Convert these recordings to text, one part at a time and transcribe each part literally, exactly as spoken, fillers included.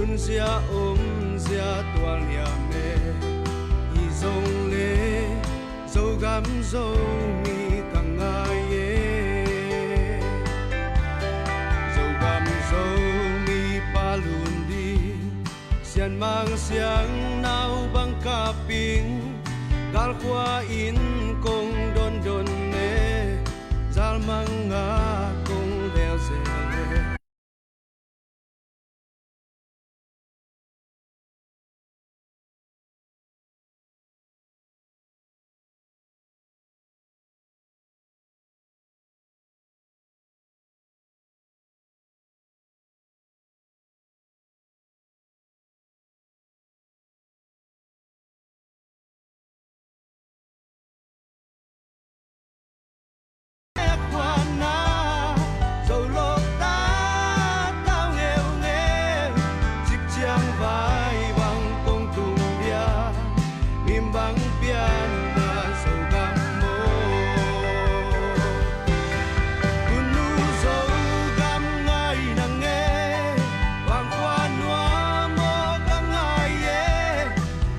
Nunzia omzia tual hiam e, hi zong le Zogam Zomi ka ngai e. Zogam Zomi pa lun ding, Sianmang Siangnau bang kap ing, galkhua in kong dondon e, zalmang a kong velzel e.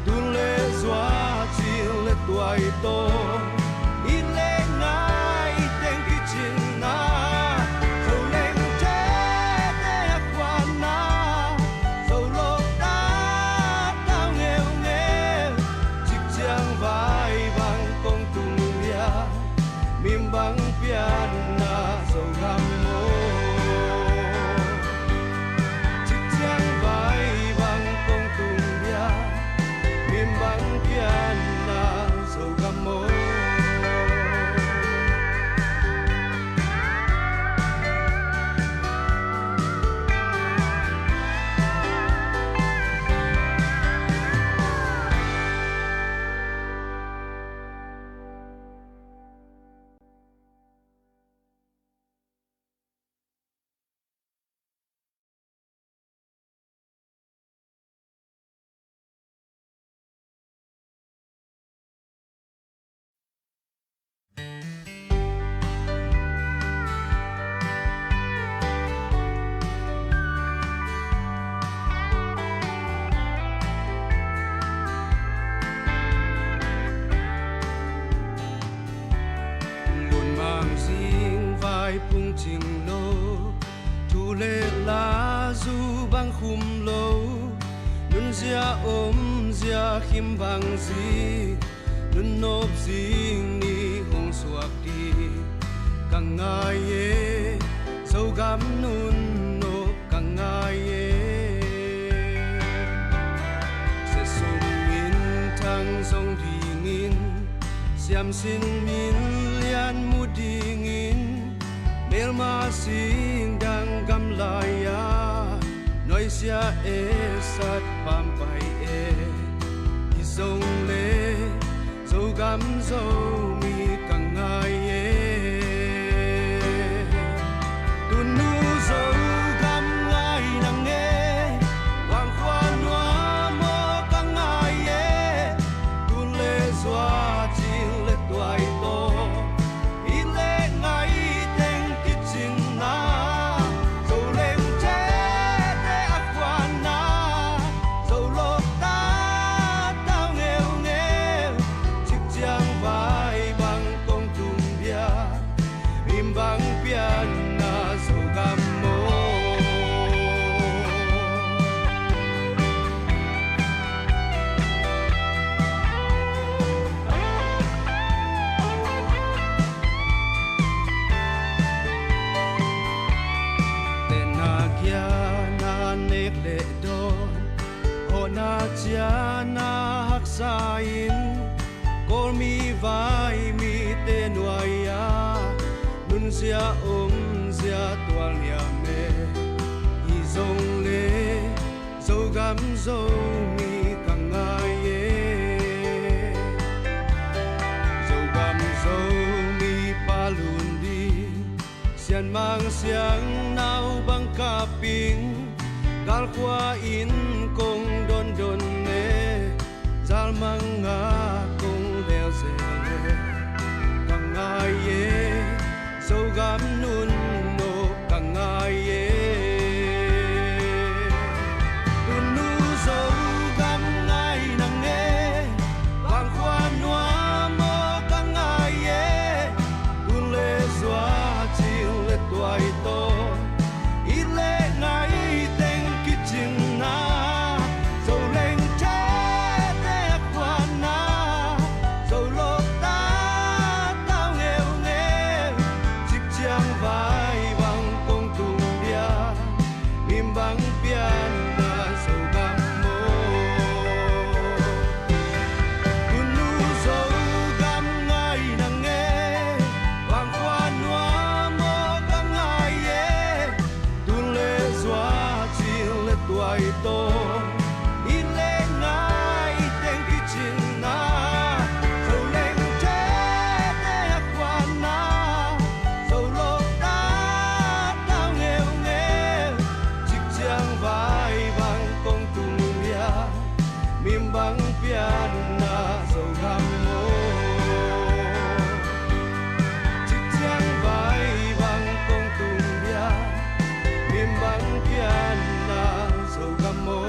Tun le zua cil le tuai tawh, i le ngai teng kicin na, Zoleng tete a khuan na, Zolok ta tau ngeungeu, cik ciang vai bang kong tung lia, mim bang pian na, Zogam maw. Cik ciang vai bang kong tung lia, mim bang pian na, Zogam maw. Lunmang zing vai phung cing lo, thu le la zu bang khum lo, nunzia omzia khim bang zi, nunnop zing ni hong suak ding ka ngai e, Zogam nunnop ka ngai e. Siasum minthang zong dingin, siamsin min lian mu dingin, melma singdang gamlai-a nuaisia e sat pampai e. Hi zong le Zogam Zomi ka ngai e. Tunu Zogam ngai nang e, wangkhua nuam aw ka ngai e. Tun le zua cil le tuai tawh, i le ngai teng kicin na, Zoleng tete a khuan na, Zolok ta tau ngeungeu, cik ciang vai bang kong tung bia, mim bang pian na, Zogam maw. Tenna giana nek le dawn, hawhna ciana haksa in, Kawlmi vai mite nuai-a nunzia omzia tual hiam e. Hi zong le Zogam Zomi ka ngai e. Zogam Zomi pa lun ding, Sianmang Siangnau bang kap ing, galkhua in kong dondon e, zalmang a kong velzel e. Ka ngai e, Zogam nunnop ka ngai e. Tun Ai to i leng ngai teng kicinna, zo leng cete a khuanna, zo lok ta tau ngeungeu, cik ciang vai bang kong tung lia, mim bang pianna zo gam maw. Cik ciang vai bang kong tung lia, mim bang pianna zo gam maw.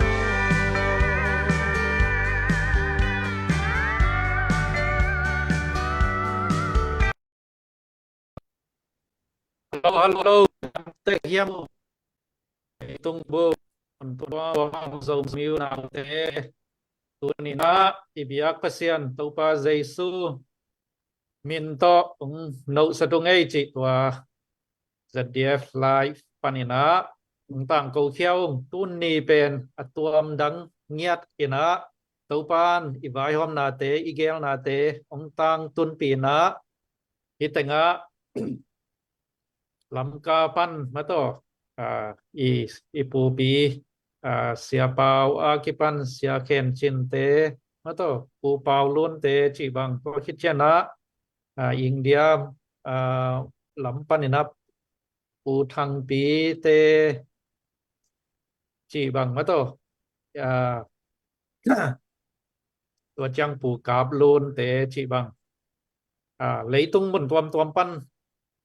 Hello, hello. Te hiam. Tung bu. Tua Zomi unaute. Tuni-in ah i biak Pasian Topa Jesu min tawh hong nohsat ung ei cih tua Z D F Live panin ah hong tangko khia ung. Tuni pen a tuamdang ngiat in ah Topa'n i vaihawmnate, i geelnate hong tangtunpih in ah, hih tengah Lamka pan mataw, ah, i, i pupi, ah, Sia Pau a kipan Sia Khen Cinte mataw, Pu Pau Lunte cih bang, tua khit ciang ah, ah, India, ah, lam panin ah Pu Thangpite cih bang mataw, ah, tua ciang Pu Kap Lunte cih bang, ah, leitung mun tuamtuam pan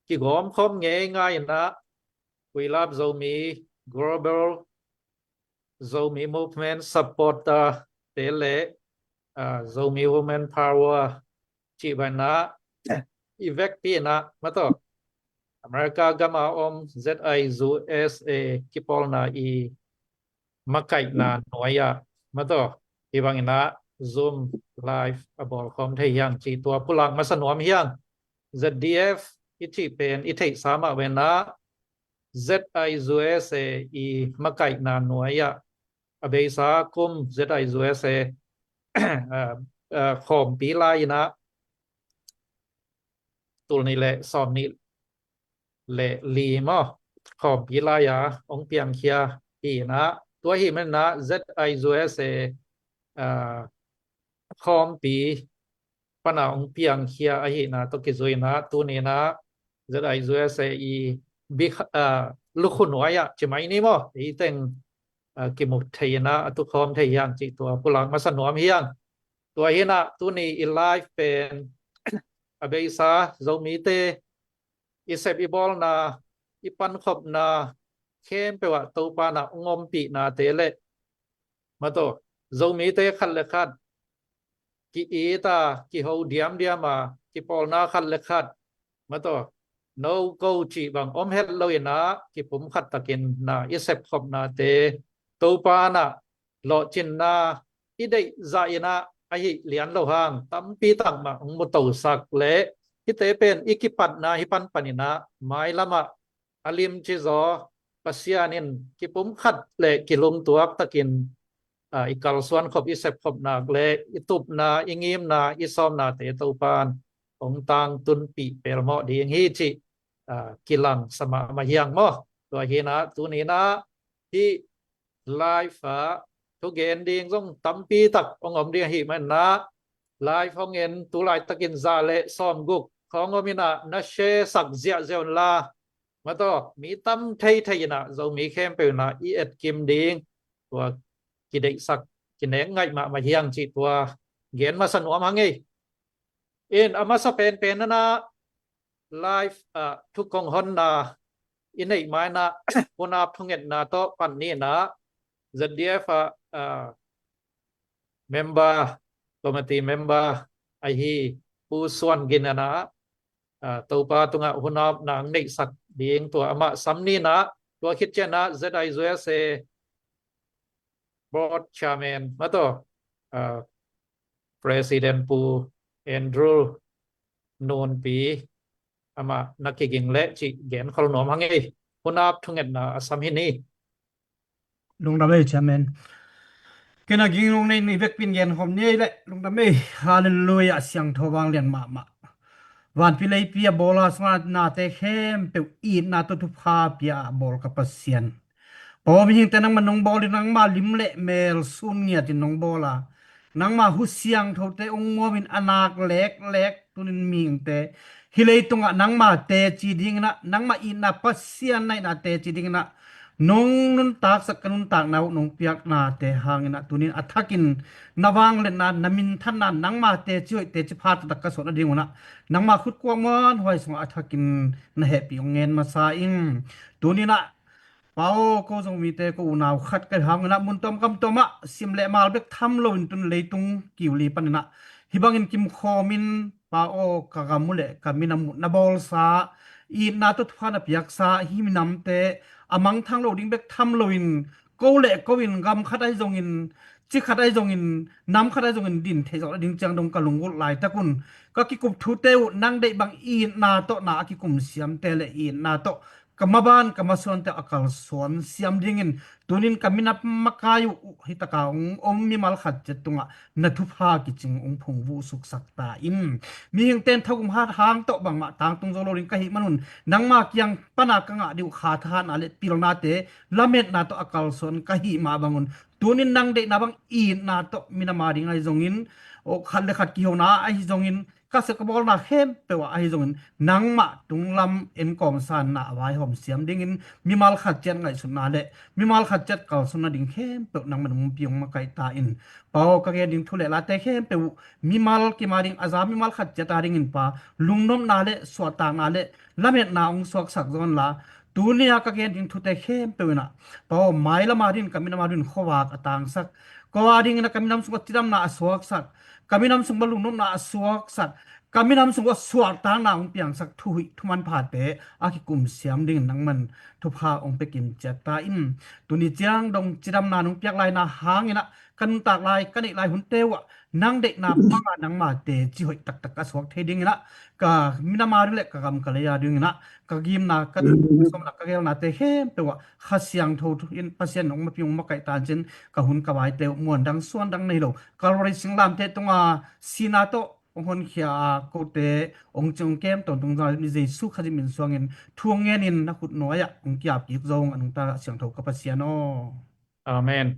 kigawmkhawm ngeingai in ah, We Love Zomi Global Zomi Movement Supporter te le, ah, Zomi Women Power cih bang in ah i vekpi in ah mataw, America gam a om Z I U S A kipawlna i makaihna nuai ah mataw, hih bang in ah Zoom Live a bawlkhawm thei hi hang cih tua pulak masa nuam hi hang. Z D F i cih pen i theihsa mah ve in ah Z I U S A i makaihna nuai ah, a beisa kum Z I U S A, ah, ah, khawmpi lai in ah, tul nih le sawm nih le li maw, khawmpi lai-a hong piangkhia hi in ah, tua ahih manin ah Z I U S A, ah, khawmpi pan a hong piangkhia ahihna tawh kizui in ah, tuni in ah Z I U S A i bikha, ah, lukhu nuai ah ci mai ni maw, hih teng, ah, kimu thei in ah a tukhawm thei hi hang cih tua pulak masa nuam hi hang. Tua hi in ah tuni i live pen a beisa Zomite i sep i bawlna, i pankhopna khempeuh ah Topa in ah hong ompihnate le mataw, Zomite khat le khat ki-it a, kiho diamdiam a, kipawlna khat le khat mataw, no go cih bang om het lo in ah, kipumkhat takin na i sepkhopnate Topa in ah lawhcinna i deih zah in ah, ahih lian lo hang tampi tak mah hong mutosak le, hihte pen i kipatna hih panpan in ah mailam ah a limci zaw Pasian in kipumkhat le kilungtuak takin, ah, i kalsuan khop, i sepkhop nak le i tupna, i ngimna, i sawmnate Topa'n hong tangtunpih pelmawh ding hi cih, ah, kilang sa mahmah hi hang maw. Tua hi in ah tuni in ah hih live ah thugen ding zong tampi tak hong om ding ahih manin ah, live hong en tu laitakin za le sawmguk khawng om in ah, na share sak ziahziah un la mataw, mi tam theithei in ah, Zomi khempeuh in ah i etkim ding tua kideihsak, kinek ngaih mahmah hi hang cih tua gen masa nuam hang ei. In a masa penpen in ah live ah thukong honna i neih ma in ah, hun ap thungetna tawh pan ni in ah, Z D F ah, ah, member, committee member ahi Pu Suan Gin in ah, ah, Topa tungah hun apna hong neihsak ding tua amah sam ni in ah, tua khit ciang ah Z I U S A board chairman mataw, ah, President Pu Andrew Nunpi, amah na kiging leh cih genkhol nuam hang ei. Hun ap thungetna a sam hi ni. Lungdam ei, Chairman. Ken a ging lung nei ni vekpi in genkhawm ni ei leh. Lungdam ei. Halleluiah, siangtho vanglian mahmah. Vanpi leipi a bawl a, sungah nate khempeuh itna tawh thupha pia a bawl ka Pasian, Paw, mihingte nangmah nong bawl in, nangmah lim le mel sun ngiatin nong bawl a, nangmah hu siangthote ong muamin a nak leklek tunin mihingte hih leitungah nangmah teci dinginah, nangmah itna Pasian na itna teci dinginah nong nuntaksak, ka nuntakna uh nong piaknate hanginah tunin a thakin na vangliatna, na minthanna, nangmah teci hoih teci pha taktak ka suah nadingunah nangmah khut kuak muanhuai sungah a thakin na hehpih ong ngen masa ing. Tuninah Pa aw, ko Zomite, ko unau khat ka hi hanginah mun tuam gam tuamah sim le mal bek tham loin tun leitung kiu li paninah hih bangin kimkhawmin, Pa aw, ka gam uh le ka minam uh na bawlsa, itna tawh thupha na piaksa hih minamte a mangthang lo ding bek tham loin, ko le ko in gam khat ahi zongin, ci khat ahi zongin, nam khat ahi zongin din theih zawh nading ciang dong ka lunggulh laitakun ka kikup thute uh nang deih bang itna tawh na a kikum siamte le itna tawh ka maban ka masuante a kalsuan siam dingin tunin ka minam makai uh hih taka ong om mimal khat ciat tungah na thupha kicing ong phungvuh suksak ta in. Mihingte in thagum hat hang tawh bangmah tangtung zo lo ding ka hih manun nangma kiang pana ka ngah dih uh kha thahatna le pilnate lametna tawh a kalsuan ka hih mah bangun tunin nang deihna bang itna tawh minam a ding ahi zongin, aw, khat le khat kihona ahi zongin, ka sep ka bawlna khempeuh ah ahi zongin nangmah tunglam enkawmsanna a vaihawm siam dingin mimal khat ciat ngaihsutna le mimal khat ciat kalsuanna ding khempeuh nangmah nungpi ong makaih ta in. Pa aw, ka gen ding thu le late khempeuh uh mimal kim a ding, a za mimal khat ciat a dingin Pa, lungnopna le suahtakna le lametna ong suaksak zawnla, tuni a ka gen ding thute khempeuh inah Pa aw, mailam a dingin ka minam a dingin khuavak a tangsak, ko a dingin a ka minam sungah cidamna a suaksak, ka minam sungah lungnopna a suaksak, ka minam sungah suahtakna ong piangsak thuhuih thumanphate a kikum siam dingin nangman thupha ong pia kim ciat ta in. Tuni ciang dong cidamna nong piak laina hanginah ka nuntak lai, ka neih lai hunte uhah nang deihna banga nangma teci hoih taktak a suak thei dinginah ka minam a ding le ka gam ka lei a dinginah ka gimna, ka sawmna, ka gelnate khempeuh ah Kha Siangtho in Pasian ong mapi ong makaih tancin ka hun ka vaite uh muan dang suan dang nei lo Calvary singlamteh tunga sihna tawh ong honkhia a kote ong cing ong kem tawntung zang ni Jesu Khazih min suangin thu ong ngenin na khut nuai-ah ong kiap kik zong a nungta siangtho ka Pasian aw. Amen.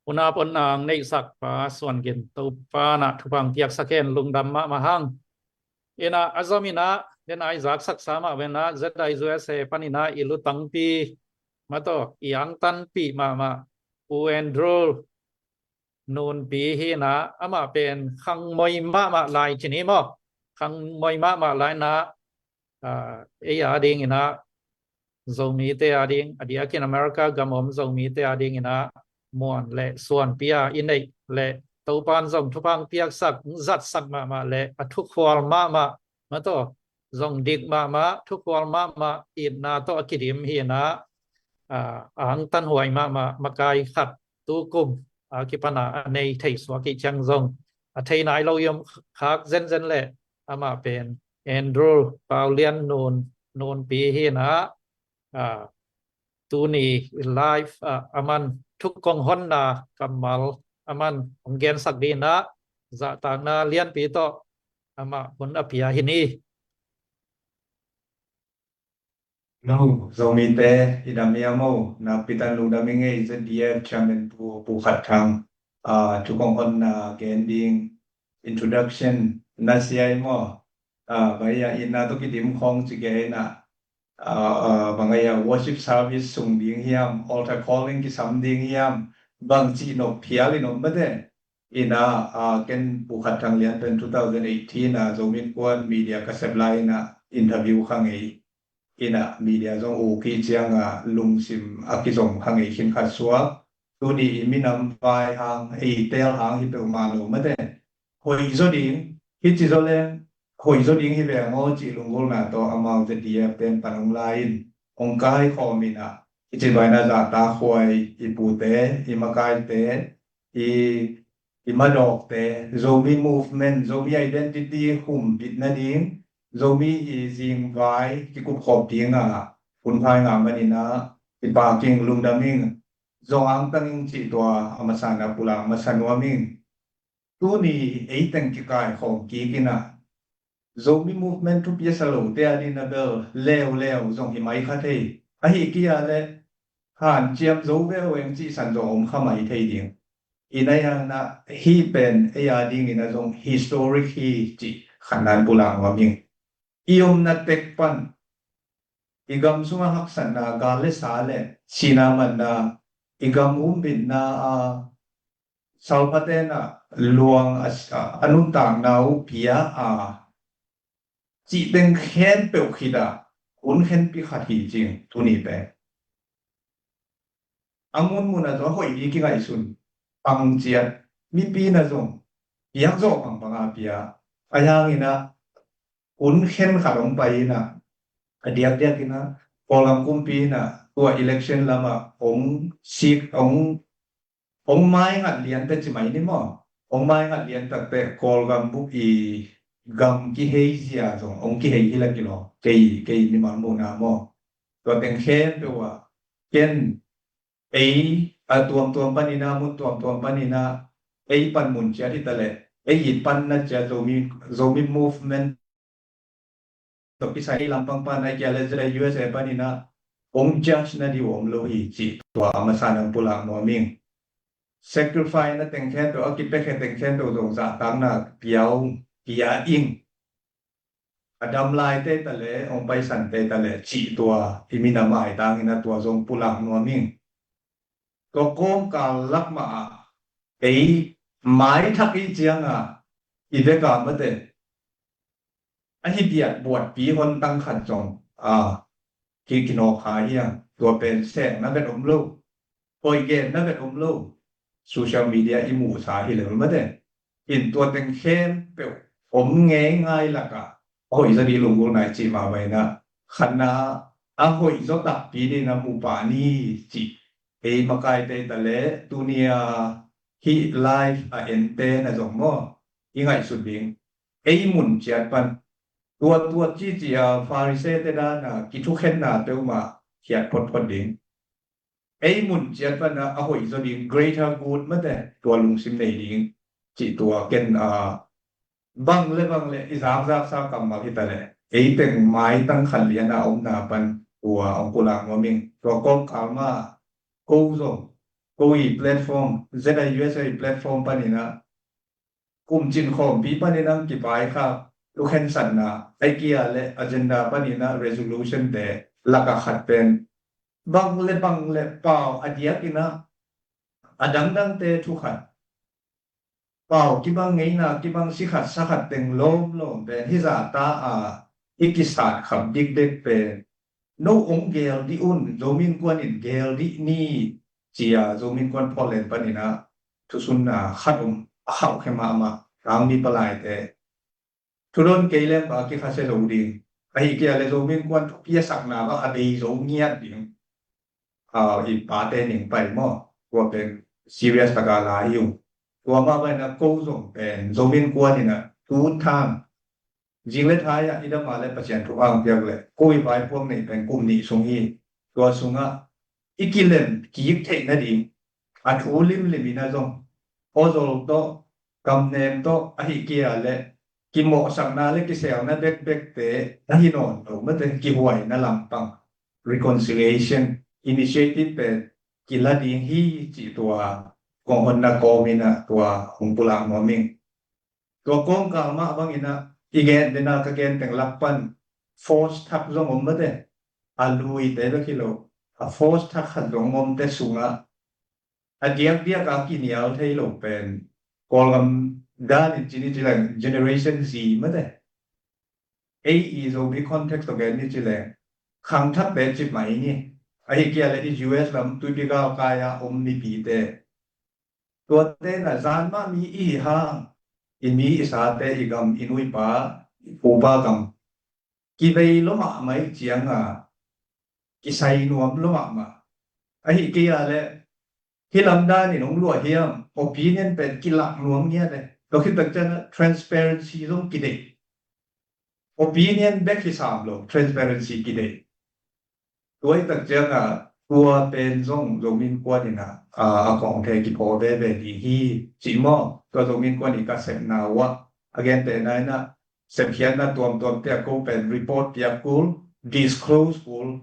Unau pon nang neihsak Pa Suan Gin, Topa na thupha ong piaksak hen, lungdam mahmah hang. Inah a zom inah, den a i zaksaksa mah venah Z I U S A paninah i lutangpi, mataw, i angtanpih mahmah Pu Andrew Nunpi hinah, amah pen khangmoi mahmah lai cini maw? Khangmoi mahmah lai inah, ah, ei a dinginah, Zomite a ding, a diakin America gam om Zomite a dinginah muan le suanpi a i neih le Topan zong thupha ong piaksak, zatsak mahmah le a thukhual mahmah, mataw, zong dik mahmah, thukhual mahmah, itna tawh a kidim hinah, ah, angtanhuai mahmah makai khat tukum a kipana a nei thei suak ih ciang zong a thei nai lo i om khak zenzen le amah pen Andrew Paulian Nun, Nunpi hinah, ah, tuni live ah aman thukong honna kammal aman ong gensak dinah zahtakna lianpi tawh amah hun a pia hi ni. No, Zomite, i dam hiam aw? Nakpi takin lungdam ing ei. Z D F Chairman Pu, Pu Khat Thang, ah, thukong honna gen ding, introduction na sia i maw? Ah, bang a itna tawh kidim khawng ci kei inah, ah, ah, bang a worship service sung ding hiam, altar calling kisam ding hiam, bang cih nop phial in om mate. Inah, ah, ken Pu Khat Thang Lian pen two thousand eighteen ah Zomi Innkuan media ka sep lai inah interview kha ngei. Inah media zong uk ih cianga lungsim a kizom kha ngei khin khat suak. Tuni i minam vai hang, ei teel hang hi peuhmah lo mate. Hoih zaw ding, hici zaw leng hoih zaw ding hi veng aw cih lunggulhna tawh amau Z D F pen pan ong lai in ong kaikhawm inah, hici vaina zahtakhuai i pute, i makaite, i, i madawkte, Zomi movement, Zomi identity humbit nading, Zomi i zingvai kikupkhop dinga hun phai ngah maninah i paking lungdam ing, zong angtang ing cih tua a masana pulak masa nuam ing. Tuni ei teng kikaikhawm kik inah Zomi movement thupi a sa lote a dingin a bel leuleu zong hi mai kha thei. Ahi kia le hanciam zo veu eng cih san zong om kha mai thei ding. Ina iana hih pen ei a dingina zong historic hi cih khatna in pulak nuam ing. I omna tek pan i gam sunga haksatna, gal le sa le sihna manna, i gam humbitna a, salphatena luang a, a nuntakna uh pia a, cih teng khempeuh khit a hun khenpi khat hi cing tuni pen. A munmun a zong a hoih ding kingaihsun pang ciat, mipi na zong piak zawh pangpang a pia. A hiangina hun khen khat hong pai ina, a diakdiak ina Kawlgam kumpi ina tua election lama hong sik hong hong maingat lian te ci mai ni maw? Hong maingat lian takte Kawlgam buk i gam kihei zia zong hong kihei hi la kilawm. Kei, kei mimal muhna maw? Tua teng khempeuh ah ken ei a tuamtuam panina, mun tuamtuam panina, ei pan mun ciat hi ta leh, ei it panna ciat Zomi, Zomi movement tawh kisai lampang pan a kia le zela U S A panina hong judge na ding om lo hi cih tua a masa nang pulak nuam ing. Sacrifice na teng khempeuh, a kipekhe teng khempeuh zong zahtakna pia ung, pia ing. A dam lai te ta le, hong paisan te ta le cih tua i min a maitang ina tua zong pulak nuam ing. Tua kawmkal lak mah a ei maithak i cianga i veka mate a hi biat buatpi hon tang khat zong a ki kinawk kha hiang, tua pen sengna vet om lo, hoih genna vet om lo. Social media i muhsa hi lel mate in tua teng khempeuh om ngei ngai laka a hoih zaw ding lunggulh nai cih mah maina khatna a hoih zaw takpi dingna mu pah ni cih ei makaite ta le tunia hih live a ente na zong maw i ngaihsut ding. Ei mun ciat pan tua tua cici a Pharisee te dana kithukhenna peuhmah hiat photphot ding. Ei mun ciat pana a hoih zaw ding greater good mate tua lungsim nei ding cih tua ken a bang le bang le i zakzaksa kammal hi ta le ei teng maitang khat liana omna pan tua hong pulak nuam ing. Tua kawmkal ma ko zong ko i platform Z I U S A platform panina kum cin khawmpi panin ang kipai kha, thukhensatna, aikia le agenda panina resolution te laka khat pen bang le bang le pau a diakina a dangdangte thukhat, pau kibang ngeina kibang sikhat sakhat teng lawmlawm pen hizata a i kisat khap dikdek pen no ong gel dih un, Zomi Innkuan in gel dih ni cia Zomi Innkuan Portland panina thusunna khat om a khauh khe mahmah. Tangmi palaite thudon kei leng ba kikhasia zo ding. Ahi kia le Zomi Innkuan thupiasakna ba a bei zo ngiat ding. A, i pate ning pai maw? Tua pen serious taka la hi uh. Tua mah baina ko zong pen Zomi Innkuan ina tun thang zing le thai ah i dama le Pasian thu ang piak le ko i vaipuak nei pen kum nih sung hi. Tua sungah i kilem kik theih nading a thu limlim ina zong awzol tawh, kamnem tawh, ahi kia le kimawhsakna le kiselna bekbekte ahi nawn lo mate kihuaina lampang reconciliation initiative pen kila ding hi cih tua kong honna kawm ina tua hong pulak nuam ing. Tua kawmkal mah bangina i gen dena ka gen teng lak pan force thak zong om mate a luite bek hi lo a force thak khat zong omte sungah a diakdiak a kinial thei lo pen Kawlgam dan in cini ci leng Generation Z mate. Ei i Zomi context tawh gen ni ci leng khangthakte cip mai ni. Ahi kia le i U S lam tuipi galkai a om mipite tuate na zan mah mi i hi hang i mi i sate i gam i nuipa i pupa gam kivei lo mahmah i cianga kisai nuam lo mahmah. Ahi kia le hi lamdan in hong luah hiam opinion pen kilak nuam ngiat e. Tua khit tak ciana transparency zong kideih. Opinion bek hi sam lo, transparency kideih. Tua i tak cianga tua pen zong Zomi Innkuan ina a kong the kiphaw veve ding hi cih maw? Tua Zomi Innkuan i ka sepna uah a gentehna ina sepkhiatna tuamtuam piak ko pen report piak kul, disclose kul.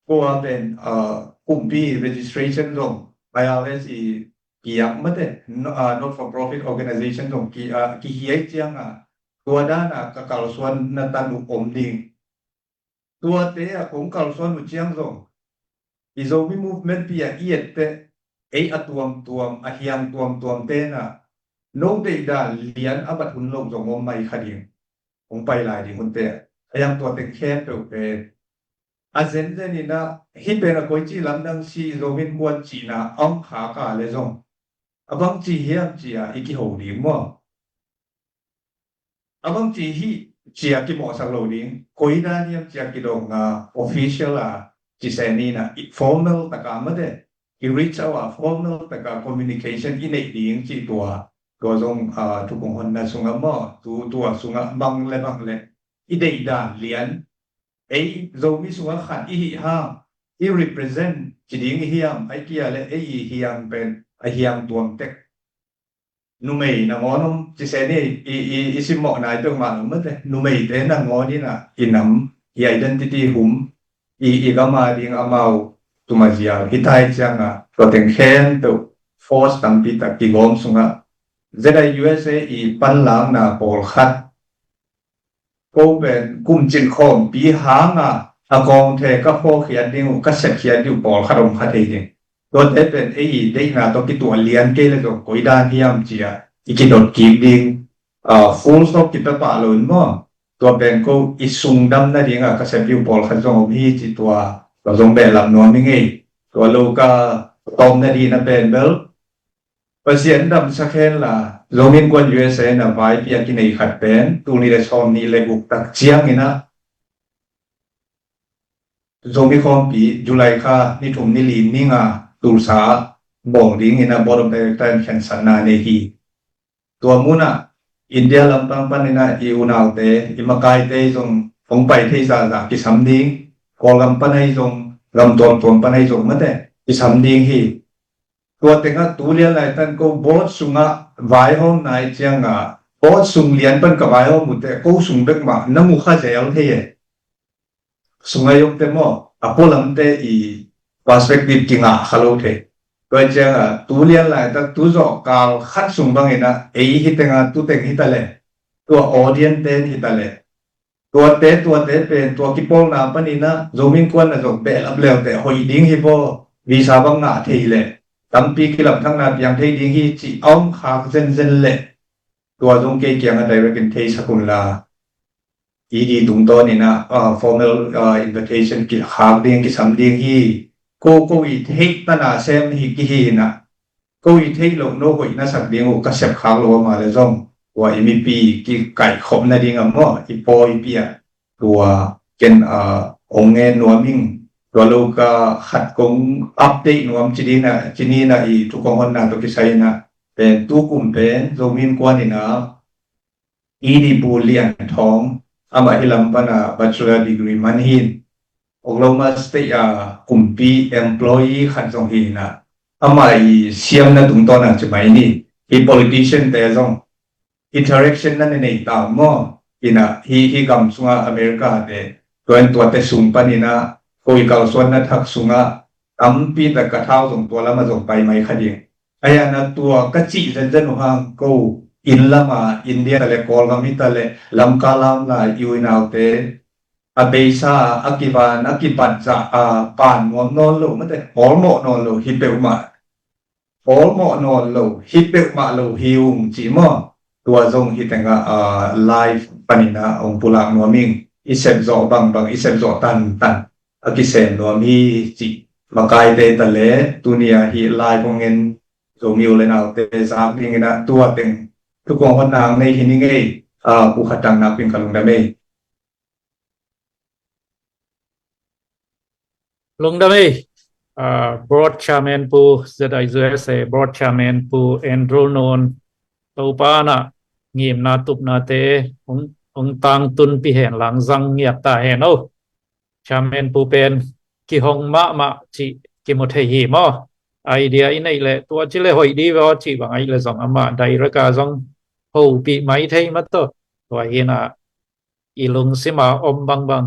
Ko a pen a pumpi registration zong, I R S i piak mate, no, ah, not for profit organization zong ki, ah, kihiai cianga, tua dana ka kalsuanna tan uh om ding. Tuate a kong kalsuan uh ciang zong, i Zomi movement pi a i etteh, ei a tuamtuam, a hiang tuamtuam tena, no deihdan lian a bat hun lo zong om mai kha ding. Hong pai lai ding hunte, a yang tua teng khempeuh pen. A zenzen ina, hih pen a koici lamdang si Zomi Innkuan cihna a om kha ka le zong. A bangci hiam cia i kiho ding maw? A bangci hih cia kimawhsak lo ding, koi dan hiam cia kidong a official a, ci se nina, i formal taka mate, i reach out a formal taka communication i neih ding ci tua, tua zong, ah, thukong honna sunga maw, tu, tua sunga bang le bang le, i deihdan lian, ei, Zomi sunga khat i hih hang, i represent ci ding i hiam, ai kia le ei i hiang pen, a hiang tuam tek. Numei nangawn om, ci se ni, i, i, i simmawh nai peuhmah lo mate. Numeite nangawn ina, i nam, i identity hum, i, i gama ding amau, tuma zial, i tai cianga, tua teng khempeuh, force tampi tak kigawm sunga. Z I U S A i panlangna pawlkhat, ko pen kum cin khawmpi hanga, a kawngthe ka phawkhiat ding uh, ka sepkhiat ding uh pawlkhat om kha thei ding. Tuate pen ei deihna tawh kituah lian kei le zong koi dan hiam cia, i kidot kik ding, ah, full stop kipia pah lo in maw. Tua pen ko i sungdam nadinga ka sep ding uh pawlkhat zong om hi ci tua, tua zong behlap nuam i ngei. Tua lo ka tawm nadina pen bel, Pasian damsak hen la, Zomi Innkuan U S A na vaipi a kinei khat pen, tul nih le sawm nih le guk tak ciangina, Zomi khawmpi, July kha, ni thum ni li ni nga, Tulsa, bawng dingina Board of Director in khensatna nei hi. Tua muna, India lampang panina i unaute, i makaite zong, hong pai thei zahzah kisam ding, Kawlgam pan ahi zong, gam tuamtuam pan ahi zong mate, kisam ding hi. Tua tengah tu lian laitan ko board sungah vaihawm nai cianga, board sung lian pan ka vaihawm uh teh ko sung bek mah na mu kha zel thei e. Sungah i omte maw, a pualamte i perspective kingah kha lo thei. Tua cianga tu lian laitak tu zawh kal khat sung bangina ei hi tenga tu teng hi ta le, tua audience ten hi ta le, tuate, tuate pen, tua kipawlna panina, Zomi Innkuan na zong behlap leute, hoih ding hi baw, visa bang ngah thei le, tampi kilamthakna piang thei ding hi, ci a om khak zenzen le, tua zong kei kiangah direct in theisak un la, E D tungtawnina, ah, formal, ah, invitation kikhak ding, kisam ding hi, ko, ko i theih tana sem hi kihi na, ko i theih loh no hoih na sak ding uh ka sep khak lo ama le zong, tua i mipi kikaihkhop nading a maw, i pawi i pia, tua ken, ah, ong ngen nuam ing, tua lo ka khat kong update nuam ci dina, ci nina i thukong honna tawh kisai na, pen tukum pen, Zomi Innkuanina, E D Pu Lian Thawng, amah hi lam pana bachelor degree man hin, Oklahoma State a kumpi employee khat zong hi ina, amah i siamna tungtawna ci mai ni, hi politician te zong interaction na nei ta maw, ina hi, hi gam sunga America te, tuan tuate sung panina, ko i kalsuanna thak sunga, tampi tak ka thau zong tua lama zong pai mai kha ding. Ahi a na tua ka cih zenzen uh hang ko inn lama India ta le Kawlgam hi ta le Lamka lam la i uinaute a beisa a kivan a kibat zah a pan nuam nawn lo mate hawlmawh nawn lo hi peuhmah. Hawlmawh nawn lo hi peuhmah lo hi ung ci maw. Tua zong hi tenga, ah, live panina ong pulak nuam ing. I sep zawh bangbang, i sep zawh tantan a kisem nuam hi cih makaite ta le, tunia hi live hong en Zomi u le naute zak dingina tua teng thukong honna hang nei hi ni ngei, ah, Pu Khat Tang Nak Ping ka lungdam ei. Lungdam ei, ah, Board Chairman Pu Z I U S A, Board Chairman Pu Andrew Nun, Topa na ngimna tupnate hong, hong tangtunpih hen lang zang ngiat ta hen o. Chairman Pu pen kihong mahmah cih kimu thei hi maw. Idea i neih leh tua ci le hoih di ve aw cih bang aih le zong amah direct a zong hopih mai thei mah tawh. Tua hi na i lungsima om bangbang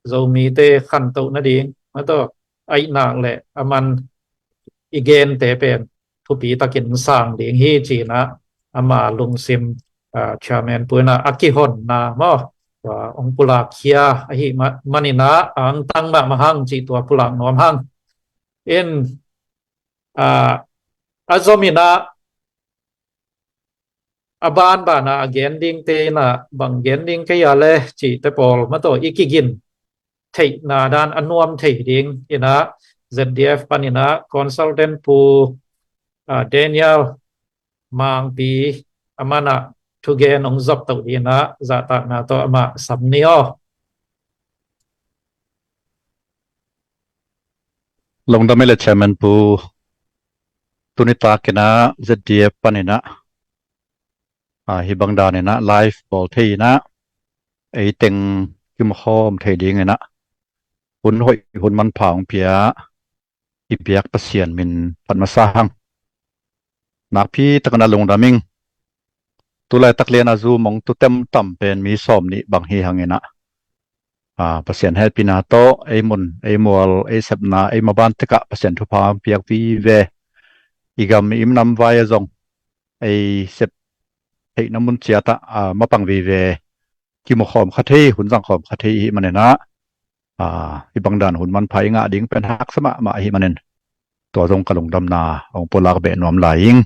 Zomite khantoh nading mah tawh. ahih nak le aman i gente pen thupi takin sang ding hi ci-in ah ama lungsim, ah, chairman pu in ah a kihonna maw, tua hong pulak khia ahih ma-, manin ah a angtang mahmah hang cih tua pulak nuam hang. In, ah, a zom in ah a banban ah a gen dingte in ah bang gen ding kei a le cihte pawl mah tawh i kigin theihna dan a nuam thei ding in ah Z D F panin ah consultant pu, ah, Daniel Mangpi, aman ah thugen hong zop to ding in ah zahtakna tawh amah sam ni aw. Lungdam ei le chairman pu, tuni takin ah Z D F panin ah, ah, hih bang danin ah live bawl thei in ah ei teng kimukhawm thei ding in ah hun hoih hun manpha hong pia i biak Pasian min phat masa hang. Nakpi takin ah lungdam ing. Tulaitak lian a Zoom hong tu temtam pen mi sawm nih bang hi hang in ah, ah, Pasian hehpihna tawh ei mun, ei mual, ei sepna, ei maban tek ah Pasian thupha hong piak vive. I gam i nam vai ah zong ei sep theihna mun ciat ah, ah, mapang vive. Kimukhawm kha thei, hun zangkhawm kha thei i hih manin ah, ah, hih bang dan hun manpha i ngah ding pen haksa mahmah ahih manin tua zong ka lungdamna hong pulak beh nuam lai ing.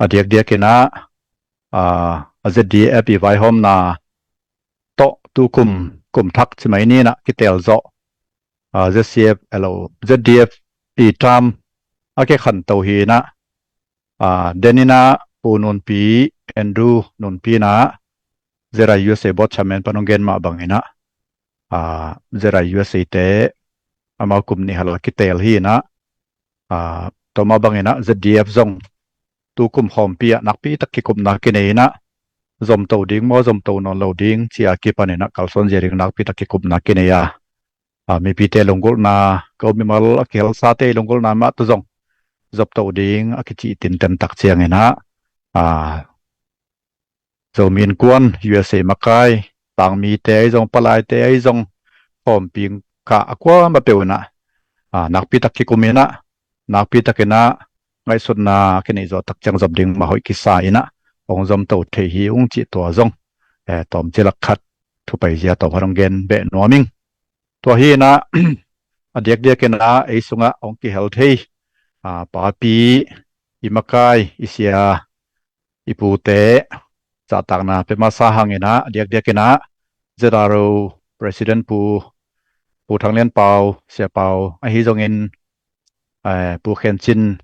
A diakdiakin ah, ah, a Z D F i vaihawmna tawh tu kum, kum thak ci mai ni in ah kiteel zawh, ah, Z C F, elo, Z D F i term a kikhanto hi in ah, ah, den in ah Pu Nunpi, Andrew Nunpi in ah Z I U S A board chairman pan hong gen mah bangin ah, ah, Z I U S A te amau kum nih hal a kiteel hi in ah, ah, tua mah bangin ah Z D F zong tu kum khawmpi ah nakpi tak kikupna kinei in ah zomto ding maw, zomto nawn lo ding ci-a kipanin ah kalsuan zia ding nakpi tak kikupna kinei a, ah, mipite lunggulhna, ko mimal a kihelsate lunggulhna mah tawh zong zomto ding a kicih tinten tak ciangin ah, ah, Zomi Innkuan, U S A makai, tangmite ahi zong, palaite ahi zong, khawmpi kha a kuamah peuh in ah, ah, nakpi tak kikum in ah, nakpi takin ah ngaihsutna kineih zawh tak ciang zom ding mah hoih kisa in ah hong zomto thei hi ung cih tua zong, eh, tawmcik lak khat, thupai zia tawm khat hong gen beh nuam ing. Tua hi in ah, a diakdiakin ah ei sungah hong kihel thei, ah, papi, i makai, i sia, i pute zahtakna pia masa hangin ah, a diakdiakin ah Z R O President Pu, Pu Thang Lian Pau, Sia Pau ahi zongin, eh, Pu Khen Cin,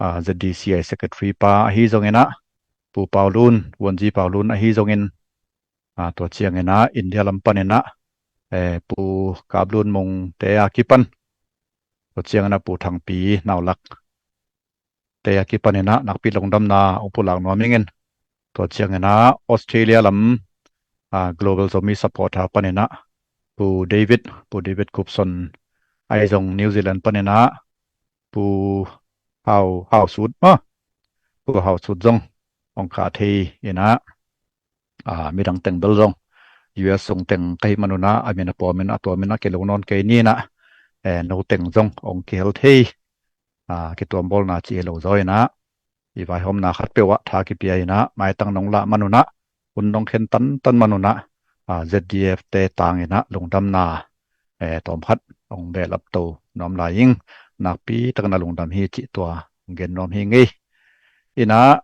ah, Z D C I Secretary pa ahi zongin ah, Pu Pau Lun, Vuanzi Pau Lun ahi zongin, ah, tua ciangin ah India lam panin ah, eh, Pu Kap Lun Mung te a kipan, tua ciangin ah Pu Thang Pi Nau Lak te a kipanin ah nakpi lungdamna hong pulak nuam ing in. Tua ciangin ah Australia lam, ah, Global Zomi Supporter panin ah Pu David, Pu David Kupson ahi zong New Zealand panin ah Pu Hau, Hau Sut, ah, Pu Hau Sut zong hong kah thei in ah, ah, midang teng bel zong U S sung teng ka hih manun ah a min a pawmin a tuamin ah kei lo nawn kei ni in ah, eh, no teng zong hong kihel thei, ah, kituambawlna cih hi lo zaw in ah, i vaihawmna khat peuh ah tha kipia in ah, maitang nong lah manun ah, hun nong khen tantan manun ah, ah, Z D F te tangin ah lungdamna, eh, tawm khat hong behlap to nuam lai ing. Nakpi takin ah lungdam hi cih tua hong gen nuam hi ing ei. In ah,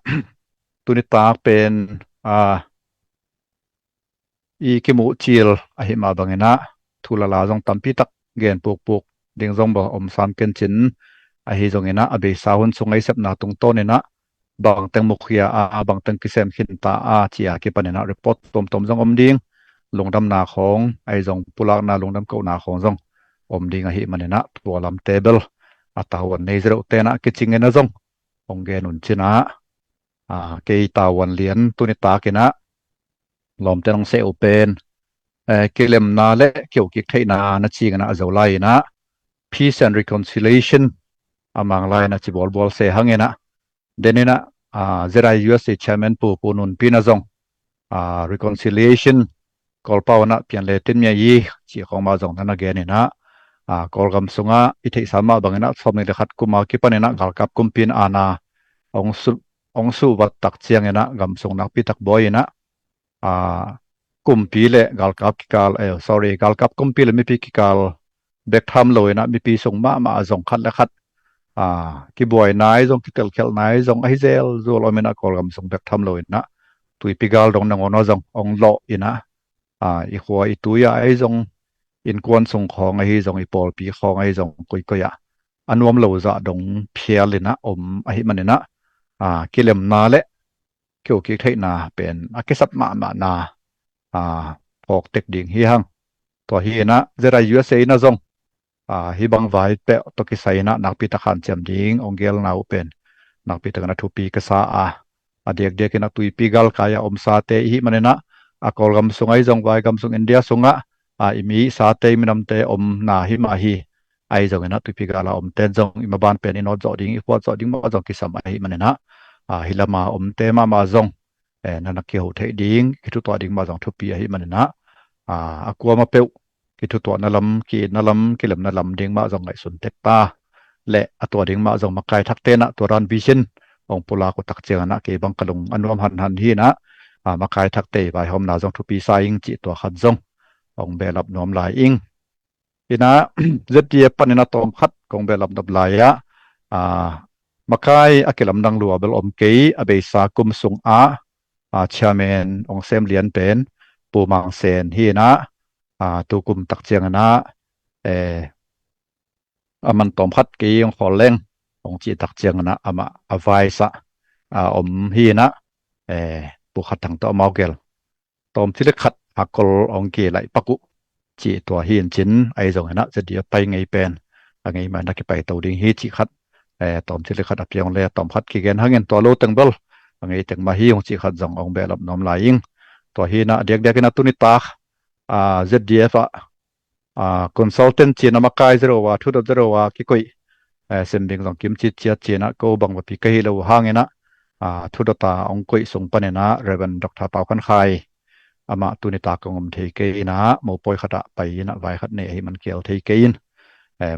tuni tak pen, ah, i kimuh cil ahi mah bangin ah, thu le la zong tampi tak gen pukpuk ding zong bawh om sam kencin, ahi zongin ah, a beisa hun sung ei sepna tungtawn in ah, bangteng mukhia a, bangteng kisem khinta a, ci-a kipanin ah report tuamtuam zong om ding, lungdamna khawng, ahi zong pulakna lungdam kohna khawng zong om ding ahi manin ah, tua lamte bel a tavuan nei zereuh ten ah kicingin ah zong hong gen un cin ah, ah, kei tavuan lian tuni takin ah lawmte nong seh uh pen, eh, kilemna le kiukik theihna na cingin ah a zo lai in ah, peace and reconciliation a mang lai in ah ci bualbual se hangin ah, den in ah, ah, Z I U S A chairman Pu, Pu Nunpi in ah zong, ah, reconciliation Kawlpau in ah pian le tin mia i cih khawng mah zong na na gen in ah, Kawlgam sungah i theihsa mah bangin ah sawmnih le khat kum a kipanin ah galkap kumpi in aana hong suhvat tak ciangin ah gam sung nakpi tak buai in ah kumpi le galkap kikal, eh, sorry, galkap kumpi le mipi kikal bek tham lo in ah mipi sung mahmah a zong khat le khat kibuaina i zong, kitelkhialhna i zong ahi zelzual om in ah Kawlgam sung bek tham lo in ah tuipi gal dong nangawn aw zong hong lawh in ah i khua i tui ah ahi zong, innkuan sung khawng ahi zong, i pawlpi khawng ahi zong, koikoi ah a nuam lo zah dong phial in ah om ahih manin ah kilemna le kiukik theihna pen a kisap mahmahna phawk tek ding hi hang. Tua hi in ah Z I U S A in ah zong hih bang vai peuh tawh kisai in ah nakpi tak hanciam ding hong gelna uh pen nakpi takin ah thupi ka sa a, a diakdiakin ah tuipi galkai a omsate i hih manin ah a Kawlgam sung ahi zong, vaigam sung India sungah i mi sate, i minamte omna hi mah hi. Ahi zongin ah tuipi gal a omte in zong i maban pen i nawt zawh ding, i khuat zawh ding mah zong kisam ahih manin ah hih lam a omte mahmah zong na na kiho theih ding, kithutuah ding mah zong thupi ahih manin ah a kuamah peuh kithutuahna lam, ki-itna lam, kilemna lam ding mah zong ngaihsun tek ta. Le a tua ding mah zong makai thakte in ah tua dan vision hong pulak uh tak ciangin ah kei bang ka lung a nuam hanhan hi in ah makai thakte i vaihawmna zong thupi sa ing cih tua khat zong hong behlap nuam lai ing. In ah Z D F panin ah tawm khat kong behlap nop lai ah makai a kilamdang lua bel om kei, a beisa kum sungah chairman hong sem lian pen Pu Mang Sen hi in ah tu kum tak ciangin ah a man tawm khat kei hong khawl leng hong cih tak ciangin ah amah a vaisa om hi in ah Pu Khat Thang tawh amau gel tawmcik le khat a kol hong kilaih pak uh cih tua hi in cin, ahi zongin ah Z D F pai ngei pen a ngei mah in ah kipai to ding hi cih khat, tawmcik le khat a piang le tawm khat kigen hangin tua lo teng bel a ngei teng mah hi hong cih khat zong hong behlap nuam lai ing. Tua hi in ah a diakdiakin ah tuni tak Z D F ah consultant ci-in ah makai zero a, thudot zero a kikoih, simbing zong kimcit ciat ci-in ah ko bang vapi ka hi lo uh hangin ah thudot a hong koih sung panin ah Reverend Doctor Pau Khan Khai, amah tuni tak hong om thei kei in ah mopawi khat ah pai in ah vai khat nei ahih man kial thei kei in,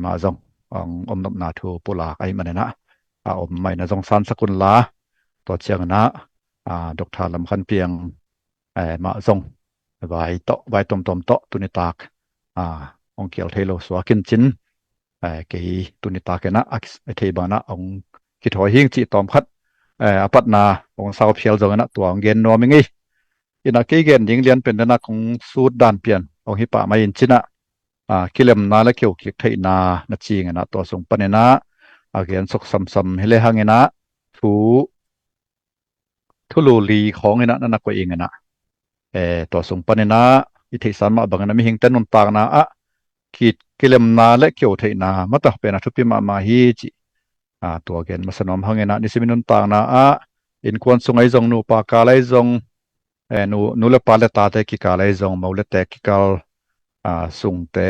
mah zong hong om nopna thu pulak ahih manin ah a om mah in ah zong sansak un la, tua ciangin ah Doctor Lam Khan Piang mah zong vai tawh, vai tuamtuam tawh tuni tak hong kial thei lo suak in cin, kei tuni tak in ah a thei bangin ah hong kithawi hing cih tawm khat a patna hong sau phial zongin ah tua hong gen nuam ing ei. In ah kei gen ding lian pen den ah kong sut dan pian hong hi pah mai in cin ah kilemna le kiukik theihna na cing in ah tua sung panin ah a gen suk samsam hi le hangin ah thu thulu li khawng in ah na na koih ing in ah tua sung panin ah i theihsa mah bangin ah mihingte nuntakna ah ki, kilemna le kiho theihna mah tawh pen a thupi mahmah hi cih tua gen masa nuam hangin ah nisim i nuntakna ah innkuan sung ahi zong, nupa kal ahi zong, nu, nu le pa le tate kikal ahi zong, mo le tek kikal, sungte,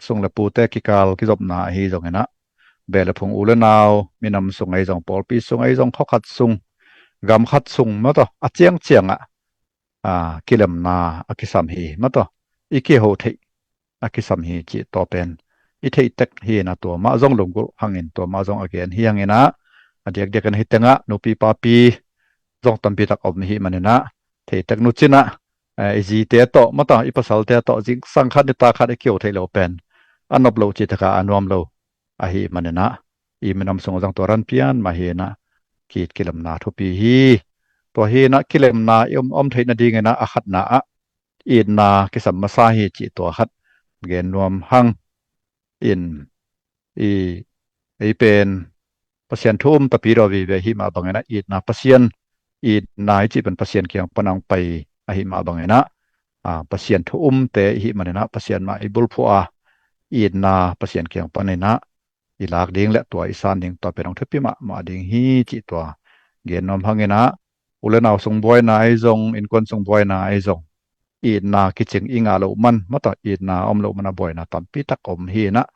sung le pute kikal kizopna ahi zongin ah beh le phung, u le nau, minam sung ahi zong, pawlpi sung ahi zong, khua khat sung, gam khat sung mah tawh a ciangciang ah kilemna a kisam hi mah tawh, i kiho theih a kisam hi cih tua pen i theih tek hi in ah tua mah zong lunggulh hangin tua mah zong a gen hi hangin ah a diakdiakin ah hih teng ah nupi papi zong tampi tak om i hih manin ah thei tek nu cin ah i zite tawh mah tawh, i pasalte tawh zingsang khat nitak khat i kiho theih loh pen a nop loh cih tak ah a nuam lo ahih manin ah i minam sung zong tua ran pian mah hi in ah ki-it kilemna thupi hi. Tua hi in ah kilemna i om, om theih nadingin ah a khatna ah itna kisam masa hi cih tua khat gen nuam hang in, i, ei pen Pasian thu um tapi daw vive ahih mah bangin ah itna, Pasian itna i cih pen Pasian kiang pan a hong pai ahih mah bangin ah Pasian thu umte i hih manin ah Pasian mah i bulphuh a itna Pasian kiang panin ah i lak ding le tua i san ding tua pen hong thupi mahmah ding hi cih tua gen nuam hangin ah u le nau sung buaina ahi zong, innkuan sung buaina ahi zong, itna kicing i ngah loh man mah tawh, itna om loh man a buaina tampi tak om hi in ah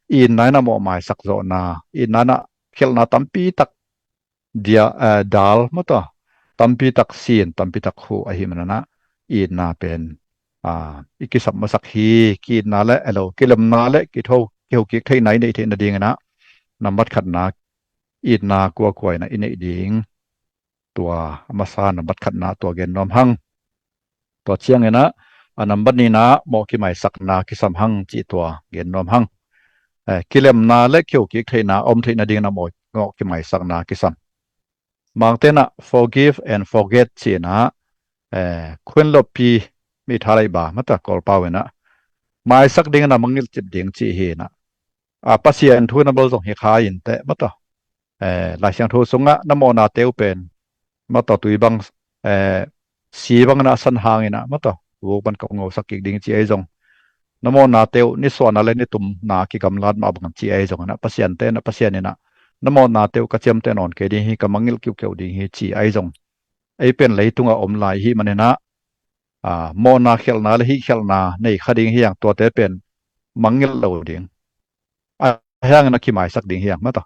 itna in ah mawhmaisak zawhna, itna in ah khialhna tampi tak dia, dal mah tawh, tampi tak sin, tampi tak huh ahih manin ah itna pen i kisap masak hi. Ki-itna le, elo, kilemna le kitho kiho kik theihna i neih theih nadingin ah nambat khatna itna kuakua in ah i neih ding, tua a masa nambat khatna tua gen nuam hang. Tua ciangin ah a nambat nihna mawh kimaisakna kisam hang cih tua gen nuam hang. Eh, kilemna le kiho kik theihna om theih nadingin ah mawh, mawh kimaisakna kisam. Mangte in ah forgive and forget ci-in ah, eh, Khun Lopi Mithalaiba mata Kawlpau in ah maisak dingin ah mangngilh cip ding ci hi in ah, a, Pasian thu in ah bel zong hi kha inteh mata, eh, Lai Siangtho sungah na mawhnate uh pen mata tui bang, eh, si bangin ah a san hangin ah mata vuk bang ka ngosak kik ding ci ahi zong, na mawhnate uh nisuahna le nitumna kigamlat mah bang ci ahi zongin ah Pasian te in ah, Pasian in ah na mawhnate uh ka ciamteh nawn kei ding hi, ka mangngilh kiuhkeuh ding hi ci ahi zong, ei pen leitungah om lai i hih manin ah, a, mawhna khialhna le hih khialhna nei kha ding hi hang, tuate pen mangngilh lo ding, a, hi hangin ah kimaisak ding hi hang mata.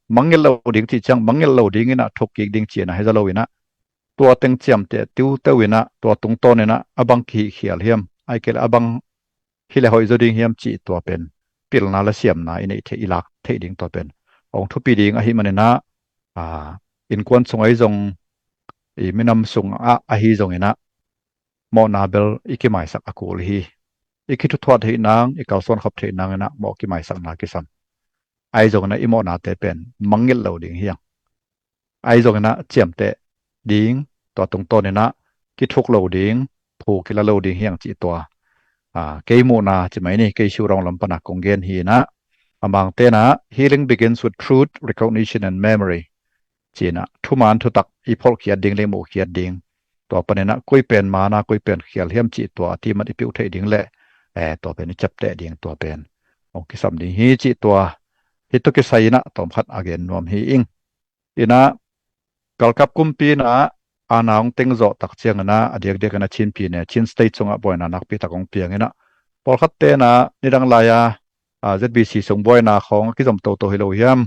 Mangngilh lo ding cih ciang mangngilh lo dingin ah thuk kik ding ci-in ah hi zaw lo in ah, tua teng ciamteh tiuteu in ah tua tungtawnin ah a bang kihih khial hiam, ahih kei leh a bang hi leh hoih zaw ding hiam cih tua pen pilna le siamna i neih theih, i lak theih ding tua pen hong thupi ding ahi manin ah, a, innkuan sung ahi zong, i minam sungah ahi zongin ah mawhna bel i kimaisak a kul hi. I kithuthuah theih nang, i kalsuan khop theih nangin ah mawh kimaisakna kisam. Ahi zongin ah i mawhnate pen mangngilh lo ding hi hang. Ahi zongin ah ciamteh ding, tua tungtawnin ah kithuk lo ding, phu kila lo ding hi hang cih tua, a, kei muhna ci mai ni, kei siu rong lam pan ah kong gen hi in ah, a Mangte in ah healing begins with truth, recognition and memory ci-in ah thuman thutak i pholhkhiat ding le i muhkhiat ding, tua panin ah koi pen man a, koi pen khial hiam cih tua a timat i piuh theih ding le, eh, tua pen i ciapteh ding, tua pen hong kisam ding hi cih tua hih tawh kisai in ah tawmkhat a gen nuam hi ing. In ah galkap kumpi in ah a na hong teng zawh tak ciangin ah a diakdiakin ah Chin pyine, Chin State sungah buaina nakpi tak hong piang in ah, pawlkhatte in ah nidang lai-a, a, Z B C sung buaina khawng a kizom toto hi lo hiam,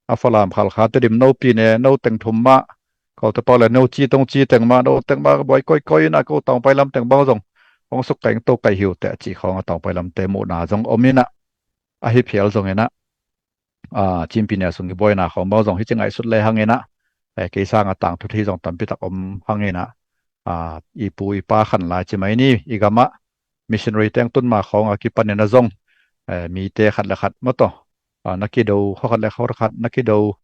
a Falam, Khalkha, Tedim, no pyine, no teng thum mah, kote pau le no ci tong ci teng mah, no teng mah buai koikoi in ah ko Tawngpai lam teng bang zong hong suk kaing to kaih hi uh teh cih khawng a Tawngpai lamte muhna zong om in ah, ahi phial zongin ah, a, Chin pyine sung i buaina khawng bang zong hi ci ngaihsut le hangin ah, eh, kei sangah tangthu thei zong tampi tak om hangin ah, a, i pu i pa khan lai ci mai ni, i gamah missionary teng tun ma khawng a kipanin ah zong, eh, mite khat le khat mataw, a, na kido, khuakhat le khuakhat na kido,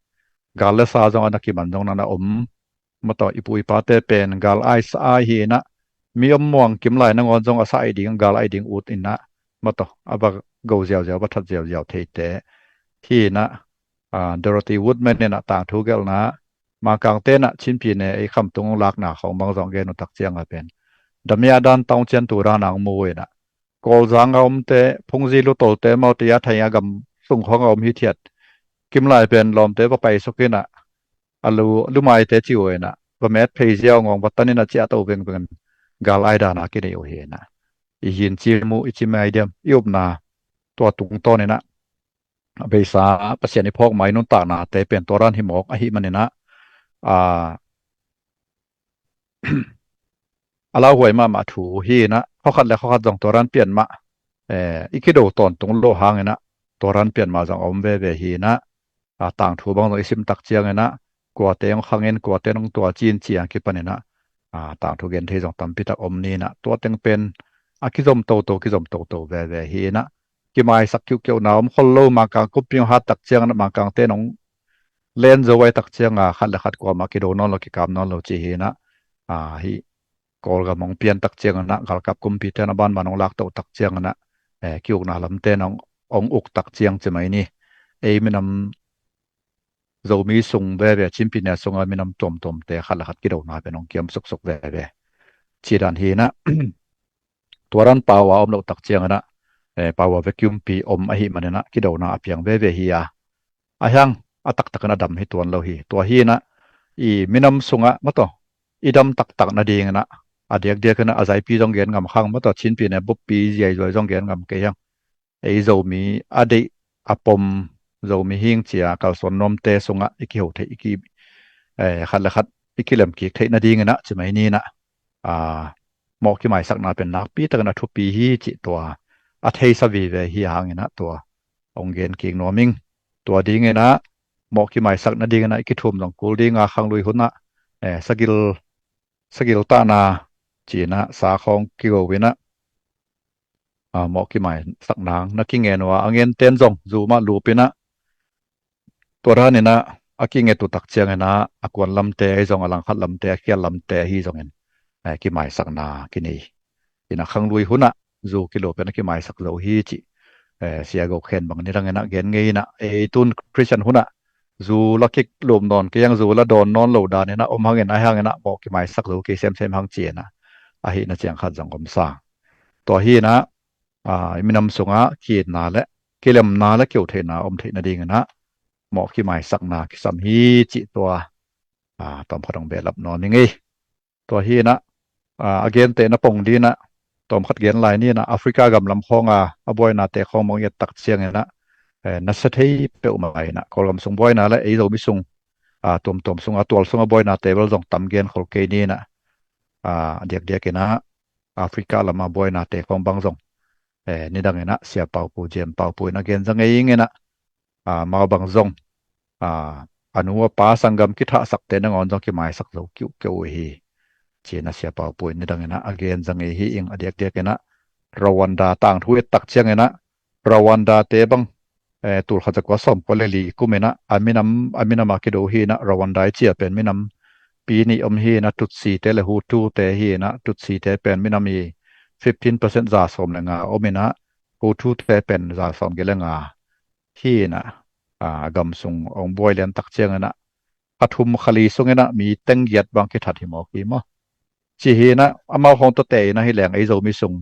gal le sa zong a na kiman zong na na om. Mataw, i pu i pate pen gal ai sa ai hi in ah, mi om muang kim lai nangawn zong a sa ai ding, gal ai ding ut in ah, mataw, a va go ziauziau, va that ziauziau theite hi in ah, a, Dorothy Woodman in ah tangthu gelhna, Mangkangte in ah Chin pyine ei khamtung lakna khawng bang zong gen uh tak ciangah pen, damia dan taung cian tu dan ang mu in ah, Kawlzang a omte, Phungzi, Lutolte, Mawtia, Thai a gam sung khawng a om hithiat kim lai pen lawmte va paisuk in ah, a lu, lumaite ci uh in ah, va met phei ziau ngawng va tan in ah ciah to vengveng in gal ai dan a kinei uh hi in ah, i hin cim uh, i cim ai diam, i upna tua tungtawn in ah, a beisa Pasian i phawk mai nuntaknate pen tua dan hi mawk ahi manin ah, a, a lauhuai mahmah thu hi in ah, khuakhat le khuakhat zong tua dan pian mah, eh, i kido tawntung lo hangin ah tua dan pian mah zong a om veve hi in ah, a, tangthu bang zong i sim tak ciangin ah, kuate hong khangin, kuate hong tualcin ci-a kipanin ah, a, tangthu gen thei zong tampi tak om ni in ah, tua teng pen a kizom toto, kizom toto veve hi in ah, kimaisak kiuhkeuhna om khol lo. Mangkang kumpi hong hat tak ciangin ah, Mangkangte in hong len zo ai tak ciangah khat le khat kuamah kido nawn lo, kikap nawn lo ci hi in ah, a, hih Kawlgam hong pian tak ciangin ah, galkap kumpite in a banban hong lakto tak ciangin ah, eh, kiukna lamte in hong, hong uk tak ciang ci mai ni. Ei minam Zomi sung veve, Chin pyine sunga minam tuamtuamte khat le khat kidona pen hong kiam suksuk veve. Ci dan hi in ah, tua dan pau a om loh tak ciangin ah, eh, pau a vacuum pi om ahi manin ah kidona a piang veve hi a. A hiang a taktakin a dam hi tuan lo hi. Tua hi in ah, i minam sungah mataw, i dam taktak nadingin ah, a diakdiakin ah a zaipi zong gen ngam khang mataw, Chin pyine buppi ziaizuai zong gen ngam kei hiang. Ei Zomi a deih a pom, Zomi hing cia kalsuan nuamte sungah i kiho theih, i ki, eh, khat le khat i kilem kik theih nadingin ah ci mai ni in ah, a, mawh kimaisakna pen nakpi takin a thupi hi cih tua a theisa vive hi hangin ah tua hong gen kik nuam ing. Tua dinginah mawh kimaisak nadinginah i kithum zong kul dinga khanglui hunah eh, sagil sagil tahna cinah sa khawng kigo inah ah, mawh kimaisak nang na kingen uh a, a ngenten zong zu mah lupinah tua daninah a kinget uh tak cianginah a kuan lamte ahi zong a langkhat lamte a khial lamte ahi zongin eh, kimaisakna kinei inah khanglui hunah zu kilupin a kimaisak zo hi cih eh, sia go khen bang nidanginah gen ngei inah ei tun Christian hunah zu la kik lum nawn kei ang, zu la dawn nawn lo daninah om hanginah ahi hanginah mawh kimaisak zo kei semsem hang cinah ahi na ciang khat zong om sang. Tua hinah ah, i minam sungah kiitna le kilemna le keutheihna om theih nadinginah mawh kimaisakna kisam hi cih tua ah, tawmkhat hong behlap nawn i ngei. Tua hinah ah, a gentehna pong dinah tawmkhat gen lai ninah Africa gam lam khawnga a buainate khawng mong i et tak cianginah eh, nasia thei peuhmah inah Kawlgam sung buaina le ei Zomi sung ah, tuamtuam sunga tual sunga buainate bel zong tam gen khol kei ninah ah, a diakdiakinah Africa lama buainate khawng bang zong eh, nidanginah sia Paupu Jem Paupu inah gen za ngei inginah ah, mau bang zong ah, a nu a pa sanggam kithahsakte nangawn zong kimaisak zo kiuhkeuh uh hi. Cinah sia Paupu in nidanginah a gen za ngei hi ing. A diakdiakinah Rwanda tangthu et tak cianginah Rwanda te bang eh, tulkhat zakua sawmkua le li kuminah a minam a minam a kido hinah Rwanda i cia pen minam pi nih om hinah Tutsi te le Hutu te hinah Tutsi te pen minam i fifteen percent za sawm le nga ominah Hutu te pen za sawm gi le nga hinah ah, a gam sung hong buai lian tak cianginah kha thum kha li sunginah mi teng giat bang kithat hi mawk hi maw? Ci hinah amau khawng tawte inah hi leng ei Zomi sung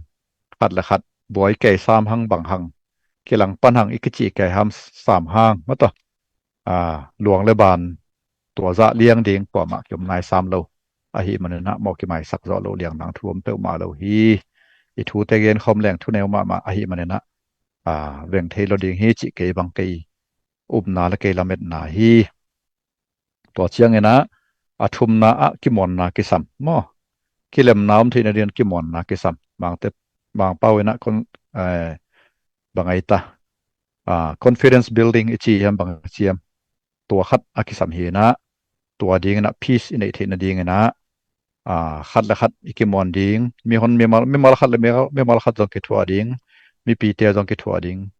khat le khat buai kei sam hang bang hang kilang pan hang i kici kei ham sam hang maw taw ah, luang le ban tua zah liang ding kuamah kiom nai sam lo ahi maninah mawh kimaisak zawh lo liang nang thu om peuhmah lo hi. I thute gen khawm leng thuneu mahmah ahi maninah ah, veng thei lo ding hi cih kei bang kei upna le kei lametna hi. Tua cianginah a thumna ah kimuanna kisam maw? Kilemna om theih nadinah kimuanna kisam. Mangte Mangpau inah kon eh, bang ai ta ah, confidence building i ci hiam bang i ci hiam? Tua khat a kisam hinah tua dinginah peace i neih theih nadinginah ah, khat le khat i kimuan ding, mihon mimal, mimal khat le mimal, mimal khat zong kithuah ding, mipite zong kithuah ding.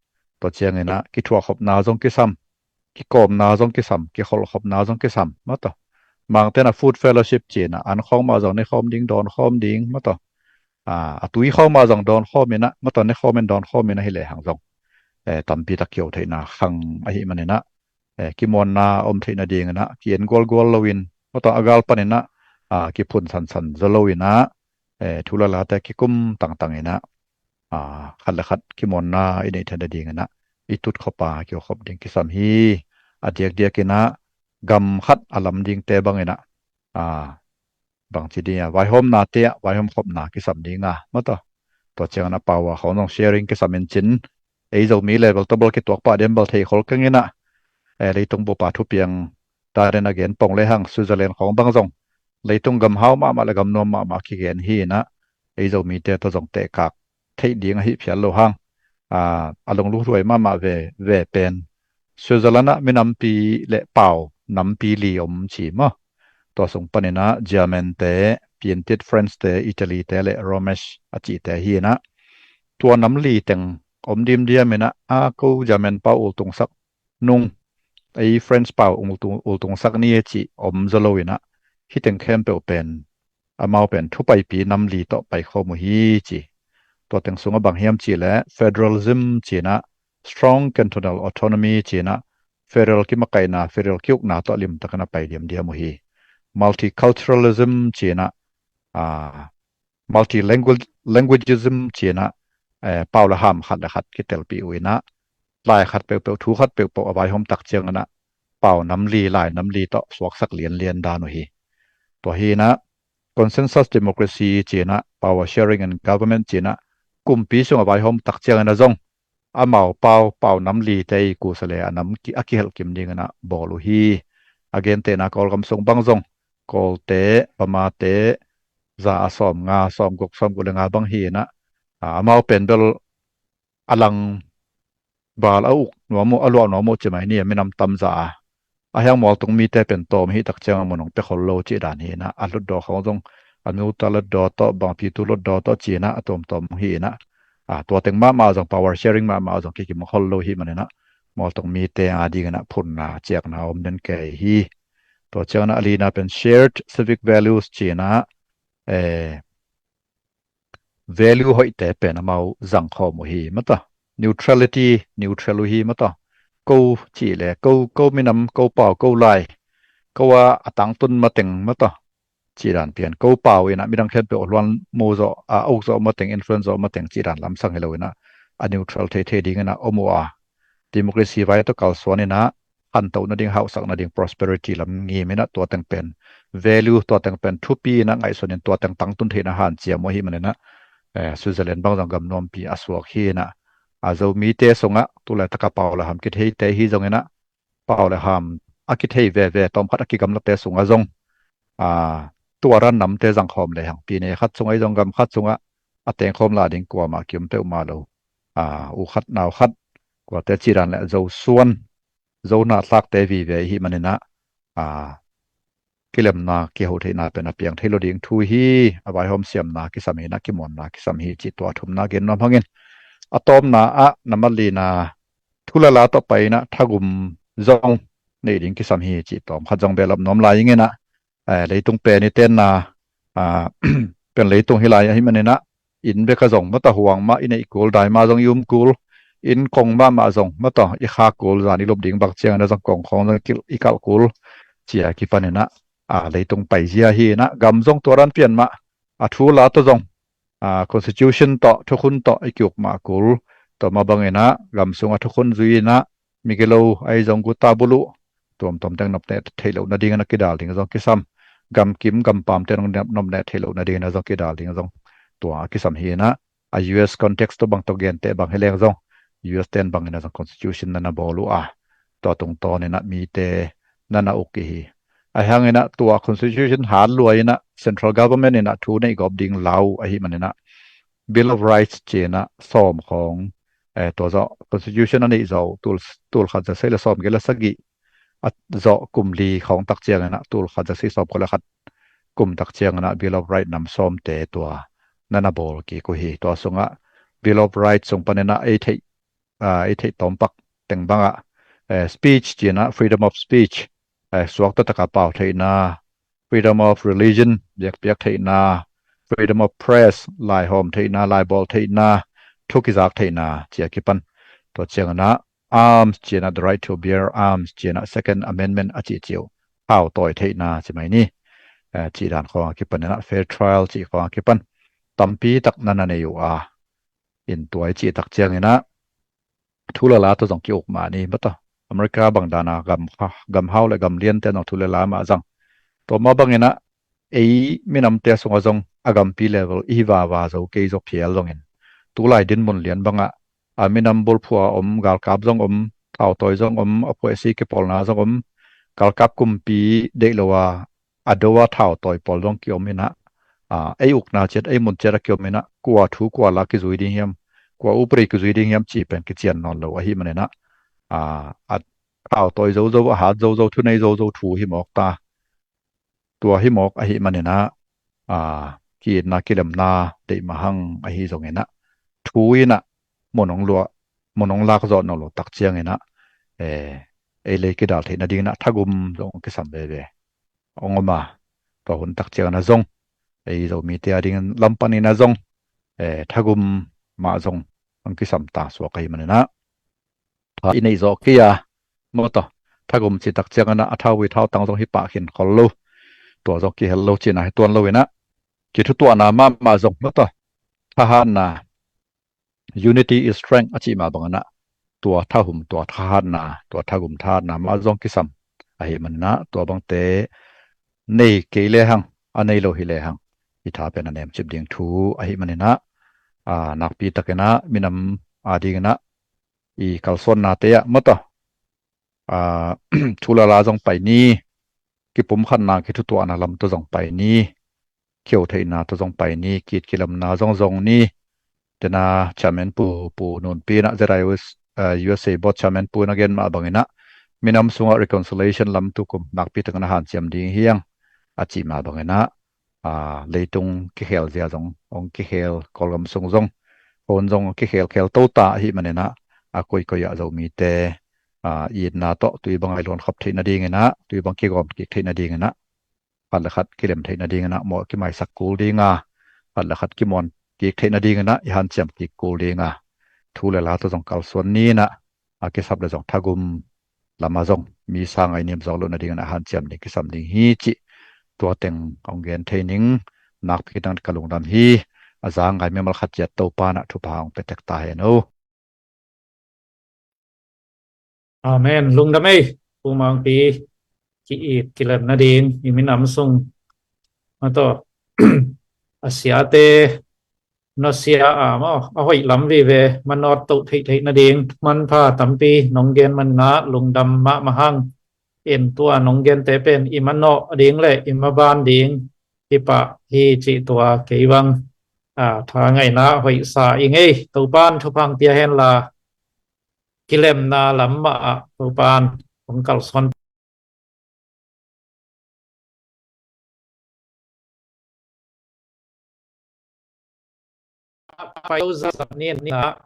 Tua cianginah kithuah khopna zong kisam, kikawmna zong kisam, kikholh khopna zong kisam maw taw? Mangtenah food fellowship cinah an khawng mah zong ne khawm ding, dawn khawm ding maw taw? Ah, a tui khawng mah zong dawn khawm inah maw taw, ne khawm in dawn khawm inah hi lehang zong eh, tampi tak kio theihna khang ahi maninah eh, kimuanna om theih nadinginah ki-en gualgual loin maw taw a gal paninah ah, kiphun sansan zaw loinah eh, thu le late kikum tangtanginah ah, khat le khat kimuanna i neih theih nadinginah i tut khop a kio khop ding kisam hi. A diakdiakinah gam khat a lam dingte banginah ah, bangci ding a vaihawmnate ah vaihawm khopna kisam dinga maw taw? Tua cianginah pau a khawng zong sharing kisam in cin ei Zomi level tabal kituak pah den bal thei khol kenginah eh, leitung bupa thupiang danin a gen pong lehang Switzerland khawng bang zong leitung gam hau mahmah le gam nuam mahmah kigen hinah ei Zomite tawh zong tehkak theih ding ahi phial lo hang ah, a lungluhluai mahmah ve ve pen Switzerland ah minampi le pau nampi li om ci maw? Tua sung paninah German te, Piantit French te, Italy te le Romesh a cihte hinah tua nam li teng om dimdiam inah a ko German pau ultungsak nung ei French pau ultung, ultungsak ni a cih om zaw loinah hiteng khempeuh pen amau pen thupaipi nam li tawh paikhawm uh hi ci. Tua teng sungah bang hiam cihleh federalism cinah strong cantonal autonomy cinah federal kimakaihna, federal kiukna tawh limtakin a pai diamdiam uh hi. Multiculturalism cinah ah, multilanguagism cinah eh, pau le ham khat le khat kitelpih uh inah lai khat peuhpeuh, thu khat peuhpeuh a vaihawm tak cianginah pau nam li, lai nam li tawh suaksak lianlian dan uh hi. Tua hinah consensus democracy cinah power sharing and government cinah kumpi sung a vaihawm tak cianginah zong amau pau, pau nam lite i kusa le a nam ki, a kihelh kim dinginah bawl uh hi. A gentehna Kawlgam sung bang zong Kawlte, Bamate za a sawm nga, sawm guk, sawm guk le nga bang hinah ah, amau pen bel a lang bal a uk nuam uh, a luah nuam uh ci mai ni, a minam tam zah a. A hiang mualtung mite pen tawm hi tak ciang a mun hong pia khol lo cih dan hi inah, a hlutdaw khawng zong, a nuta hlutdaw tawh, bangpitu hlutdaw tawh ci inah a tuamtuam hi inah, a, tua teng mahmah zong, power sharing mahmah zong kikim khol lo hi man inah, mualtung mite a ding inah phunna ciakna om den kei hi. Tua ciang inah a lina pen shared civic values ci inah, eh, value hoihte pen amau zangkhawm uh hi mata. Neutrality, neutral uh hi mata. Ko cih le, ko, ko minam, ko pau, ko lai, ko a, a tangtun mateng mata, cih dan pian. Ko pau inah midang khempeuh a luan mu zawh, a uk zawh mateng, influence zawh mateng cih dan lamsang hi lo inah, a neutral theithei ding inah om uh a, democracy vai tawh kalsuan inah, khantoh nading, hauhsak nading, prosperity lam ngim inah, tua teng pen value, tua teng pen thupi inah ngaihsun in, tua teng tangtun theihna hanciam uh ahi man inah, eh, Switzerland bang zong gam nuampi a suak hi inah, a, Zomite sungah tu laitak a pau le ham kitheite hi zong inah, pau le ham a kithei veve tawmkhat a kigamlate sungah zong, a, tua ran namte zangkhawm lehang, pine khat sungah hi zong, gam khat sungah a tengkhawm la ding kuamah kiom peuhmah lo. A, u khat nau khat, kuate cih dan le Zosuan, Zo na tlakte vive hi man inah, a, kilemna, kiho theihna pen a piang thei lo ding thu hi. A vaihawm siamna kisam hi inah, kimuanna kisam hi cih tua thumna gen nuam hangin, a tawpna ah na malina thu le la tawh pai inah thagum zong neih ding kisam hi cih tawmkhat zong belap nuam lai ing inah, eh, leitung pen i tenna, ah, pen leitung hi lai ahi man inah, inn bek a zong mata huang mah i neih kul, dai mah zong i um kul, inn kong mahmah zong mata i kha kul, zan i lup ding bang ciang inah zong kong khawng zong i kil, i kalh kul, ci a kipan inah, a, leitung paizia hi inah, gam zong tua dan pian mah, a, thu la tawh zong, a, constitution tawh, thukhun tawh i kiuk mah kul, tua mah bang inah gam sungah thukhun zui inah, migilo ahi zong, guta buluh, tuamtuam teng nopneh theih loh nading inah kidal ding zong kisam. Gamkim gampamte nong nop-, nopneh theih loh nading inah zong kidal ding zong tua kisam hi inah, a, U S context tawh bang tawh genteh bang hi leng zong, U S ten bang inah zong constitution na na bawl uh a, tua tungtawn inah mite na na uk i hi. Ahi hang inah tua constitution hat lua inah central government inah thu neih gawp ding lau ahi man inah, Bill of Rights ci inah sawm khawng, eh, tua zawh constitution a neih zawh tul, tul khat za sagih le sawm giat le sagih a zawh kum li khawng tak ciang inah, tul khat za sagih sawm kua le khat kum tak ciang inah Bill of Rights nam sawmte tua na na bawl kik uh hi. Tua sungah Bill of Rights sung pan inah ei theih, ah, ei theih tawmpak teng bangah, eh, speech ci inah, freedom of speech, eh, suak taktak a pau theihna, freedom of religion, biakpiak theihna, freedom of press, laihawm theihna, laibawl theihna, thu kizak theihna ci a kipan. Tua ciang inah arms ci inah, the right to bear arms ci inah, Second Amendment a cihcih uh, thautawi theihna ci mai ni, eh, cih dan khawng a kipan inah, fair trial cih khawng a kipan, tampi tak na na nei uh a, in tua i cih tak ciang inah thu le la tawh zong ki-uk mah ni mata. America bang dan a gam, gamhau le gam liante zong thu le la mah zang. Tua mah bang inah ei minamte sungah zong a gampi level i hi vava zo, kei zaw phial zongin, tulai dinmun lian bangah, a, minam bulphuh a om galkap zong om, thautawi zong om, a phuaisi kipawlna zong om, galkap kumpi deih lo a, a do a thautawi pawl zong kiom inah, a, ei ukna ciat, ei mun ciat a kiom inah, kua thu kua la kizui ding hiam, kua upadi kizui ding hiam cih pen kician nawn lo ahi man inah, a, a thautawi zozo, a hat zozo, thunei zozo thu hi mawk ta. Tua hi mawk ahi man inah, a, ki-itna kilemna deih mah hang ahi zong inah, thu inah mun hong luah, mun hong lak zawh nawn lo tak ciang inah, eh, ei lei kidal theih nading inah thagum zong kisam veve hong om a, tua hun tak ciang inah zong, ei Zomite a ding lam pan inah zong, eh, thagum mah zong hong kisam ta suak ahi man inah, tha i neih zawh kei a, mawtaw, thagum cih tak ciang inah a thauvui thautang zong hi pah khin khol lo, tua zong kihel lo cihna hi tuan lo inah, kithutuahna mahmah zong mawtaw, thahatna, unity is strength a cih mah bang inah, tua thahum, tua thahatna, tua thagum thahatna mah zong kisam ahi man inah, tua bangte nei kei lehang, a nei lo hi lehang, i tha pen a nemcip ding thu ahi man inah, a, nakpi tak inah minam a ding inah i kalsuannate ah mawtaw, a, thu le la zong pai ni, kipumkhatna, kithutuahna lam tawh zong pai ni, kheu theihna tawh zong pai ni, ki-it kilemna zong zong ni. Tena chairman pu, Pu Nunpi inah Z I O S ah, U S A Board Chairman pu in a gen mah bangin ah, minam sungah reconciliation lam tukum nakpi takin a hanciam ding hi hang a cih mah bangin ah, ah, leitung kikhel zia zong hong kikhel, Kawlgam sung zong, hong zong kikhel khel to ta ahih manin ah, a koikoi ah Zomite, ah, itna tawh tui bang a i luankhop theih nadingin ah, tui bang kigawm kik theih nadingin ah, khat le khat kilem theih nadingin ah mawh kimaisak kul ding a, khat le khat kimuan kik theih nadingin ah i hanciam kik kul ding a, thu le la tawh zong kalsuan ni in ah, a kisap le zong thagum lamah zong mi sang a i nim zawk loh nadingin a hanciam ding kisam ding hi cih tua teng hong gen thei ning. Nakpi takin ka lungdam hi. A za ngai mimal khat ciat Topa in ah thupha hong pia tek ta hen o. Amen. Lungdam ei, Pu Mangpi, ki-it kilem nading i minam sung, mah tawh, a siate nusia a maw, a hoih lam vive manawt to theihtheih nading manpha tampi nong gen manin ah lungdam mahmah hang. In tua nong gente pen i manawh ding le i maban ding hi pah hi cih tua kei bang, ah, tha ngaihna hoihsa i ngei. Topan thupha hong pia hen la, kilemna lam mah ah Topan hong kalsuan pai lo. Zat ni na,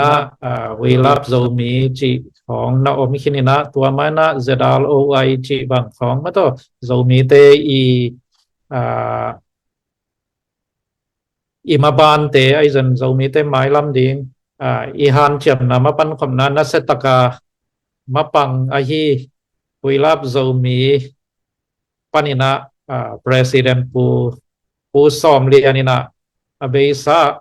ah, We Love Zomi cih khawng na om khin in ah, tua mah in ah Z R O I cih bang khawng mah tawh Zomite i, ah, i mabante ahi zong Zomite mailam ding, ah, i hanciamna mapan khopna nasia taka mapang ahi We Love Zomi panin ah, ah, President Pu, Pu Sawm Lian in ah, a beisa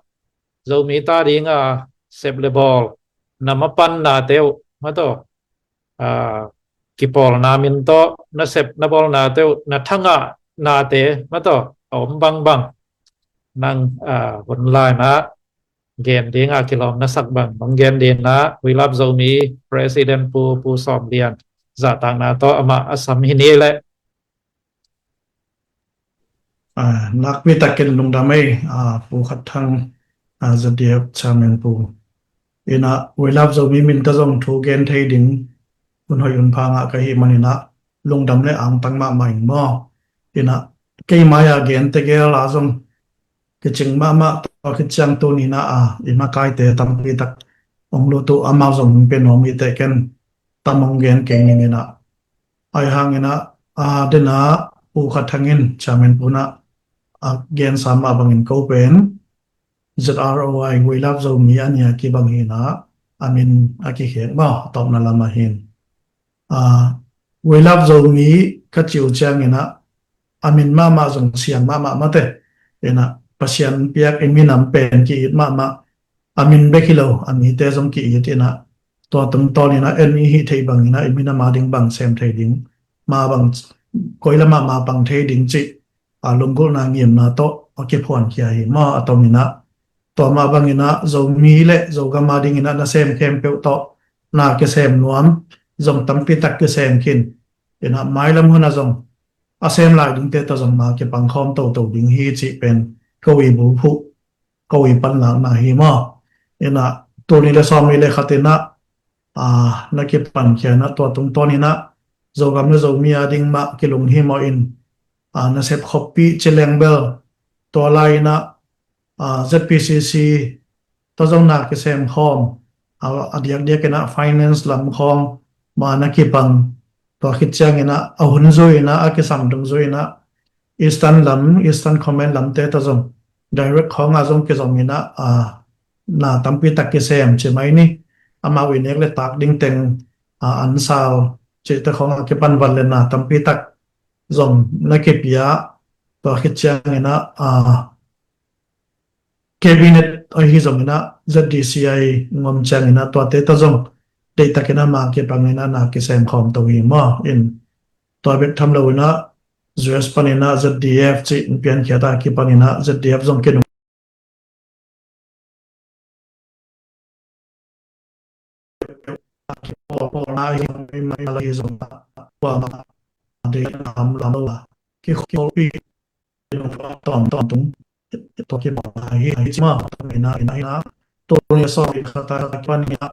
Zomi ta ding a sep le bawl na mapannate uh mah tawh, ah, kipawlna min tawh na sep na bawlnate uh, na thangahnate mah tawh a om bangbang nang, ah, hun lai-in ah gen ding a kilawm na sak bang, nong gen ding in ah We Love Zomi President Pu, Pu Sawm Lian zahtakna tawh amah a sam hi ni leh. Ah, nakpi takin lungdam ei, ah, Pu Khat Thang, ah, Z D F Chairman Pu. In ah We Love Zomi min tawh zong thu gen thei ding hun hoih hun pha ngah ka hih manin ah lungdam le angtang mahmah ing maw. In ah kei mai-a gen tegel a zong kicing mahmah, tua khit ciang tuni in ah, ah, i makaite tampi tak hong lut uh, amau zong hong pia nuam hi teh, ken tam hong gen kei ning in ah. Ahi hangin ah, ah, a den ah Pu Khat Thang in, Chairman Pu in ah, a gensa mah bangin ko pen Z R O I, We Love Zomi a nih a kibang hi in ah, a min a kikhek maw, a tawpna lamah hin. Ah, We Love Zomi ka cih uh ciangin ah, a min mahmah zong siang mahmah mah teh. In ah Pasian piak i minam pen ki-it mahmah, a min bek hi lo, a mite zong ki-it in ah, tua tungtawn in ah en i hih theih bangin ah i minam a ding bang sem thei ding, ma bang, koi lamah ma pang thei ding cih, a, lunggulhna ngimna tawh a kiphuankhia hi maw, a tom in ah. Tua mah bangin ah Zomi le Zogam a dingin ah nasem khempeuh tawh na kisem nuam zong tampi tak kisem khin. In ah mailam hun ah zong a sem lai dingte tawh zong ma kipan khawm toto ding hi cih pen ko i bulphuh, ko i panlakna hi maw. In ah tul nih le sawmnih le khat in ah, ah, na kipankhia in ah, tua tungtawn in ah Zogam le Zomi a ding mah kilunghimawh in, ah, nasep khoppih ci leng bel, tua lai in ah, ah, Z P C C tawh zong na kisem khawm, ah, a diakdiak in ah finance lam khawng ma na kipang, tua khit ciangin ah a hun zui in ah, a kisam dungzui in ah Eastern lam, Eastern Command lamte tawh zong direct khawng ah zong kizom in ah, ah, na tampi tak kisem ci mai ni. Amau i nek le tak ding teng, ah, an sal cihte khawng a kipan vat le na tampi tak zong na kipia, tua khit ciangin ah, ah, Cabinet ahi zongin ah Z D C I ngom ciangin ah tuate tawh zong deihtakin ah ma kipangin ah na kisem khawm to hi maw. In tua bek tham loin ah U S panin ah Z D F cih in piankhiat a kipanin ah Z D F zong kinung pawlpawlna hi, maimal ahi zong ah kuamah deih lam lam lo a kikholpi tawm tawm tung tua kipawlna hi, hi ci mah tawm ina ina ina Tuni a sawm nih khat a kipan hi a,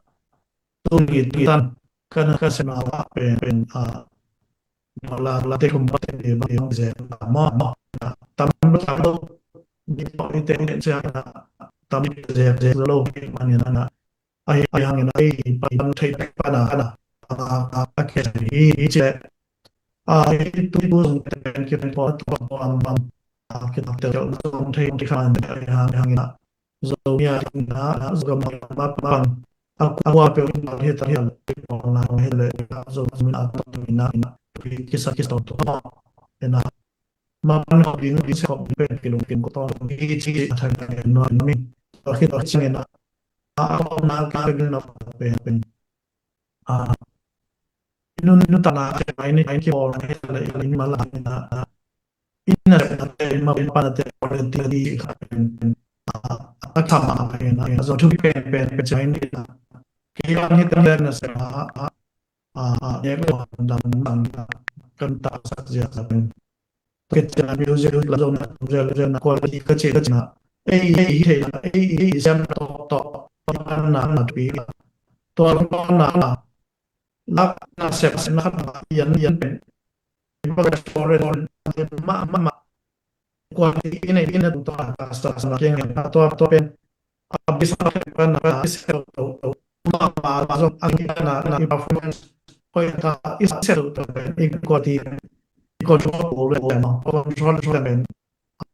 tuni tan kan ka sem na pen pen a la la te kum pa te ni ba yong ze ta mo mo. Tam lo tam lo ni to ni te ni se na tam ni ze ze lo ni man ni na. Ahi ahi hangin ahi pa pan thei pa na na. A a a ke hi hi che. A hi tu tu sung te pen ki pen po to po am am. A ki tak te lo na sung thei ki khan ahi hangin a. Zomi a ding a, Zogam a ding a, a kua peuh in a hita hial, na hile, Zomi a ding a, kisa kisa to to na, ina, ma man ho ding ding se ho ding pen kilung kin ko to, hi chi a thang no mi, to hi to chi ina, a ko na ka ding na pen pen, a, nun nun ta na, ai ni ai ki bol na hile, ai ni ma la ina, ina na te ma pen pan te quality di kha pen pen a a kha ma pen a zo thu pen pen pen chai ni na ke an hi te na se a a a ne ko dam dam kan ta sak zia pen ke cha music la zo na zo zo na quality ka che ka che na ei ei hi thei na ei ei sem to to pan na na pi to na na lak na sep na khat na yan yan pen. Ipa ka foreign ma ma ma. Kuan ti ina ina tu ta ka sta sa na keng na tua tua pen. A bisa ka na ka is to to. Ma ma ma zo ang na na i performance. Hoi ta is to to pen. I kuan ti control le ma control le pen.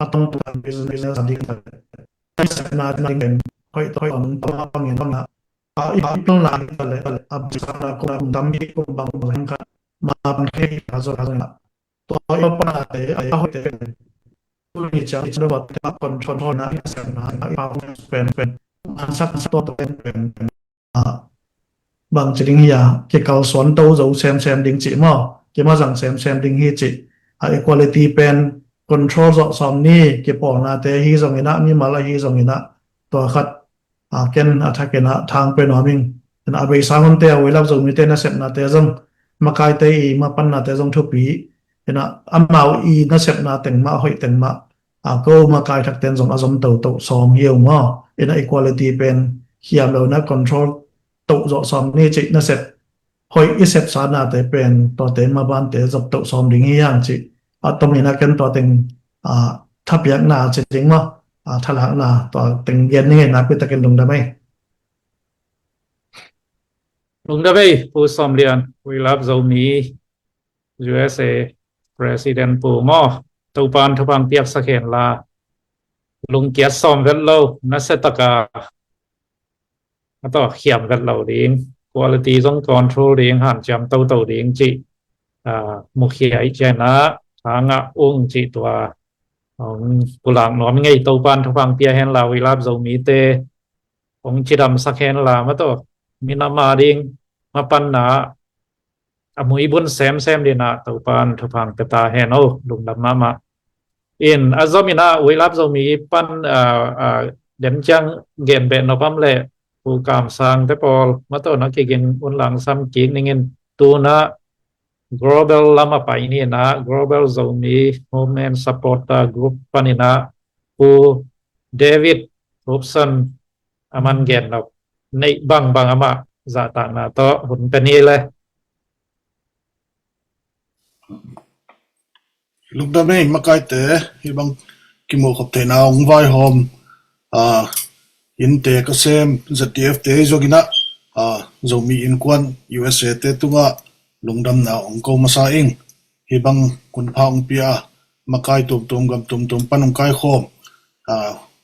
A tong tu business a ding ta. Is na na pen. Hoi to hoi ang pa ma ngin na. A i pil na le a bisa na ko dam i ko bang bang kha ma bang khe ka zo ka zo na. To i pa na te a hoi te. Tu ni cha i cha ba ta kon chon chon na i sa na i pa pen pen. An sak to to pen pen pen. A bang chi ding hi a ki kal suan to zo sem sem ding chi mo. Ki ma zang sem sem ding hi chi. A equality pen control zo som ni ki pawl na te hi zong ina mi mal a hi zong ina. To khat a ken a thak ina thang pen om ing. Ina a bei sang om te a wei lak zo mi te na sep na te zong makai te i ma pan na te zong thupi. Ina amau i na sep na teng ma hoi teng ma a ko makai thak ten zong a zom to to som hiu mo. Ina equality pen hiam lo na control to zo som ni chi na sep. Hoi i sep sa na te pen to te ma ban te zop to som ding hi yang chi. A tom ina ken to teng a thapiak na chi ding mo. A thalak na to teng gen ni na pi ta ken lungdam ei. Lungdam ei, Pu Sawm Lian, We Love Zomi, U S A President Pu maw. Topan thupang piak sak hen la. Lungkiat sawm vet lo, na se taka. A to khiam vet lo ding. Quality zong control ding, han ciam to to ding ci. A, mukhia i cian a, hanga ung ci tua. Ong pulak nuam ngei Topan thupang pia hen la We Love Zomi te. Ong cidam sak hen la ma to. Minam a ding, ma pan na, a mui bun sem sem dina Topan thupang pia ta hen o, lungdam mama. In, a zom ina We Love Zomi pan, a, a, dem ciang gen beh nopam le, Pu Kam Sang te pawl, ma to na kigin un lang sam kik ningin, tu na global lama pai ni na, Global Zomi Movement Supporter Group panina, Pu David Hobson a man gen nop neih bangbang amah zahtakna tawh hun pe ni le. Lungdam ei makaite, hih bang kimuh khop theihna hong vaihawm, a, innte ka sem Z D F te zong inah, a, Zomi Innkuan U S A te tungah lungdamna hong ko masa ing. Hih bang hun pha hong pia a, makai tuamtuam gam tuamtuam pan hong kaikhawm, a,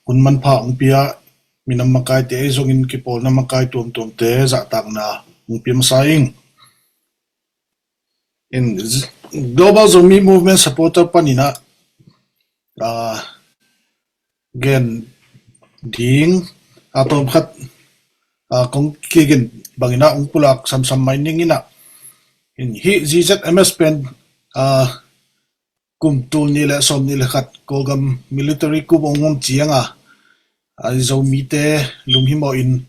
hun manpha hong pia, minam makaite ei zongin kipawlna makai tuamtuamte zahtakna hong pia masa ing. In Z-, Global Zomi Movement Supporter paninah, a, gen ding, a, tawm khat, a, kong kigin banginah hong pulak samsam mai ninginah. In hih Z Z M S pen, a, kum tul nih le sawm nih le khat Kawlgam military coup hong hong cianga, a, Zomite lunghimawh in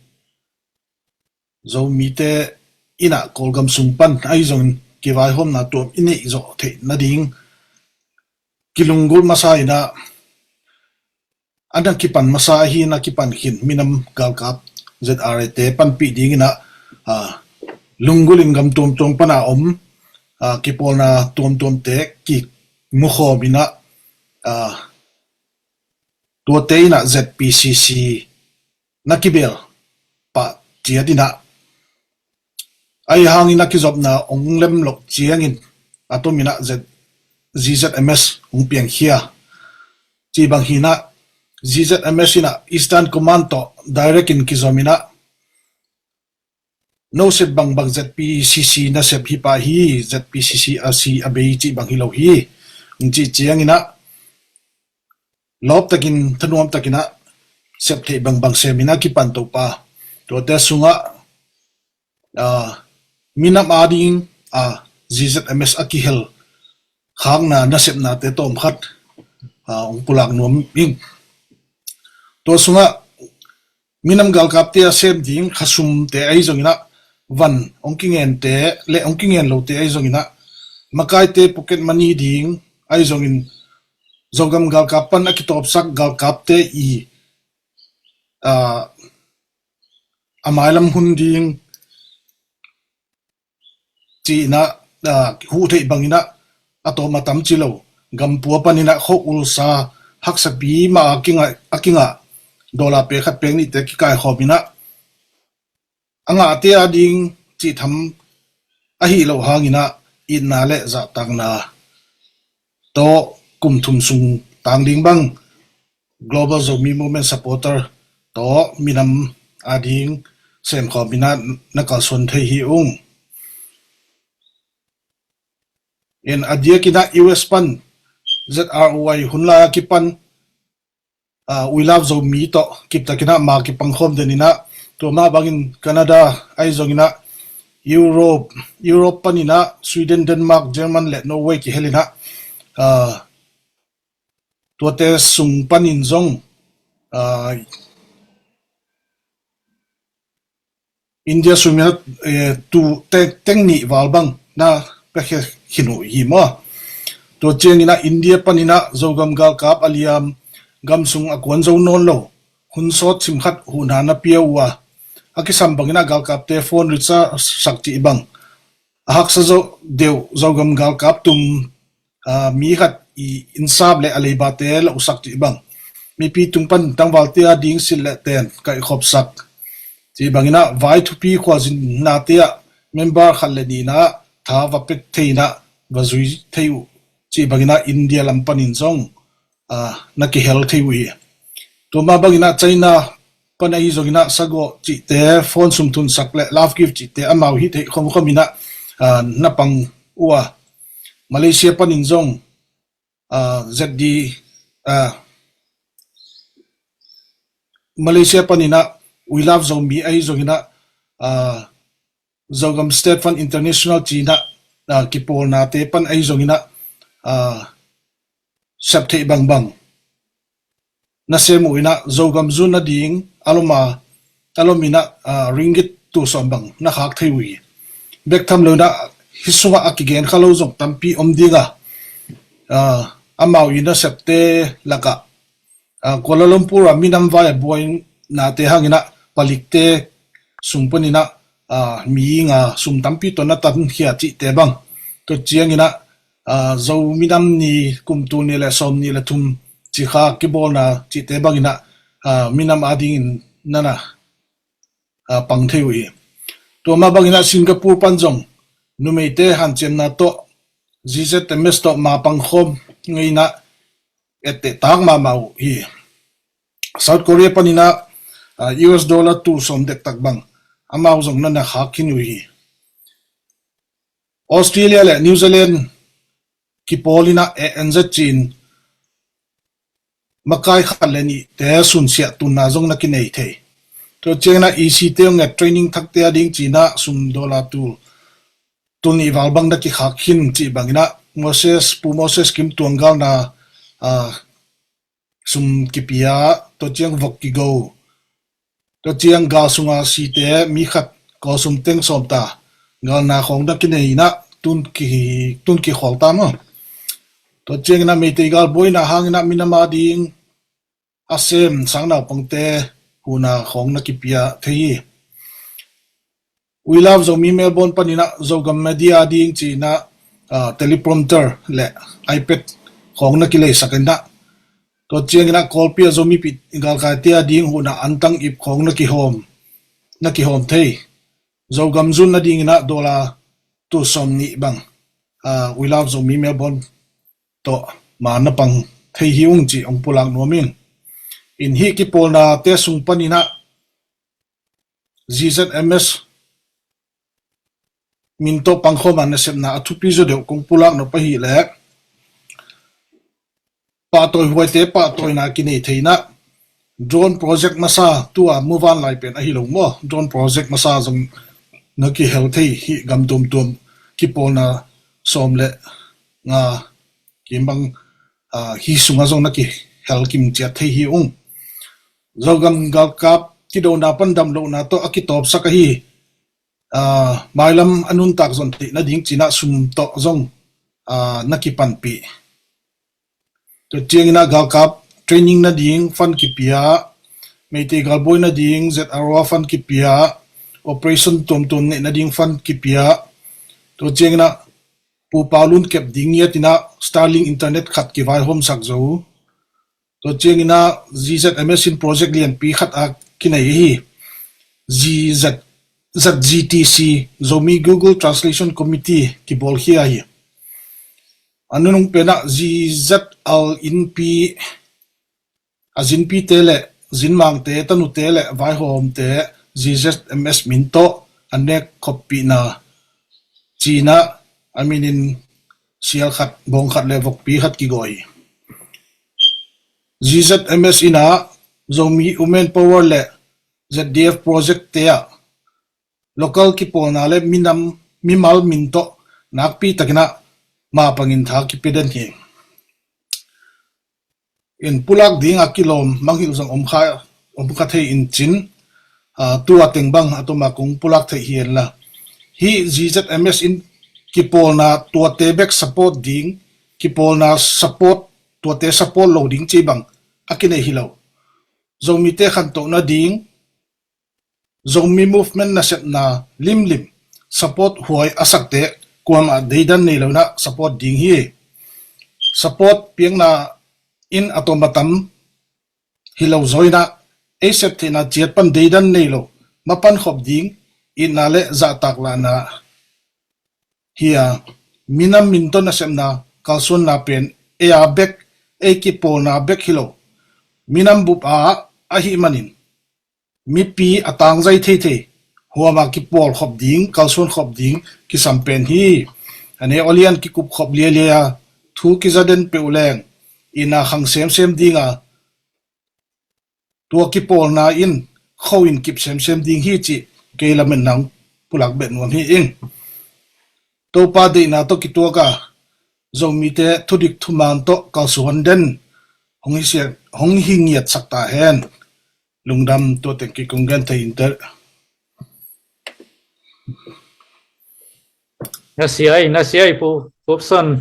Zomite inah Kawlgam sung pan ahi zongin kivaihawmna tuam i neih zawh theih nading kilunggulh masa inah a na kipan masa ahi na kipan khin minam galkap Z R A te panpih dingin ah, ah, lunggulh in gam tuamtuam pan a om, ah, kipawlna tuamtuamte kimukhawm in ah, ah, tuate in ah Z P C C na kibel pah ciat in ah, ahi hangin a kizopna hong lemlok ciangin a tom in ah Z-, Z Z M S hong piangkhia. Cih bang hi in ah, Z Z M S in ah Eastern Command tawh direct in kizom in ah, no sep bangbang Z P C C na sep hi pah hi, Z P C C a si a bei cih bang hi lo hi, hong cih ciangin ah, lawp takin, thanuam takin ah sep theih bangbang sem in ah kipan to pah. Tuate sungah, ah, minam ading, ah, Z Z M S a kihel khakna nasepnate tawm khat, ah, hong pulak nuam ing. Tua sungah minam galkapte a sem ding khasumte ahi zongin ah, van hong kingente le hong kingen lote ahi zongin ah, makaite pocket money ding ahi zongin, Zogam galkap pan a kitawpsak galkapte i, ah, a mailam hun ding cih in ah, ah, huh theih bang in ah, a tawm a tam ci lo, gampua pan in ah khua ulsa haksapi mah a kingah, a kingah, dollar pek khat pek nihte kikaikhawm in ah, a ngahte ading cih tham ahi lo hangin ah, itna le zahtakna tawh kum thum sung tang ding bang Global Zomi Movement supporter tawh minam ading semkhawm in ah na kalsuan thei hi ung. In a diakin ah U S pan Z R O I hun lai a kipan, ah, We Love Zomi tawh kiptakin ah ma kipangkhawm den in ah, tua mah bangin Canada ahi zongin ah, Europe, Europe pan in ah Sweden, Denmark, German le Norway kihel in ah, ah, tuate sung panin zong, ah, India sung in ah, eh, tu te-, teng nih val bang na pia khin uh hi maw. Tua ciangin ah India pan in ah Zogam galkap a liam, gam sung a kuan zo nawn lo, hun sawt sim khat huhna na pia uh a, a kisam bangin ah galkapte phone recharge sak cih bang, a haksa zo deuh Zogam galkap tum, ah, mi khat i innsap le a leibate lausak cih bang, mipi tung pan tangvalte ading silh le ten kaihkhopsak cih bangin ah, vai thupi khualzinna te ah member khat le nih in ah tha va pet thei in ah va zui thei uh cih bangin ah India lam panin zong, ah, na kihel thei uh hi. Tua mah bangin ah China pan ahi zongin ah sagawh cihte, phone sumthunsak le love gift cihte amau hih theih khomkhom in ah, ah, na pang uh a, Malaysia panin zong, ah, Z D, ah, Malaysia pan in ah We Love Zomi ahi zongin ah, ah, Zogam State Fund International ci in ah, ah, kipawlnate pan ahi zongin ah, ah, sep theih bangbang na sem uh in ah, Zogam zun nading a lom a, a lom in ah, ah, ringgit tul sawm bang na khak thei uh hi. Bek tham lo in ah, hih sungah a kigen kha lo zong tampi om ding a, ah, amau i nasepte lakah, ah, Kuala Lumpur a minam vai a buainate hangin ah palikte sung panin ah, ah, mi nga sum tampi tawh na tankhia cihte bang. Tua ciangin ah, ah, Zo minam ni kum tul nih le sawm nih le thum cikha kibawlna cihte bangin ah, ah, minam adingin na na, ah, pang thei uh hi. Tua mah bangin ah Singapore pan zong numeite hanciamna tawh Z Z M S tawh ma pangkhawm ngei in ah etteh tak mahmah uh hi. South Korea panin ah, ah, U S dollar tul sawm dektak bang amau zong na na khak khin uh hi. Australia le New Zealand kipawl in ah A N Z ci-in makai khat le nihte sunsiah tunna zong na kinei thei. Tua ciangin ah E C te hong nget training thakte ading ci-in ah sum dollar tul, tul nih val bang na kikhak khin cih bangin ah Moses, Pu Moses Kim Tuang galna, ah, sum kipia, tua ciang vok kigo, tua ciang gal sunga site mi khat kawlsum teng sawmta galna khawng na kinei in ah tun ki, tun kikhawl ta maw. Tua ciangin ah Meitei gal buaina hangin ah minam ading a sem sang naupangte huhna khawng na kipia thei hi. We Love Zomi Melbourne paninah Zogam media ding cinah, ah, teleprompter le iPad khawng na kileisak inah, tua cianginah Kawlpi a Zomi pit galkaite a ding huhna antang ip khawng na kihawm, na kihawm thei. Zogam zun nadinginah dollar tul sawm nih bang, ah, We Love Zomi Melbourne tawh ma na pang thei hi ung ci hong pulak nuam ing. In hih kipawlna te sung paninah Z Z M S min tawh pangkhawm a nasepna a thupi zaw deuh kong pulak nop ahih leh, pahtawi huaite pahtawina kinei theinah drone project masa, tua muvanlai pen ahi lo maw, drone project masa zong na kihel thei hi. Gam tuamtuam kipawlna sawm le nga kimbang, ah, hi sungah zong na kihel kim ciat thei hi ung. Zogam galkap kidona pan damlohna tawh a kitawpsak ahi, ah, mailam a nuntak zon theih nading cinah sum tawh zong, ah, na kipanpih. Tua cianginah galkap training nading fund kipia, Meitei galbawi nading Z R O a fund kipia, operation tuamtuam neih nading fund kipia. Tua cianginah Pu Pau Lun kep ding ngiatinah Starlink internet khat kivaihawmsak zo. Tua cianginah Z Z M S in project lianpi khat a kinei ahi, Z Z, Z G T C, Zomi Google Translation Committee kibawlkhia hi. A nunung penah Z Z al inpi, a zinpite le zinmangte, tanute le vaihawmte Z Z M S min tawh a nek khoppihna cinah a minin sial khat, bawng khat le vokpi khat kigawi hi. Z Z M S inah Zomi Women Power le Z D F project te ah local kipawlna le minam, mimal min tawh nakpi takinah mapangin tha kipia den hi. In pulak dingah kilawm mangngilh zong om kha, om kha thei in cin, ah, tua teng bang a tuma kong pulak theih hi henla, hih Z Z M S in kipawlna tuate bek support ding, kipawlna support, tuate support lo ding ci bang a kinei hi lo. Zomite khantohna ding, Zomi movement nasepna limlim support huai a sakte kuamah deidan nei lonah support ding hi. Support piakna in a tom a tam hi lo zaw inah, ei sep theihna ciat pan deidan nei lo, mapan khop ding itna le zahtak lahna hi a, minam min tawh nasepna kalsuanna pen ei a bek, ei kipawlna bek hi lo, minam bup a ahih manin mipi a tangzai theithei huama kipawl khop ding, kalsuan khop ding kisam pen hi. A ne olian kikup khop lialia, thu kizaden peuh leng ina khang semsem dinga, tua kipawlna in kho in kip semsem ding hi cih kei lametna hong pulak beh nuam hi ing. Topa deihna tawh kituaka Zomite thudik thuman tawh kalsuan den hong hi siak, hong hi ngiatsak ta hen. Lungdam. Tua teng kei kong gen thei inteh. Na siai, na siai Pu, Pu Son,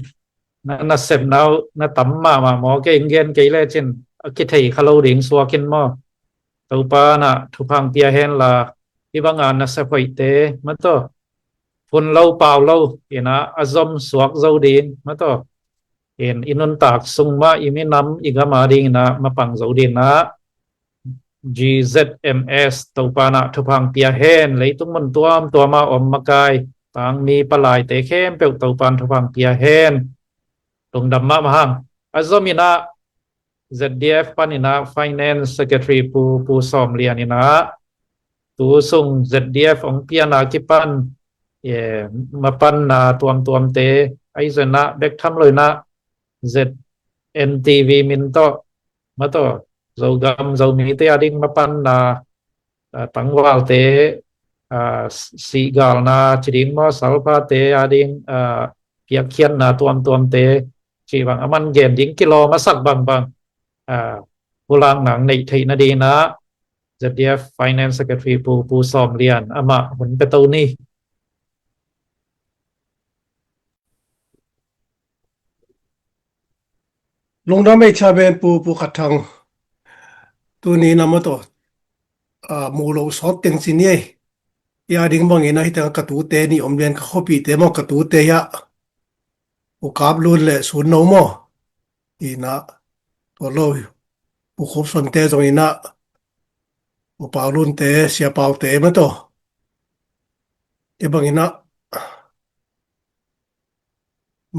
na, na sepna uh na tam mahmah maw, kei ing gen kei lecin a kithei kha lo ding suak in maw. Topa na thupha pia hen la, hih banga na sep hoihte maw tawh, phun lo pau lo ina a zom suak zo ding maw tawh, in i nuntak sung mah i minam i gam a ding ina mapang zo ding ina G Z M S Topa na thupha pia hen. Leitung mun tuamtuam a om makai tangmi palaite khempeuh Topa na thupha pia hen. Lungdam mahmah hang. A zom ina Z D F pan ina Finance Secretary Pu, Pu Sawm Lian ina tu sung Z D F hong piana kipan, e, mapanna tuamtuamte, ahi zongina bek tham lo ina Z N T V min tawh maw tawh, Zogam Zomite a ding mapanna, ah, tangvalte, ah, sihgalna ci ding maw, salphate a ding, ah, piakkhiatna tuamtuamte cih bang a man gen ding kilawm a sak bangbang, ah, pulakna neih theih nading ina Z D F Finance Secretary Pu, Pu Sawm Lian amah hun pia to ni. Lungdam ei chairman Pu, Pu Khat Thang. Tuni na maw tawh ah, mu lo sawt teng ci ni ei. I a ding bangin ah hih tengah ka tute nih om lian, ka khuapihte maw, ka tute hi ah. U Kap Lun le Sun No maw. Hi nah, tua lo, U Khup Suante zong hi nah, U Pau Lunte, Sia Paute maw tawh. Hi bangin ah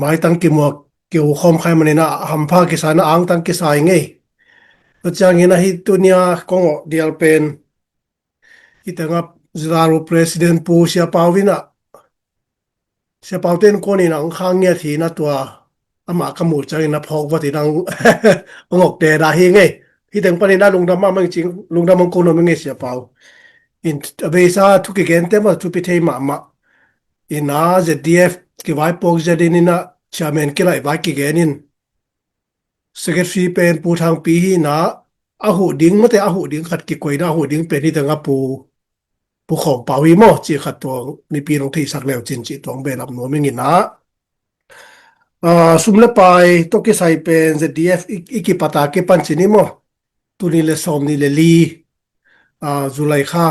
maitang kimuak kiu khawm khai manin ah hampha kisa na angtang kisa hi ngei. Tua ciangin ah hih tunia kong awh dial pen, hih tengah Ziraru President Pu Sia Pau in ah, Sia Paute in kuanin ah ang khang ngiat hi nah, tua amah ka muh ciangin ah phawk vat in ang, ang awk te dah hi ngei. Hih teng panin ah lungdam mahmah ing cing, lungdam ang kong nuam ing ngei Sia Pau. In a beisa thu kigente mah thupi thei mahmah. In ah Z D F kivaipuak ziat in ah chairman kilaih vai kigen in, secretary pen Pu Thangpi hi nah, a huh ding mate, a huh ding khat kikoih nah, a huh ding pen hih tengah Pu, Pu Khawng Pau hi maw, cih khat tua mipi nong theisak leu cin cih tua ang behlap nuam ing in ah. Ah, sum le pai tawh kisai pen Z D F i, i kipat a kipan ci ni maw. Tul nih le sawm nih le li, ah, July kha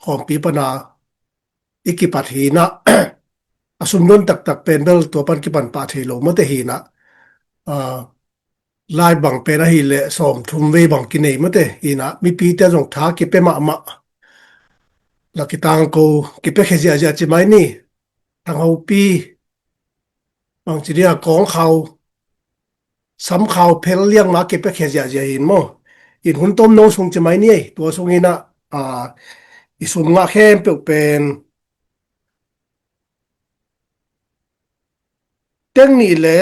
khawmpi pan a i kipat hi nah, a sumdon taktak pen bel tua pan kipan pah thei lo mate hi nah, ah, lai bang pen ahih leh sawmthum vei bang kinei mate hi nah, mipite zong tha kipia mahmah. La kitang ko, kipia khia ziahziah ci mai ni. Thang Ho Pi, bang ci dia, kawng khau, sam khau phel liang mah kipia khia ziahziah hi in maw. In hun tom no sung ci mai ni ei, tua sung in ah, ah, i sum ngah khempeuh pen teng nih le,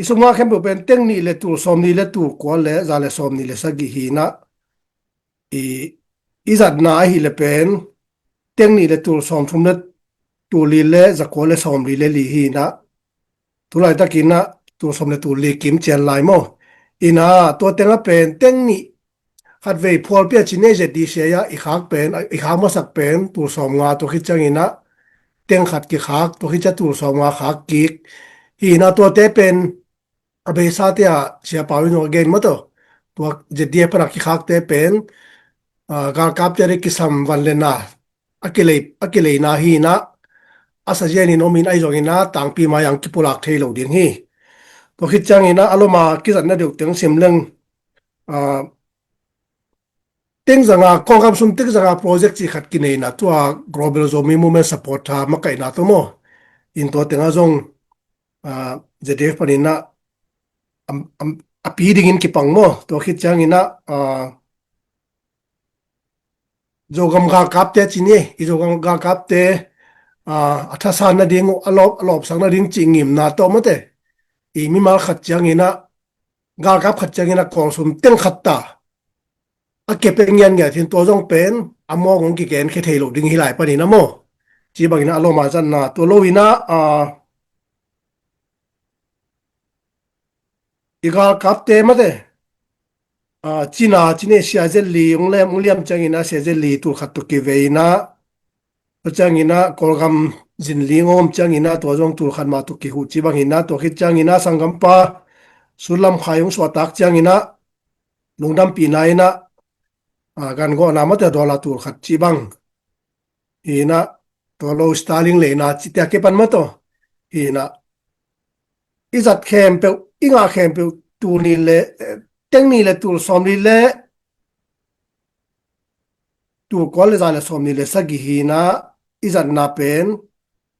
i sum ngah khempeuh pen teng nih le tul sawm nih le tul kua le za le sawm nih le sagih hi nah, i, i zatna ahih leh pen teng nih le tul sawmthum le tul li le za kua le sawm li le li hi nah, tu laitakin ah tul sawm le tul li kim cian lai maw. In ah tua tengah pen teng nih khatvei phualpi a ci ni ei, Z D C ah i khak pen, i khak masak pen tul sawmnga, tua khit ciangin ah teng khat kikhak, tua khit ciang tul sawmnga khak kik. Hi nah tuate pen a beisa te ah Sia Pau in zong a gen mah tawh, tua Z D F pan a kikhakte pen, ah, galkapte a kisam van le na a kilei, a kileina hi nah, a sazian in om in ahi zongin ah tangpi mai ang kipulak thei lo ding hi. Tua khit ciangin ah a lom a kizatna deuh teng sim leng, ah, teng zanga, Kawlgam sung teng zanga project cih khat kinei nah, tua Global Zomi Movement supporter makaihna tawh maw. In tua tengah zong, ah, Z D F panin ah, am, am, a pi dingin kipang maw. Tua khit ciangin ah, ah, Zogam galkapte ci ni, i Zogam galkapte, ah, a thasan nading uh, a lawp, a lawpsak nading cih ngimna tawh mate. I mimal khat ciangin ah, galkap khat ciangin ah Kawl sum teng khat ta a kepia ngiatngiat hi in, tua zong pen a mawk hong kigenkhia thei lo ding hi lai panin ah maw. Ci bangin ah a lom a zatna tua lo in ah, ah, i galkapte mate, ah, Cina, Cina Sia Zetli hong lem, hong liam ciangin ah Sia Zetli tul khat tawh kivei in ah, tua ciangin ah Kawlgam Zinli hong om ciangin ah tua zong tul khat mah tawh kihuh ci bangin ah, tua khit ciangin ah sanggampa Sun Lam Khai hong suahtak ciangin ah lungdampihna in ah, ah, gangawhna mate a dawl a tul khat ci bang. Hi nah, tua lo Starlink leina cihte a kipan mah tawh. Hi nah, i zat khempeuh, i ngah khempeuh, tul nih le, eh, teng nih le tul sawm nih le tul kua le za le sawm nih le sagih hi nah, i zatna pen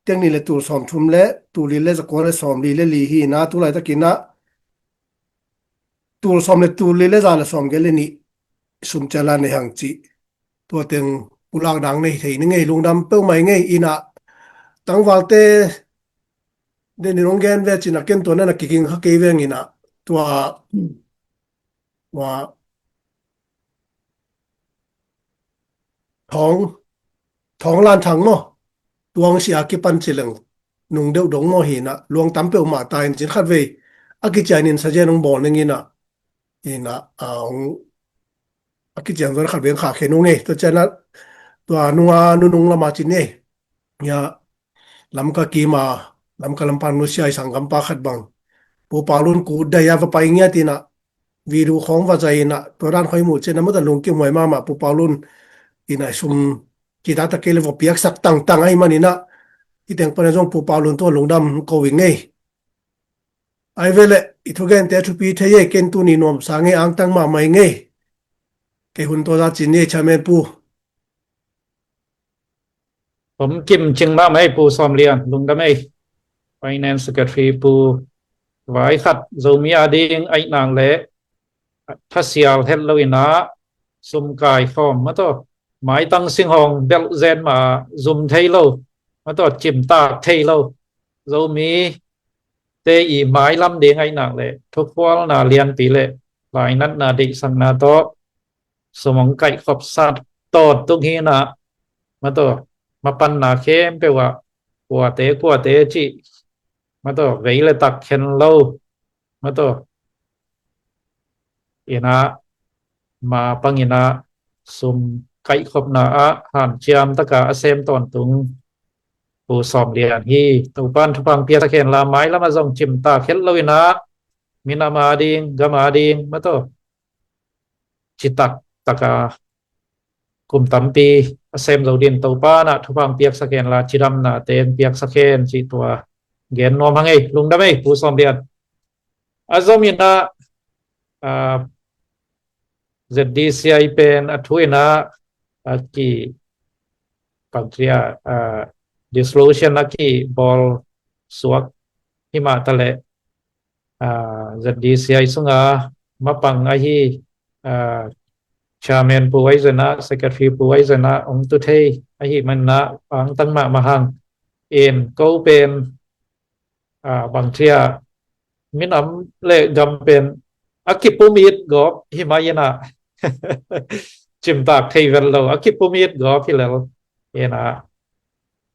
teng nih le tul sawmthum le tul li le za kua le sawm li le li hi nah, tu laitakin ah tul sawm le tul li le za le sawm giat le nih sum cian la nei hang cih. Tua teng pulak dang nei thei ni ngei, lungdam peuhmah ing ei. In ah tangvalte den in hong gen ve cin ah ken tua na na kiging kha kei veng in ah, tua, tua Thawng, Thawng Lan Thang maw, tua hong si a kipan ci leng nung deuh dong maw hi nah, luang tam peuhmah ta in cin khatvei a kician in sazian hong bawl ning in ah, in ah, a hong, a kician zong khatvei hong khahkhia nung ei. Tua cian ah tua nung a nunung lam a cin ei. Hi ah Lamka kim a, Lamka lam pan nusia i sanggampa khat bang, Pu Pau Lun Kut dai a va pai ngiat in ah, video khawng va zai inah, tua dan khawng i muh ciangin a mata lungkim huai mahmah. Pu Paulun inah sum cita tak kei le va piaksak tangtang ahih maninah, i teng pana zong Pu Paulun tua lungdam ko i ngei. Ai ve le, i thugente a thupi thei ei, ken tuni nuamsa ngei, angtang mahmah i ngei. Kei hun tua za cin ei, chairman pu. Om kim cing mahmah ei, Pu Sawm Lian, lungdam ei. Finance Secretary Pu, vai khat Zomi a ding aihnak le thasial het lo inah, sum kai khawm mataw, maitang singhawng belh zen mah zum thei lo mataw, cimtak thei lo. Zomi te i mailam ding aihnak le thukhualna lianpi le lainatna deihsakna tawh sum hong kaihkhop sat tawntung hi inah, mataw, mapanna khempeuh ah kuate kuate cih, mataw, vei le tak khen lo, mataw, inah, ma pang inah sum kaihkhopna ah hanciam taka a sem tawntung Pu Sawm Lian hi. Topan thupha piaksak hen la, mailam ah zong cimtak het lo inah, minam a ding, gam a ding mataw, citak taka kum tampi a sem zo dingin Topan ah thupha piaksak hen la, cidamna teng piaksak hen cih tua gen nuam hang ei. Lungdam ei, Pu Sawm Lian. A zom inah, ah, Z D C I pen a thu inah, a ki, bangci a, ah, dissolution a kibawl suak hi mah ta leh, ah, Z D C I sunga mapang ahi, ah, chairman pu ahi zongin ah, secretary pu ahi zongin ah, hong tu thei ahih manin ah angtang mahmah hang. In ko pen, ah, bangci a, minam le gam pen a kipum it gawp hi mah inah, cimtak thei vet lo, a kipum it gawp hi lel inah,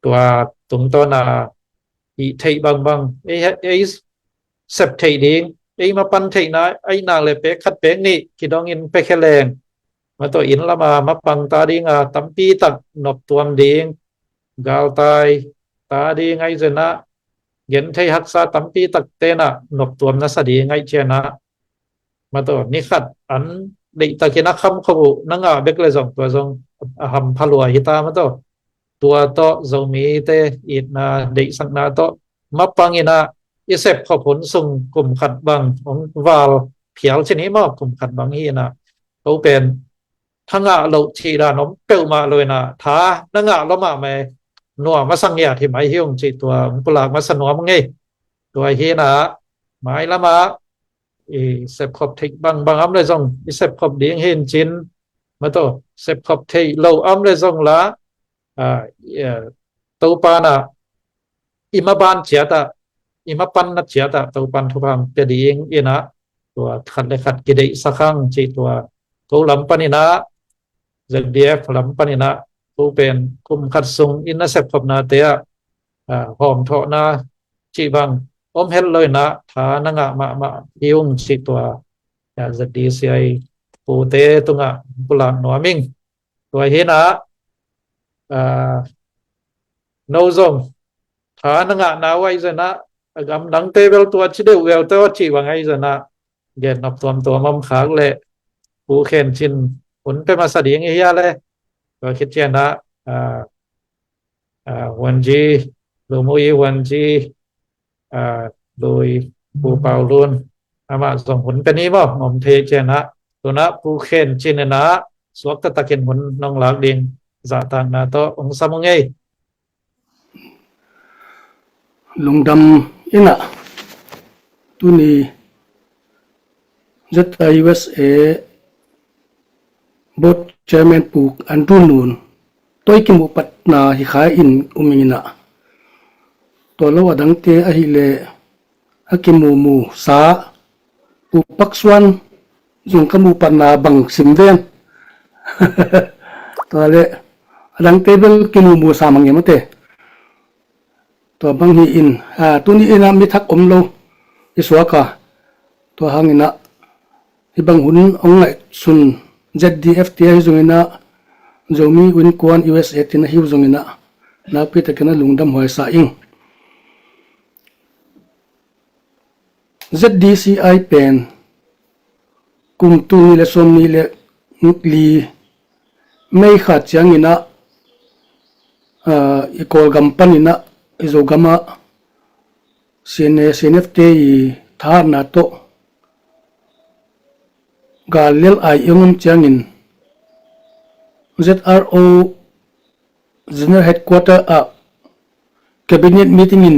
tua tungtawn a i theih bangbang, ei, ei sep theih ding, ei mapan theihna aihnak le pek khat pek nih kidongin pia khia leng, mataw, inn lama mapang ta dinga tampi tak noptuam ding, galtai ta ding ahi zongin ah, genthei haksa tampi tak tenah noptuam na sa ding ahi ciangin ah, mataw, ni khat an deihtakin a khamkhop uh na ngah bek le zong, tua zong a hampha lua hi ta mataw. Tua tawh Zomite itna deihsakna tawh mapang inah i sepkhop hun sung kum khat bang hong val phial cin hi maw, kum khat bang hi inah, ko pen tha ngah loh cih dan om peuhmah lo inah, tha na ngah lua mahmah, nuam a sa ngiat hi mai hi ung cih tua hong pulak masa nuam ngei. Tua hi inah, mailam ah i sepkhop theih bangbang om le zong i sepkhop ding hi in cin, mataw, sepkhop theih lo om le zong la, ah, eh, Topan ah i maban ciat ah, i mapanna ciat ah Topan thupha pia ding inah, tua khat le khat kideihsak hang cih tua ko lam pan inah, Z D F lam pan inah, ko pen kum khat sung in a sepkhopnate ah, ah, hawmthawhna cih bang om het lo inah, tha na ngah mahmah hi ung cih tua, ah, Z D C I pute tungah pulak nuam ing. Tua hi inah, ah, no zong tha na ngahna uh ahi zongin ah, a gam dangte bel tua ci deuh bel tawh cih bang ahi zongin ah, gen nop tuamtuam om khak leh Pu Khen Cin hun pia masa ding i hia le, tua khit ciangin ah, ah, ah, Huan Ji, Lu Mu I Huan Ji, ah, Lui Pu Pau Lun, amah zong hun pia ni maw, om thei ciangin ah, tu-in ah Pu Khen Cin in ah suak taktakin hun nong lak ding zahtakna tawh hong sam ung ei. Lungdam. In ah tuni Z I U S A Board Chairman Pu Andrew Nun tawh i kimuh patna hi kha in um ing in ah, tua lo a dangte ahih leh a kimuhmuh sa Pu Pak Suan zong ka muh patna bang sim ven. Tua leh a dangte bel kimuhmuh sa mang e maw te. Tua bang hi in, ah, tuni in ah mi thak om lo i suak a, tua hangin ah hih bang hun hong ngaihsun Z D F te ahi zongin ah, Zomi Innkuan U S A te in ah hi uh zongin ah, nakpi takin a lungdam huai sa ing. Z D C I pen kum tul nih le sawm nih le li May kha ciangin ah, aa, i Kawlgam panin ah i Zogam ah C N A, C N F te i thahatna tawh gal lel ai i hong om ciangin Z R O General Headquarter ah Cabinet meeting in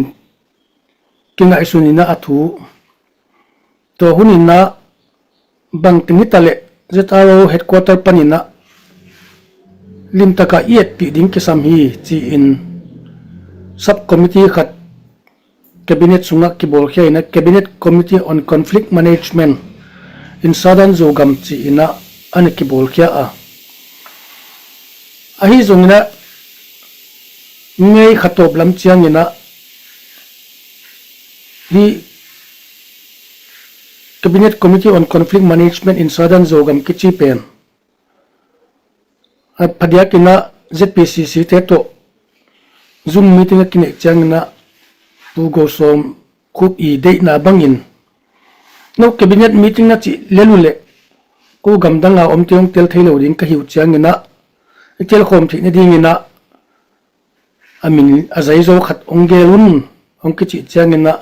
kingaihsun in ah a thu, tua hun in ah bangteng hi ta leh Z R O Headquarter panin ah limtak ah i etpih ding kisam hi ci-in subcommittee khat Cabinet sungah kibawlkhia in ah Cabinet Committee on Conflict Management in Southern Zogam ci-in ah a na kibawlkhia a. Ahi zongin ah May kha tawp lam ciangin ah hih Cabinet Committee on Conflict Management in Southern Zogam kici pen a phadiak in ah Z P C C te tawh Zoom meeting a kineih ciangin ah Pu Go Sawm Khup i deihna bangin, no Cabinet meeting na cih lel uh leh ko gamdang a omte hong tel thei lo ding ka hi uh ciangin ah i telkhawm theih nadingin ah a min a zaizo khat hong gel un hong kicih ciangin ah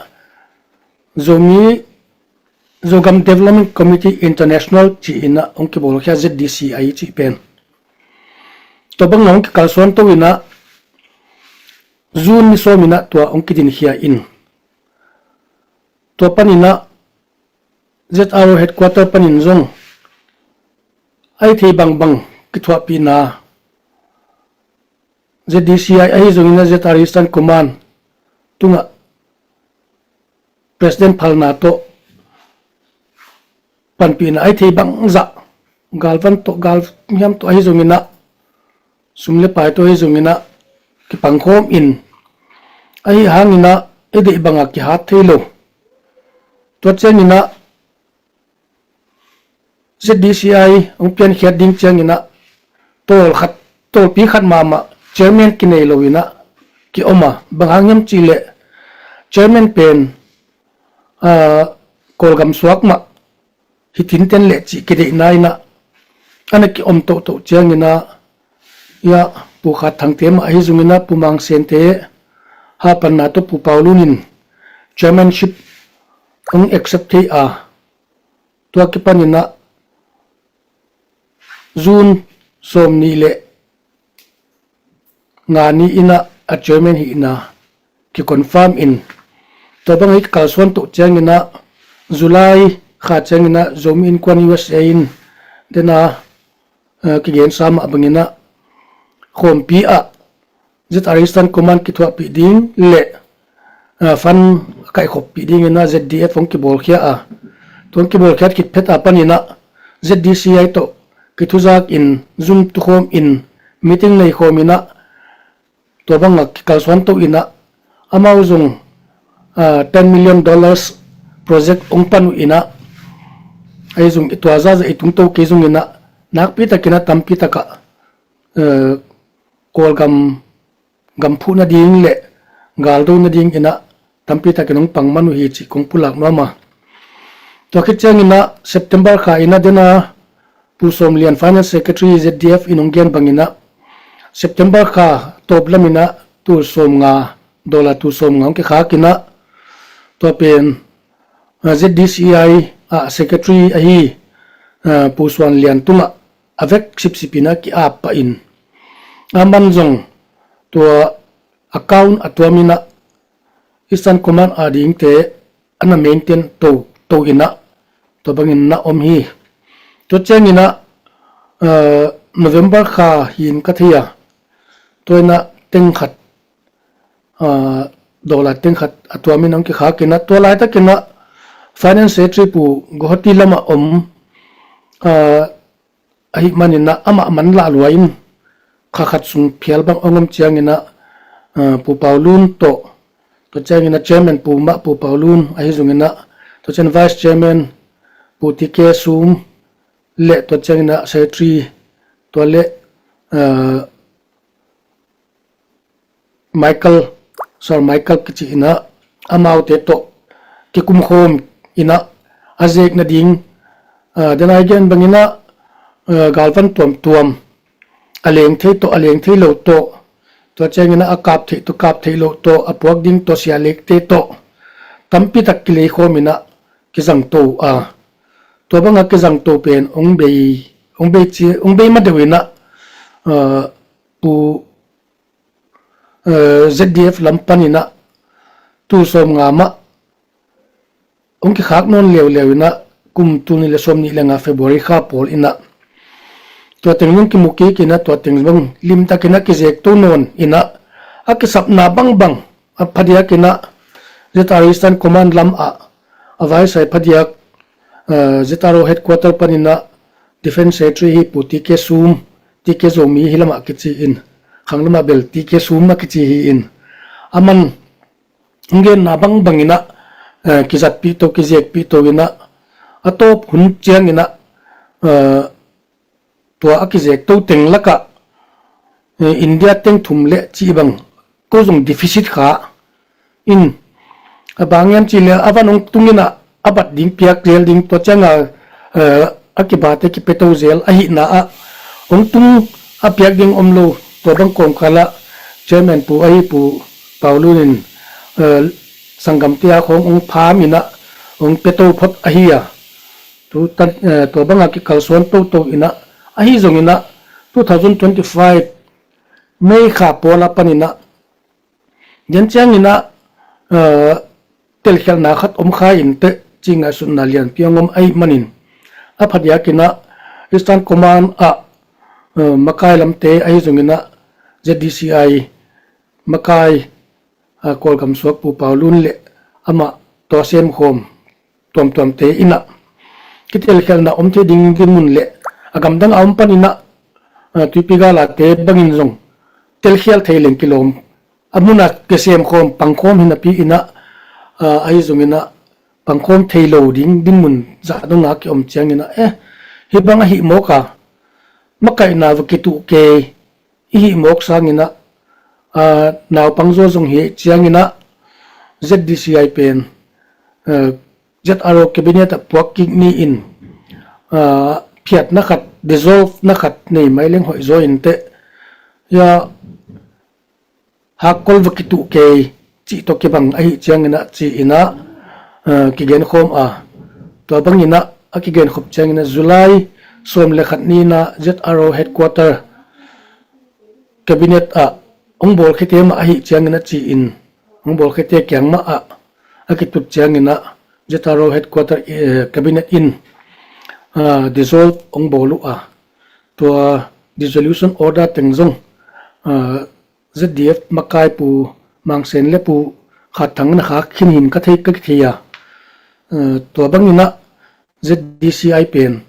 Zomi Zogam Development Committee International ci-in ah hong kibawlkhia, Z D C I cih pen. Tua bang hong kikalsuan to in ah June ni sawm in ah tua hong kidinkhia in, tua panin ah Z R O Headquarter panin zong a i thei bangbang kithuahpihna Z D C I ahi zongin ah Z R Eastern Command tungah President phalna tawh panpihna a i thei bangzah, galvan tawh, galhiam tawh ahi zongin ah, sum le pai tawh ahi zongin ah kipangkhawm in, ahi hangin ah i deih bangah kihat thei lo. Tua ciangin ah Z D C I hong piankhiat ding ciangin ah tawl khat, tawlpi khat mahmah chairman kinei lo in ah kiom a, bang hang hiam cih leh chairman pen, aa, Kawlgam suak mah hi tinten leh cih kideihna in ah a na kiom tohtoh ciangin ah, ia, Pu Khat Thangte mah ahi zongin ah Pu Mang Sente hahpanna tawh Pu Pau Lun in chairmanship hong accept thei a, tua kipanin ah June sawm nih le nga ni in ah a chairman hihna kiconfirm in, tua bang hi kalsuan toh ciangin ah July kha ciangin ah Zomi Innkuan U S A in dena, eh, kigensa mah bangin ah khawmpi ah Z R Eastern Command kithuahpih ding le, ah, fund a kaihkhoppih dingin ah Z D F hong kibawlkhia a, tua hong kibawlkhiat khit phet a panin ah Z D C I tawh kithuzak in, Zoom tukhawm in, meeting neikhawm in ah, tua bangah kikalsuan to in ah, amau zong, ah, ten million dollars project hong pan uh in ah, ahi zong i tua zaza i tungto kei zongin ah, nakpi takin ah tampi takah, eh, Kawlgam gam phuh nading le galdo nadingin ah tampi takin hong pang man uh hi cih kong pulak nuam a. Tua khit ciangin ah September kha in ah dena Pu Sawm Lian, Finance Secretary Z D F in hong gen bangin ah September kha tawp lamin ah tul sawm nga, dollar tul sawm nga hong kikhak in ah, tua pen, ah, Z D C I ah secretary ahi, ah, Pu Suan Lian tungah a vek sipsip in ah ki-ap pah in, aman zong tua account a tuam in ah Eastern Command adingte a na maintain to, to in ah, tua bangin na om hi. Tua ciangin ah, eh, November kha hi in ka thei a, tua in ah teng khat, ah, dollar teng khat a tuam in hong kikhak in ah, tua laitakin ah Finance Secretary Pu Guwahati lamah om, ah, ahih manin ah amah man lah lua in, kha khat sung phial bang hong om ciangin ah, ah, Pu Pau Lun tawh, tua ciangin ah Chairman Pu Mah Pu Pau Lun ahi zongin ah, tua ciang Vice Chairman Pu T K Sum le tua ciangin ah Secretary, tua le, ah, Michael, Sir Michael kici in ah, amaute tawh kikumkhawm in ah a zek nading Aa, den a i gen bangin ah, aa, galvan tuamtuam, a leng thei tawh, a leng thei lo tawh, tua ciangin ah a kap theih tawh, kap theih lo tawh, a puak ding tawh, sia lekte tawh tampi tak kileikhawm in ah kizangto a, tua bang a kizangto pen hong bei, hong bei ci, hong bei ma deuh in ah, aa, pu, aa, Z D F lam panin ah tul sawmnga mah hong kikhak nawn leuleu in ah, kum tul nih le sawmnih le nga February kha pawl in ah tua teng zong kimu kik in ah, tua teng zong limtak in ah kizekto nawn in ah, a kisapna bangbang a phadiak in ah Z R O Eastern Command lam ah a vaisai phadiak, aa, Z R O headquarter panin ah Defence Secretary hi pu T K Sum, T K Zomi hi lam ah kici in, khang lam ah bel T K Sum a kici hi in, aman hong genna bangbang in ah, aa, kizatpih to, kizekpih to in ah, a tawp hun ciangin ah, aa, tua a kizekto teng lakah, aa, India teng thum le cih bang ko zong deficit kha in, a bang hiam cih leh a van hong tung in ah a bat ding piak zel ding, tua ciang a, aa, a kibate kipeto zel ahihna ah hong tung a piak ding om lo, tua bang kawmkal ah Chairman pu ahi pu Pau Lun in, aa, sanggamte a khawng hong pham in ah hong peto phot ahi a, tu tan, aa, tua bang a kikalsuan toto in ah, ahi zongin ah two thousand twenty-five May kha pawl a panin ah, den ciangin ah, aa, telkhialhna khat om kha in teh cih ngaihsutna lianpi hong om ahih manin, a phadiak in ah Eastern Command ah, aa, makai lamte ahi zongin ah Z D C I makai, aa, Kawlgam suak pu Pau Lun le amah tua semkhawm tuamtuamte in ah kitelkhialhna om thei ding dinmun le a gamdang a om panin ah, aa, Tuipi Gala te bangin zong telkhial thei leng kilawm a mun ah kisemkhawm pangkhawm hi napi in ah, aa, ahi zongin ah pangkhawm thei lo ding dinmun zah dong a kiom ciangin ah, eh, hih bang ahih mawk a, makaihna va kituh kei i hih mawk sangin ah, aa, naupang zaw zong hi ciangin ah Z D C I pen, aa, Z R O cabinet ah puak kik ni in, aa, phiatna khat, dissolve na khat nei mai leng hoih zaw in teh, ya, hakkol va kituh kei cih tawh kibang ahih ciangin ah ci in ah, aa, kigenkhawm a, tua bangin ah a kigenkhop ciangin ah July sawm le khat ni in ah Z R O headquarter cabinet ah hong bawlkhiate mah ahih ciangin ah ci in, hong bawlkhiate kiang mah ah a kitut ciangin ah Z R O headquarter, eh, cabinet in, aa, dissolve hong bawl uh a, tua dissolution order teng zong, aa, Z D F makai pu Mang Sen le pu Khat Thang na khak khin hi in ka thei, ka kithei a, aa, tua bangin ah Z D C I pen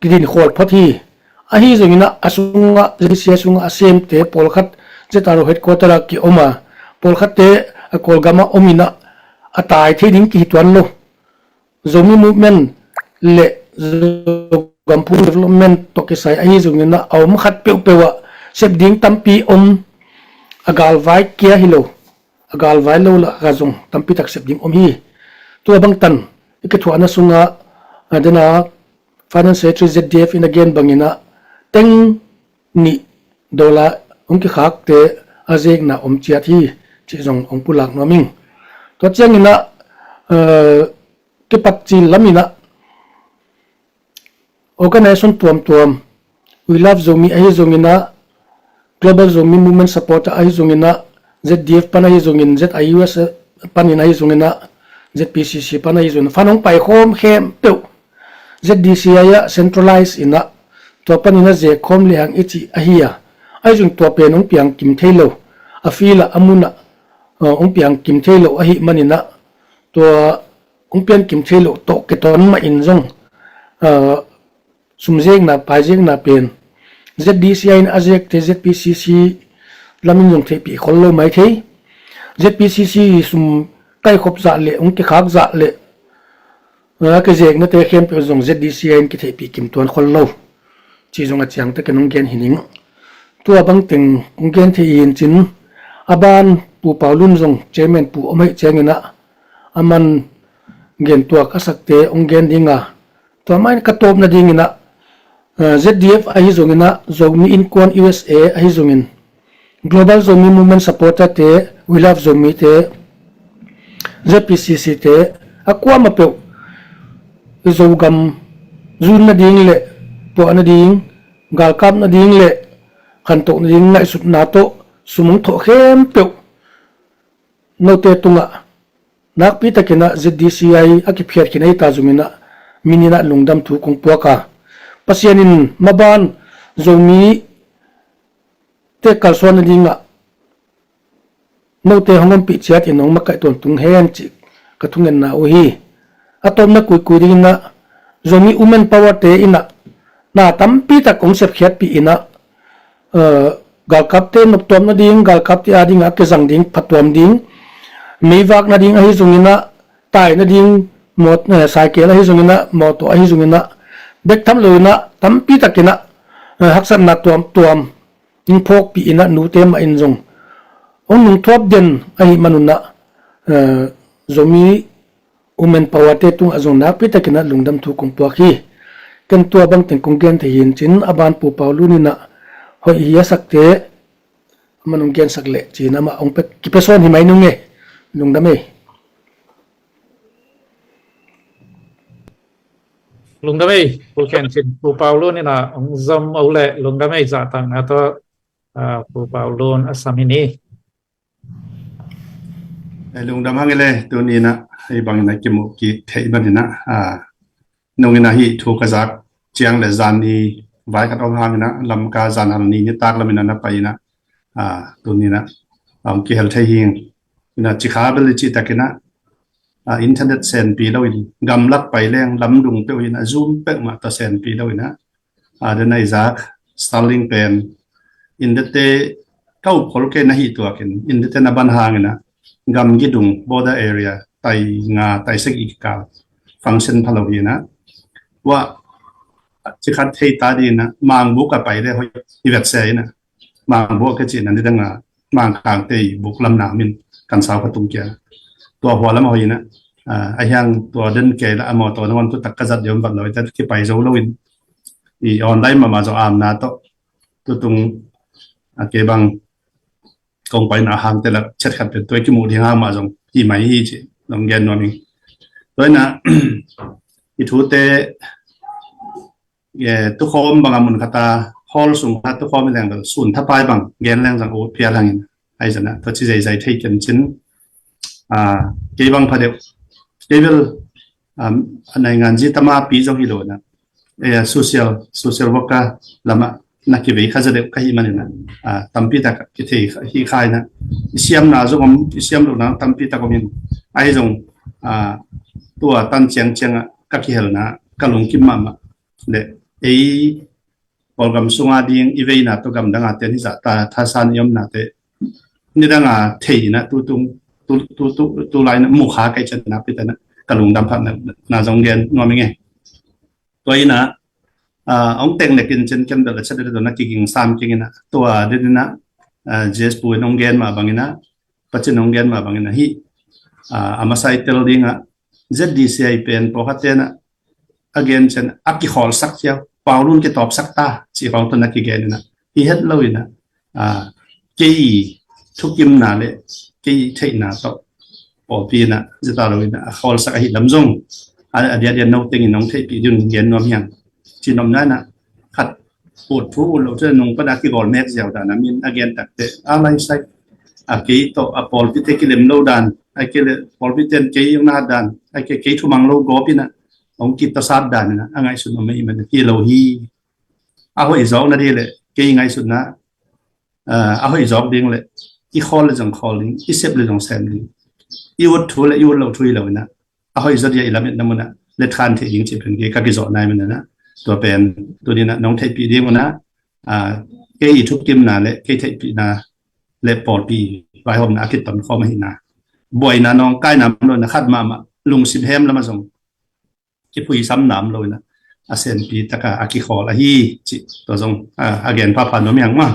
kidin khawl phot hi. Ahi zongin ah a sungah, Z D C I sungah a semte pawlkhat Z R O headquarter ah kiom a, pawlkhatte a Kawlgam ah om in ah a tai thei ding kihi tuan lo. Zomi Movement le Zogam Phung Development tawh kisai ahi zongin ah a om khat peuhpeuh ah sep ding tampi om, a galvai kia hi lo, a galvai lo lah a zong tampi tak sep ding om hi. Tua bangtan i kithuahna sungah, a, dena Finance Secretary Z D F in a gen bangin ah teng nih dollar hong kikhakte a zekna om ciat hi, cih zong hong pulak nuam ing. Tua ciangin ah, eh, kipat cil lamin ah organization tuamtuam, We Love Zomi ahi zongin ah, Global Zomi Movement Supporter ahi zongin ah, Z D F pan ahi zongin, Z I U S panin ahi zongin ah, Z P C C pan ahi zongin ah, fan hong paikhawm khempeuh Z D C I ah centralize in ah, tua panin a zekkhawm lehang i cih ahi a, ahi zong tua pen hong piang kim thei lo, a field ah, a mun ah, uh, hong piang kim thei lo ahih manin ah, tua hong piang kim thei lo tawh kiton mah in zong, uh, sum zekna, pai zekna pen Z D C I in a zekte Z P C C lamin zong theihpih khol lo mai thei. Z P C C sum kaikhop zah le hong kikhak zah le, a, kizeknate khempeuh zong Z D C I in kitheihpih kim tuan khol lo, cih zong a ciangtakin hong gen hi ning. Tua bangteng hong gen thei hi in cin, a ban Pu Pau Lun zong chairman pu om ahih ciangin ah, a man gen tuak a sakte hong gen ding a, Tua mah in ka tawpna dingin ah, eh, Z D F ahi zongin ah, Zomi Innkuan U S A ahi zongin, Global Zomi Movement Supporter te, We Love Zomi te, Z P C C te, a kuamah peuh Zogam zun nading le tuah nading, galkap nading le khantoh nading ngaihsutna tawh sum hong thawh khempeuh note tungah nakpi takin ah Z D C I a kiphiat khin ahi ta zongin ah, min in ah lungdam thu kong puak a, Pasian in maban Zomi te kalsuan nadingah note hong ompih ciatin hong makaih tawntung hen cih ka thungetna uh hi. A tawpna kuikui dingin ah, Zomi Women Power te in ah na tampi tak hong sepkhiatpih in ah, eh, galkapte noptuam nading, galkapte ading a kizang ding phatuam ding, meivak nading ahi zongin ah, tai nading mawt-, eh, cycle ahi zongin ah, mawtaw ahi zongin ah, bek tham loin ah tampi takin ah, eh, haksatna tuamtuam hong phawkpih in ah, nute mah in zong hong nungthuap den ahih manun ah, eh, Zomi Women Power te tungah zong nakpi takin ah lungdam thu kong puak hi. Ken tua bangteng kong gen thei hi in cin, a ban Pu Pau Lun in ah hoih hi a sakte, amah hong gensak leh cin amah hong pe, kipia sawn hi mai nung e. Lungdam e. Lungdam e, Pu Khen Cin, Pu Pau Lun in ah hong zom uh leh lungdam e, zahtakna tawh, ah, Pu Pau Lun a sam hi ni. Eh, lungdam hang e le, tuni in ah hei bangin ah kimuh kik theih manin ah, ah, nung in ah hih thu ka zak ciang le zan ni vai khat om hangin ah, Lamka zan hal ni nitak lamin ah na pai in ah, ah, tuni in ah, um, kihel thei hi ing. In ah cikha bel i cih takin ah, ah, internet senpi loin gamlak pai leng lamdung peuh in ah, Zoom peuhmah tawh senpi loin ah, ah, den a i zak Starlink pen, in dette ka up khol kei na hih tuakin, in dette na ban hangin ah, gamgi dung, border area, tai nga, tai sagih kikal function pha lo hi in ah. Tua cikhat thei ta dingin ah, mangbuk a pai le hoih hi vet se in ah. Mangbuk a kicihna nidang a, Mangkangte i buk lam na min kan sau ka tung kia. Tua hua lam a hoih in ah, ah, a hiang tua den kei la a mawtaw nangawn tu tak ka zat deuh om vat lo, i tat kipai zo loin, i online mahmah zong amna tawh tutung, a, kei bang kong paina hangte lak chet khat pen tua i kimuh ding hang mah zong hi mai hi ci, zong gen nuam ing. Tua in ah, i thute, eh, tukhawm bang a mun khat a, hall sung khat tukhawm i leng bel, sun thapai bang gen leng zong ut phial hangin, ahi zan ah tua ci zeizai thei ken cin, ah, kei bang pha deuh, kei bel, um, a naingan zi tama pi zong hi lo in ah, eh, social, social worker lamah na kivei kha za deuh ka hih manin ah, ah, tampi tak kithei hi kha in ah, i siamna zong om, i siam lohna tampi tak om in, ahi zong, ah, tua tan ciangciang ah ka kihelna ka lungkim mahmah le, ei Kawlgam sunga ding i veina tawh gamdang a ten hi zah ta thasan i omnate nidang a thei in ah tutung, tu, tu, tu, tu lai in ah mukha kei cian nakpi tak in ah ka lungdam phatna, na zong gen nuam ing e. Tua in ah, ah, hong teng nekin cin ken bel a chat deuh na kiging sam keng in ah, tua den in ah, ah, J S Pu in hong gen mah bangin ah, Pacin hong gen mah bangin ah hih, ah, a masa i tel ding ah, Z D C I pen pawlkhat ten ah, a gen cian a kikhawlsak cia, Paulun kitawpsak ta, cih khawng tawh na kigen in ah, hi het lo in ah, ah, kei thukimna le kei theihna tawh pawlpi in ah, zeta lo in ah, a khawlsak ahi lam zong, a, a diakdiak no tengin hong theihpih ding gen nuam hi hang. Ci nopna in ah, khat ut thu ut lo, cun nung pan a kigawl mek ziau dan a min a gen takte, a laisai, a kei tawh a pawlpite kilem lo dan, a kei le pawlpite in kei hong na dan, a kei, kei thumang lo gawp in ah, hong kitasat dan in ah, a ngaihsun om ahih man hi lo hi. A hoih zawk na dih le, kei ngaihsutna, ah, a hoih zawk ding le, i khawl le zong khawl ding, i sep le zong sem ding, i ut thu le i ut lo thu hi lo in ah, a hoih zaw dia i lametna mun ah let khan theih ding cih pen kei ka kizawh nai man in ah, tua pen tuni in ah nong theihpih ding un ah, ah, kei i thukimna le kei theihpihna le pawlpi vaihawmna a kiton khawm ahihna, buaina nawngkaina om lo in ah, khat mahmah lungsim hem lam ah zong kiphuisam nam lo in ah, a senpi tak a a kikhawl ahi cih tua zong, ah, a gen phapha nuam hi hang maw.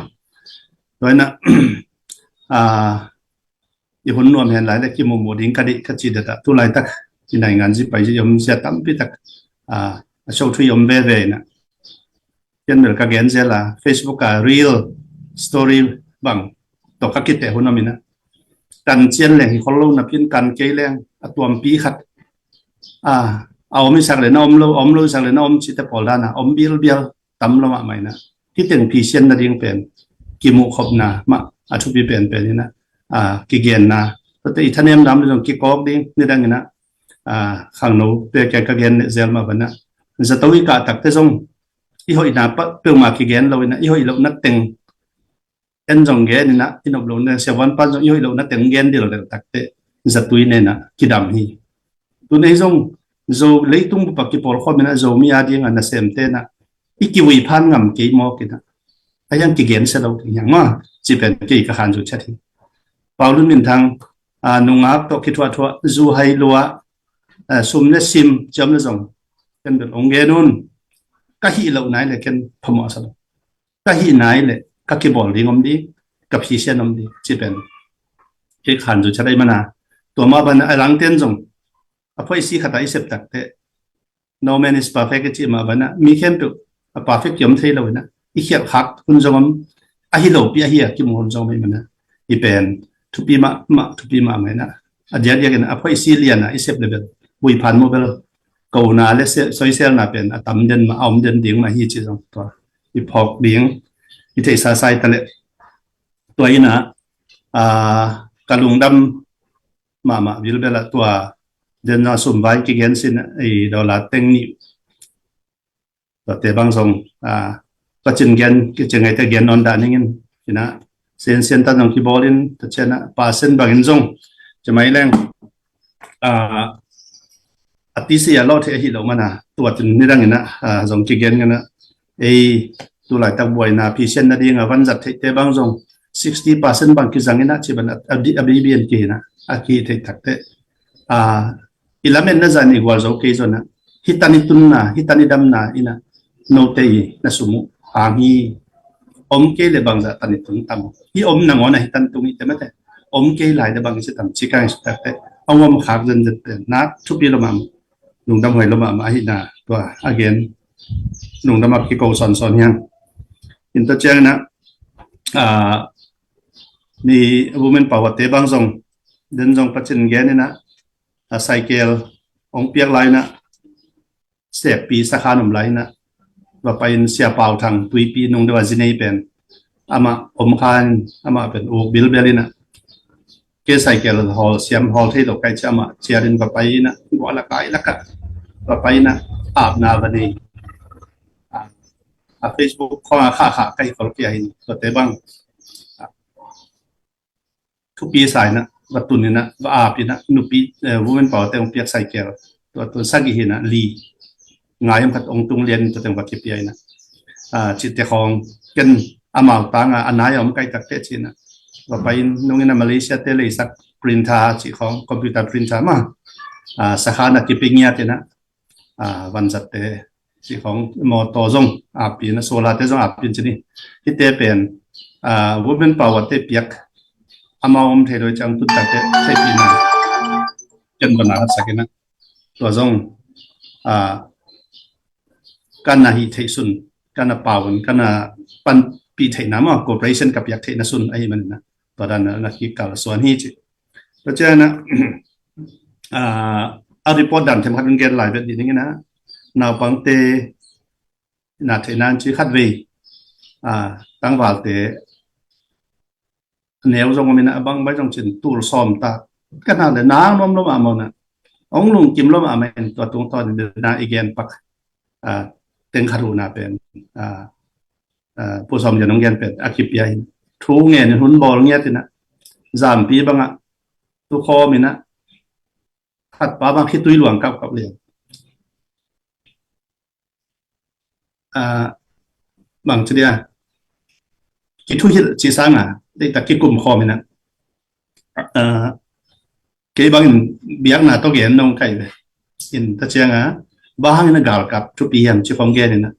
Tua in ah, ah, i hun nuam hen lai le kimuhmuh ding ka deih ka cih deuh ah, tu laitak i naingan zi pai zi i om zia tampi tak, ah, a sothui om veve inah. Ken bel ka gen zel a, Facebook a reel story bang tawh ka kiteh hun om inah, tan cian leng hi khol lo napi in kan kei leng a tuampi khat, a, a om i sak le na om lo, a om lo i sak le na om cihte pawl dan a om bialbial tam lo mahmah inah. Hih teng phisian nading pen kimuhkhopna mah a thupi penpen inah, a, kigenna, tuate i thanem dam le zong kikawk ding nidang inah, a, khangnote kiang ka gen leh zel mah banah, zato i kah takte zong i hoihna peuhmah kigen lo inah, i hoih lohna teng en zong gen inah, i nop lohna, siavuan pan zong i hoih lohna teng gen dildel takte zatui nenah kidam hi. Tun ei zong Zo leitung bup a kipawlkhawm inah Zomi a dingah nasemte inah i kivui phan ngam kei mawk inah, a hiang kigensia lo ding hiang maw, ci pen kei ka khan zu chat hi. Paulun Minthang, a, nungak tawh kithuahthuah, zu hai lua, a, sum le sim ciam le zong ken bel ong gen un. Ka hih loh nai le ken phamawh sa lo, ka hih nai le ka kibawl ding om ding, ka phisian om ding, ci pen kei khan zu chat ai mana. Tua mah banah a langten zong a phoisi khatah i sep takte, no man is perfect i cih mah banah mi khempeuh a perfect kiom thei lo inah, i khialh khak hun zong om, ahi lopi ahi a kimu hun zong om ai mana. I pen thupi mahmah, thupi mahmah inah, a diakdiak inah a phoisi lianah i sep le bel buiphan mobel kona le soiselna pen a tam den mah, a om den ding mah hi ci zong tua i phawk ding i theihsa sai ta leh. Tua inah, a, ka lungdam mahmah bilbel ah tua den zong a sumvai kigen sin i dola teng nih, tuate bang zong, a, pacin gen kicing ngaite gen nawn dah ningin inah, siansian tan zong kibawl in, tua cianah pasen bangin zong cimai leng, a, a tisi a lawh theih ahi lo mana, tuatin nidang inah, a, zong kigen nganah, ei tulaitak buaina phisian nading a vanzat theihte bang zong sixty percent bang kizang inah ci ban a, a, a bibian ki inah a ki theih takte, a, i lamen na zan i gual zo kei zonah, hitan i tunna, hitan i damna inah note i na sum uh hang hi. Om kei le bangzah tan i tun tam, i om nangawn a hitan tung i te mate, om kei lai le bang i si tam ci kang i si takte, a om khak zenzen pen nak thupi lo mahmah, lungdam huai lo mahmah ahina tua a gen, lungdam a kiko sawnsawn hiang. In tua ciangin ah, a, mi women power te bang zong, den zong pacin gen inah, a, cycle ong piak lai inah, sekpi sakhan om lai inah, va pai in Sia Pau Thang Tuipi nung deuh a zinei pen amah om khan, amah pen uk bilbel inah, ke cycle hawl siam hawl thei lo kai ciah amah ciat in va pai inah, guah lak ai lak ah va pai inah, apna va nei. A, a Facebook khawng a khah khah ka hi khol kia hin tuate bang, a, thupi sa inah va tun inah, va ap inah, nupi, eh, women power te ong piak cycle tua tun sagih inah li ngai om khat ong tung lian in tua teng va kipia inah, a, cihte khawng ken amau tanga a nai a om kai takte ci inah va pai in, nung inah Malaysia te leisak printer cih khawng, computer printer mah, a, sakhan a kipi ngiat inah, a, vanzatte cih khawng, mawtaw zong apin, a, solar te zong apin ci ni. Hihte pen, a, women power te piak amau om thei lo ciang tun takte theihpihna ken va na hatsak inah, tua zong, a, kan a hih theih sun, kan a pau un, kan a panpih theihna maw, cooperation ka piak theihna sun ahi man inah, tua dan na kikal suan hi ci. Tua ciang inah, a, a report dan themkhat in gen lai vet dih ning inah, naupangte na theihna in ci khat vei, a, tangvalte neu zong om inah, a bang bai zong cin tul sawm ta ka na le nang nuam lo mahmah inah, ong lungkim lo mahmah in tua tungtawn in na i gen pak, a, teng khat huhna pen, a, a, Pu Sawm Lian ong gen pen a kipia in, thu ngen in hun bawl ngiat inah, zampi bangah tukhawm inah, khatpa bang khitui luang kapkap lian. A, bang ci dia, kithuhilh ci sanga deihtak kikum khawm inah, a, kei bangin biakna tawh gen nong kai ve. In ta cianga, bang hangin a galkap thupi hiam ci khawng gen inah,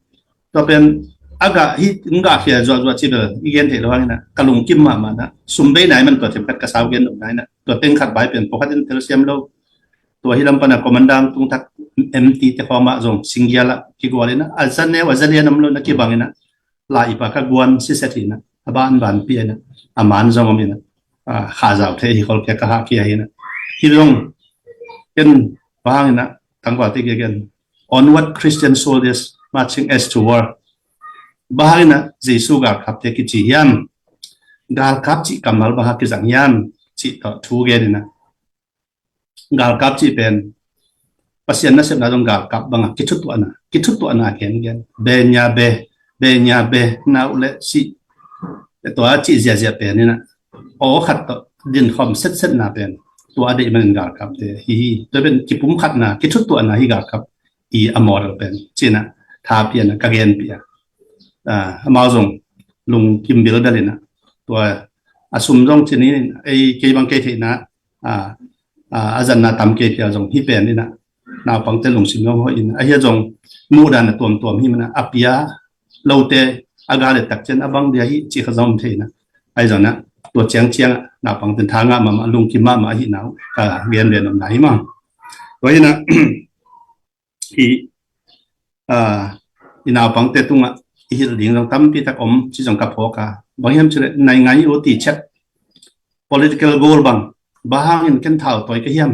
tua pen a gah hi, in gah khia zuahzuah ci bel i gen theih lo hang inah, ka lungkim mahmah inah, sum bei nai man tua themkhat ka sau gen lo nai inah, tua teng khat bai pen pawlkhat in telsiam lo. Tua hi lam pana commander tung thak M T te khawng mah zong singgial ah kigual in ah, a za neu a za lian om lo na kibang in ah, lai i pa ka guan siset hi in ah, a banban pia in ah, a man zong om in ah, a, kha zau thei hi khol kia ka hah kia hi in ah. Hi zong ken bang hang in ah, tangval te kia ken, "Onward, Christian soldiers, marching as to war." Bang hang in ah Jesu galkap te kici hiam? Galkap cih kammal bang hang kizang hiam? Cih tawh thu gen in ah, galkap cih pen Pasian nasepna zong galkap bang a kithutuahna, kithutuahna gen gen. Benya be, benya be, na uh leh cih, tua cih ziahziah pen in ah, aw khat tawh dinkhawm setsetna pen tua a deih manin galkap te hi hi. Tua pen kipumkhatna, kithutuahna hi galkap i a model pen, ci in ah tha pia in ah ka genpih a. A, amau zong lungkim bilbel in ah, tua a sum zong ci ni, ei kei bang kei theihna, a, a, a zanna tam kei pia zong hi pen in ah, naupangte lungsim zong hoih in ah, a hia zong muhdan a tuamtuam hi man ah, a pia lote a ga le tak ciang a bang dia hi ci kha zong thei in ah, ahi zong in ah tua ciangciang ah naupangte tha ngah mahmah, lungkim mahmah ahihna uh ka gen ve nopna hi mah. Tua hi in ah, hi, a, i naupangte tungah i hilh ding zong tampi tak om ci zong ka phawk a. Bang hiam cih leh, nai ngai uh ti ciat, political goal bang, bang hangin ken thau tawi ka hiam,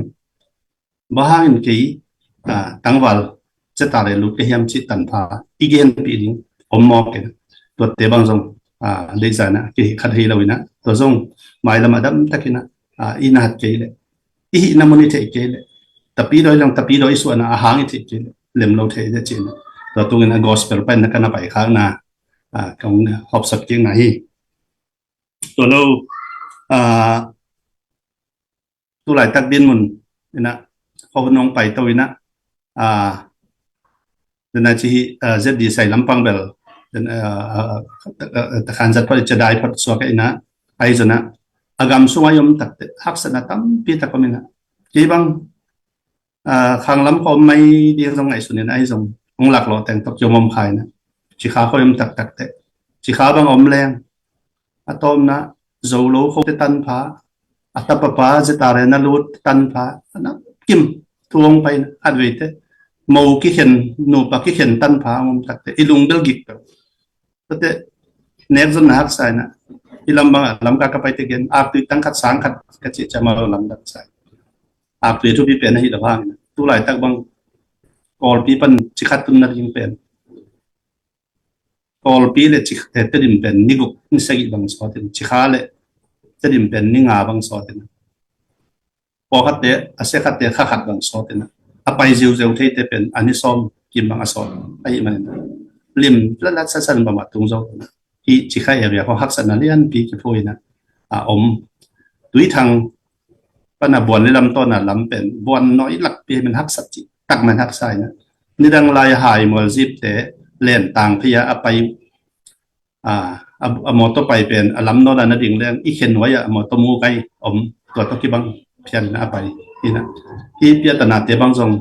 bang hangin kei, a, tangval zeta le lut ka hiam cih tanpha i genpih ding om mawk in ah, tuate bang zong, a, deihzan ah kei khat hi lo in ah, tua zong mailam a dam tak in ah, a, i na hat kei leh, i hihna mun i theih kei leh, tapidawi lang, tapidawi i suahna a hang i theih kei leh, lem lo thei deuh ci in ah, tua tungin a gospel pai in ah ka na pai khakna, a, kong hawmsap kikna hi. Tua lo, a, tu laitak dinmun in ah, khuahun hong paito in ah, a, den a ci hi, a, Z D C lampang bel, den, a, a, a, takhan zat phot i ca dai phot suak in ah, ahi zong in ah, a gam sungah i om tak teh haksatna tampi tak om in ah, kei bang, a, khanglam khawm mai ding zong ngaihsun in ah, ahi zong hong laklawh teng tawh kiom om kha in ah, cikha khawm i om taktak teh, cikha bang om leng, a tawpna, Zolo khote tanpha, a tapapa zeta le na lut tanpha, a na kim tuang pai in ah, khatveite mo kikhen, nupa kikhen tanpha hong om tak teh i lung bel gik peuh. Tua teh nek zonna haksa in ah, i lam bang ah Lamka ka pai teh gen, aktui tang khat sang khat ka cih ciang amau lamdang sa in, aktui thupi pen ahi lo hang in ah, tu laitak bang Kawlpi pan cikha tunna ding pen, Kawlpi le ci-, eh, Tedim pen ni guk ni sagih bang sawt in, cikha le Tedim pen ni nga bang sawt in, pawlkhatte, a sia khatte kha khat bang sawt in ah, a pai ziuzeu theite pen a ni sawm kim bang a sawt ahih manin, lim latlat satsan bang mah tung zo in ah, hih cikha area khawng haksatna lianpi kiphu in ah, a om. Tuithang pan a Buan le Lamtawn a lam pen, Buan nawi lakpi ahih manin haksat cih tak man haksa in ah, nidang lai a Haimual zipte lentang phei a a pai, a, a, a mawtaw pai pen a lam nawn a na ding leng i khen huai ah a mawtaw mu kai om, tua tawh kibang phian in ah a pai in ah, hih piatanate bang zong,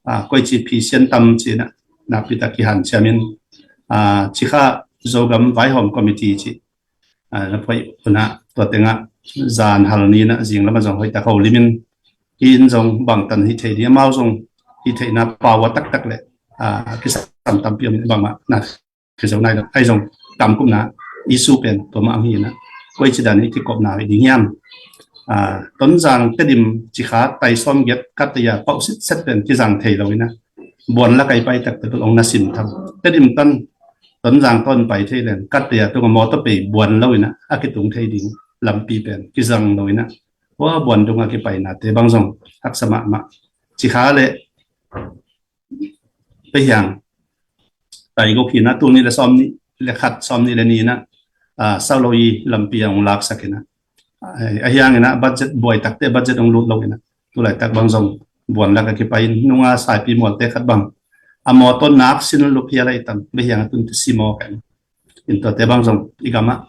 a, koici phisian tam ci in ah nakpi tak kihanciam in, a, cikha Zogam Vaihawm Committee cih, a, na phuai un ah, tua teng ah zan hal ni in ah zinglam ah zong hoihtak holim in, hih in zong bangtan hih thei ding, amau zong hih theihna power taktak le, a, kisam tampi om in, bangmah na khi zo nai lo. Ahi zong kamkupna issue pen tua mah hi in ah, koici dan in i kikopna hoih ding hiam? A, Tonzang Tedim cikha tai sawmgiat Kattaya pauh sitset pen kizang thei lo in ah, Buan lak a i pai tak teh ong na sim tham. Tedim tan Tonzang tawn pai thei leng, Kattaya tung a mawtaw pei Buan lo in ah a kitung thei ding lampi pen kizang lo in ah, hua Buan dung a kipainate bang zong haksa mahmah. Cikha le Peihiang tai guk hi in ah, tul nih le sawm nih le khat, sawm nih le nih in ah, a, Sawloyi lampi ah hong laksak in ah, a, a hiang in ah budget buai takte budget hong lut lo in ah, tu laitak bang zong Buan lak a kipai in, nunga Saipi Mualte khat bang a mawtaw nak sin lup hial a i tam, Peihiang a tun teh si mawk in, in tuate bang zong i gam ah,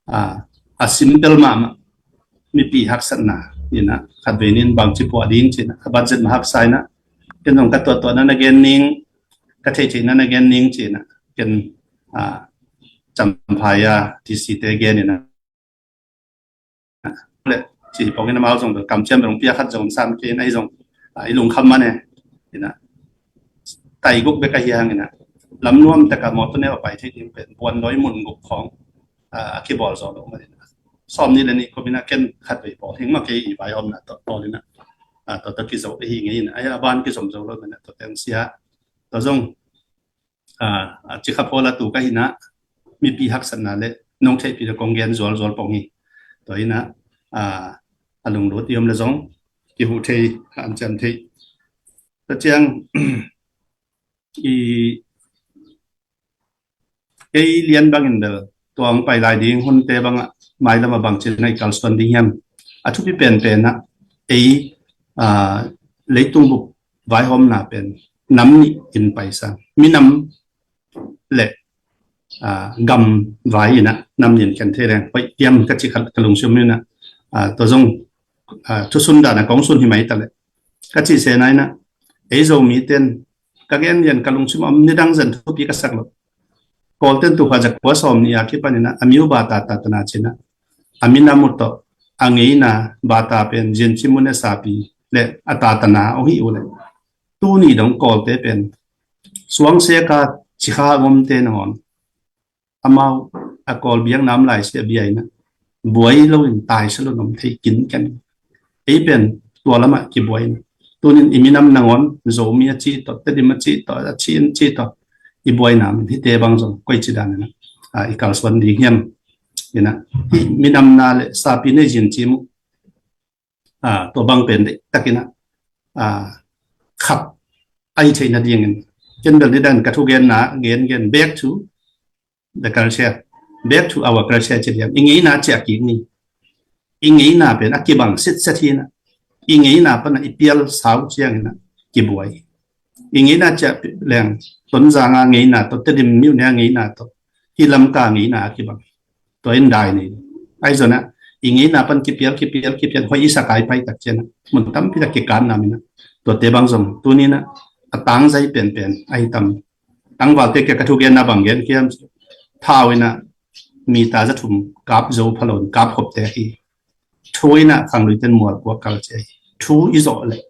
a, a simple mahmah mipi haksatna in ah, khatvei nin bangci puah ding ci in ah, a budget mah haksa in ah, ken zong ka tuahtuahna na gen ning, ka theihtheihna na gen ning ci in ah, ken, a, Champhai a D C te gen in ah, le ci pawng in ah, amau zong bel kamciam bel hong pia khat zong sam kei in ah, ahi zong, a, i lungkham mah ne in ah, tai guk bek ahi hangin ah, lam nuam taka mawtaw neu a pai thei ding pen buannawi mun guk khawng, ah, a kibawl zo lo manin ah, sawm nih le nih kum in ah ken khat vei bawl hing mah, kei i vaihawmna tawh bawl in ah, ah, tawh tawh kizo ahi ngei in ah, a ban kizom zo lo manin ah, tawh teng sia, tawh zong, ah, a cikha pawl a tu ka hi in ah, mipi haksatna le nong theihpih le kong gen zualzual pong hi. Tua in ah, ah, a lunglut i om le zong kihuh thei, a hanciam thei. Tua ciang, i, ei lian bangin bel tua hong pai lai ding hunte bangah mailam ah bangci in ah i kalsuan ding hiam? A thupi penpen ah ei, ah, leitung bup vaihawmna pen nam nih in paisang, minam le, ah, gam vai in ah nam nih in khen thei leng hoih diam ka ci kha, ka lungsim in ah, ah, tua zong, ah, thusun dan a kong sun hi mai ta leh, ka ci se na in ah, ei Zomite in, ka gen gen ka lungsim om, nidang zan thupi ka sak lo. Kawlte in tu kha za kua sawm nih a kipan in ah a miu bata tatana ci in ah, a minam uh tawh a ngeina bata pen zincim uh ne sapi le a tatana uh hi uh leh, tuni dong Kawlte pen suang seka cikha a omte nangawn, amau a Kawl biakna om lai sia bia in ah buai lo in taisa lo in om thei kinken. Ei pen tua lamah kibuai in ah, tunin i minam nangawn Zomi a ci tawh, Tedim a ci tawh, a ci in ci tawh, i buaina min hite bang zong koici dan in ah, ah, i kalsuan ding hiam? In ah, hih minamna le sapi nei zincim uh, ah, tua bang pen deihtakin ah, ah, khap ahi theih nadingin, ken bel nidang ka thugenna gengen, back to the culture, back to our culture ci liam. I ngeina ciah kik ni. I ngeina pen a kibang sitset hi in ah, i ngeina pan ah i pial sau ciangin ah kibuai. I ngeina ciah leng, Tonzang a ngeina tawh, Tedim myone a ngeina tawh, hih Lamka ngeina a kibang. Tua in dai nei. Ahi zongin ah, i ngeina pan kipial, kipial, kipial, hoih i sak a i pai tak ciang ah, mun tampi tak kikanna min ah, tuate bang zong tuni in ah a tangzai penpen ahi tam. Tangvalte kiang ka thugenna bang gen hiam? Thau in ah mita za thum kap zo pha lo in kap khopte hi. Thu in ah khangluite in mual kua kal ci hi. Thu i zawh leh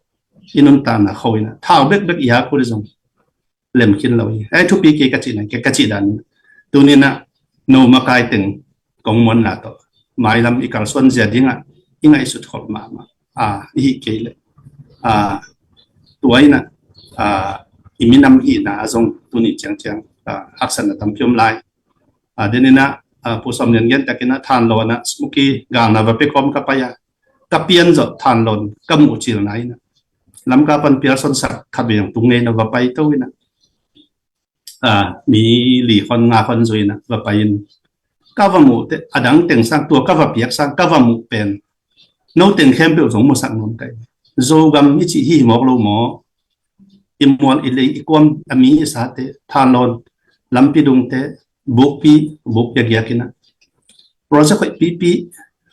i nuntakna kho in ah thau bekbek i a kul zong lem khin lo hi. Ei thupi kei ka cihna, kei ka cih dan in ah, tuni in ah no makai teng kong muanna tawh mailam i kalsuan zia dingah i ngaihsut khol mahmah, ah, i hih kei leh, ah, tua in ah, ah, i minam hihna ah zong tuni ciangciang, ah, haksatna tampi om lai. Ah, den in ah, ah, Pu Sawm Lian gen takin ah Thanlon ah smoky galna va pia khawm ka pai a, ka pian zawh Thanlon ka muh cilna in ah, Lamka pan pial sonsak khat vei zong tung ngei na va pai to in ah, ah, mi li khon nga khon zui in ah va pai in, ka va muh teh, a dang teng sang, tua ka va piak sang ka va muh pen no teng khempeuh zong musak nuam kai. Zogam i cih hi mawk lo maw? I mual i lei i kuam a mi i sate, Thanlon, lampi dungte, bukpi, buk giagiak in ah, project hoih pipi,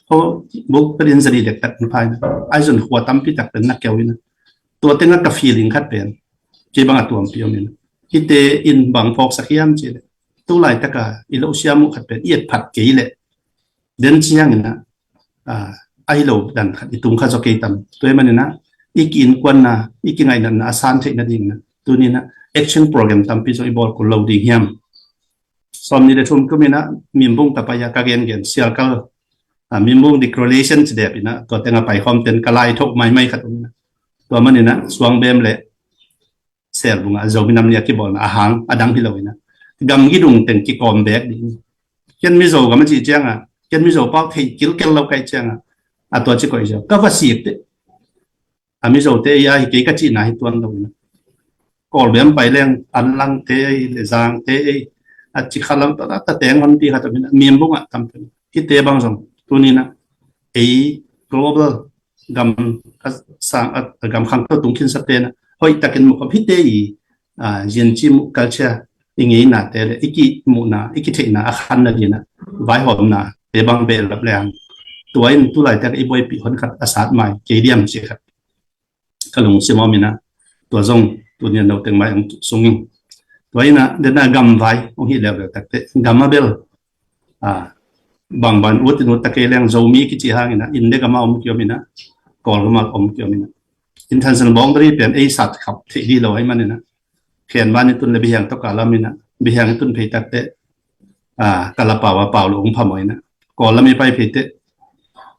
ho, buk pen in zali dektak in pha in ah, ahi zong khua tampi tak pen na keu in ah, tua teng ah ka feeling khat pen kei bang a tuampi om in ah, hihte in bang phawksak hiam cih leh, tu laitak a i lo siam uh khat pen i et phat kei leh, den ciangin ah, ah, ahi lo dan khat i tung kha zaw kei tam. Tua ahih manin ah i ki-innkuanna, i kingainatna a san theih nadingin ah tuni in ah action program tampi zong i bawl kul lo ding hiam? Sawm nih le thum kum in ah Mimbung ka pai a, ka gengen Sialkal, ah, Mimbung Declaration ci dep in ah, tua teng a pai khawmte in ka lai thoh maimai khat om in ah, tua manin ah Suangbem le Selbung ah Zomi Nam Ni a kibawlna a hang, a dang hi lo in ah, gamgi dung teng kikawm bek ding. Ken Mizo gam a cih ciang ah, ken Mizo pau thei kilkel lo ka hih ciang ah, a tua ci koih ziau ka va sik teh. A Mizote ei a hi kei ka cihna hi tuan lo in ah, Kawlbem pai leng Anlangte ei le Zangte ei, a ci kha lam ta ta teng honpi khat om in ah, Mimbung ah tam pen hihte bang zong tuni in ah ei global gam a sang a, a gam khangto tung khinsatte in ah hoih takin mu khawm, hihte i, ah, zincim uh culture, i ngeinate le i kimuhna, i kitheihna a khan nadingin ah vaihawmnate bang behlap leng, tua in tu laitak i buaipih hon khat a sat mai kei diam cih khat ka lungsim a om in ah, tua zong tuni a no teng mai hong sung ing. Tua in ah den a gamvai hong hih leuleu tak teh, gam a bel, ah, bangban ut in ut ta kei leng, Zomi kici hangin ah India gam a om kiom in ah, Kawl gam a om kiom in ah, international boundary pen ei sat khap theih dih lo ahih manin ah, Khenvan i tun le biahiang tawh ka lam inah, biahiang i tun phei takteh, ah, ka la pau a pau lo ong phamawh inah, Kawl lam i pai phei teh,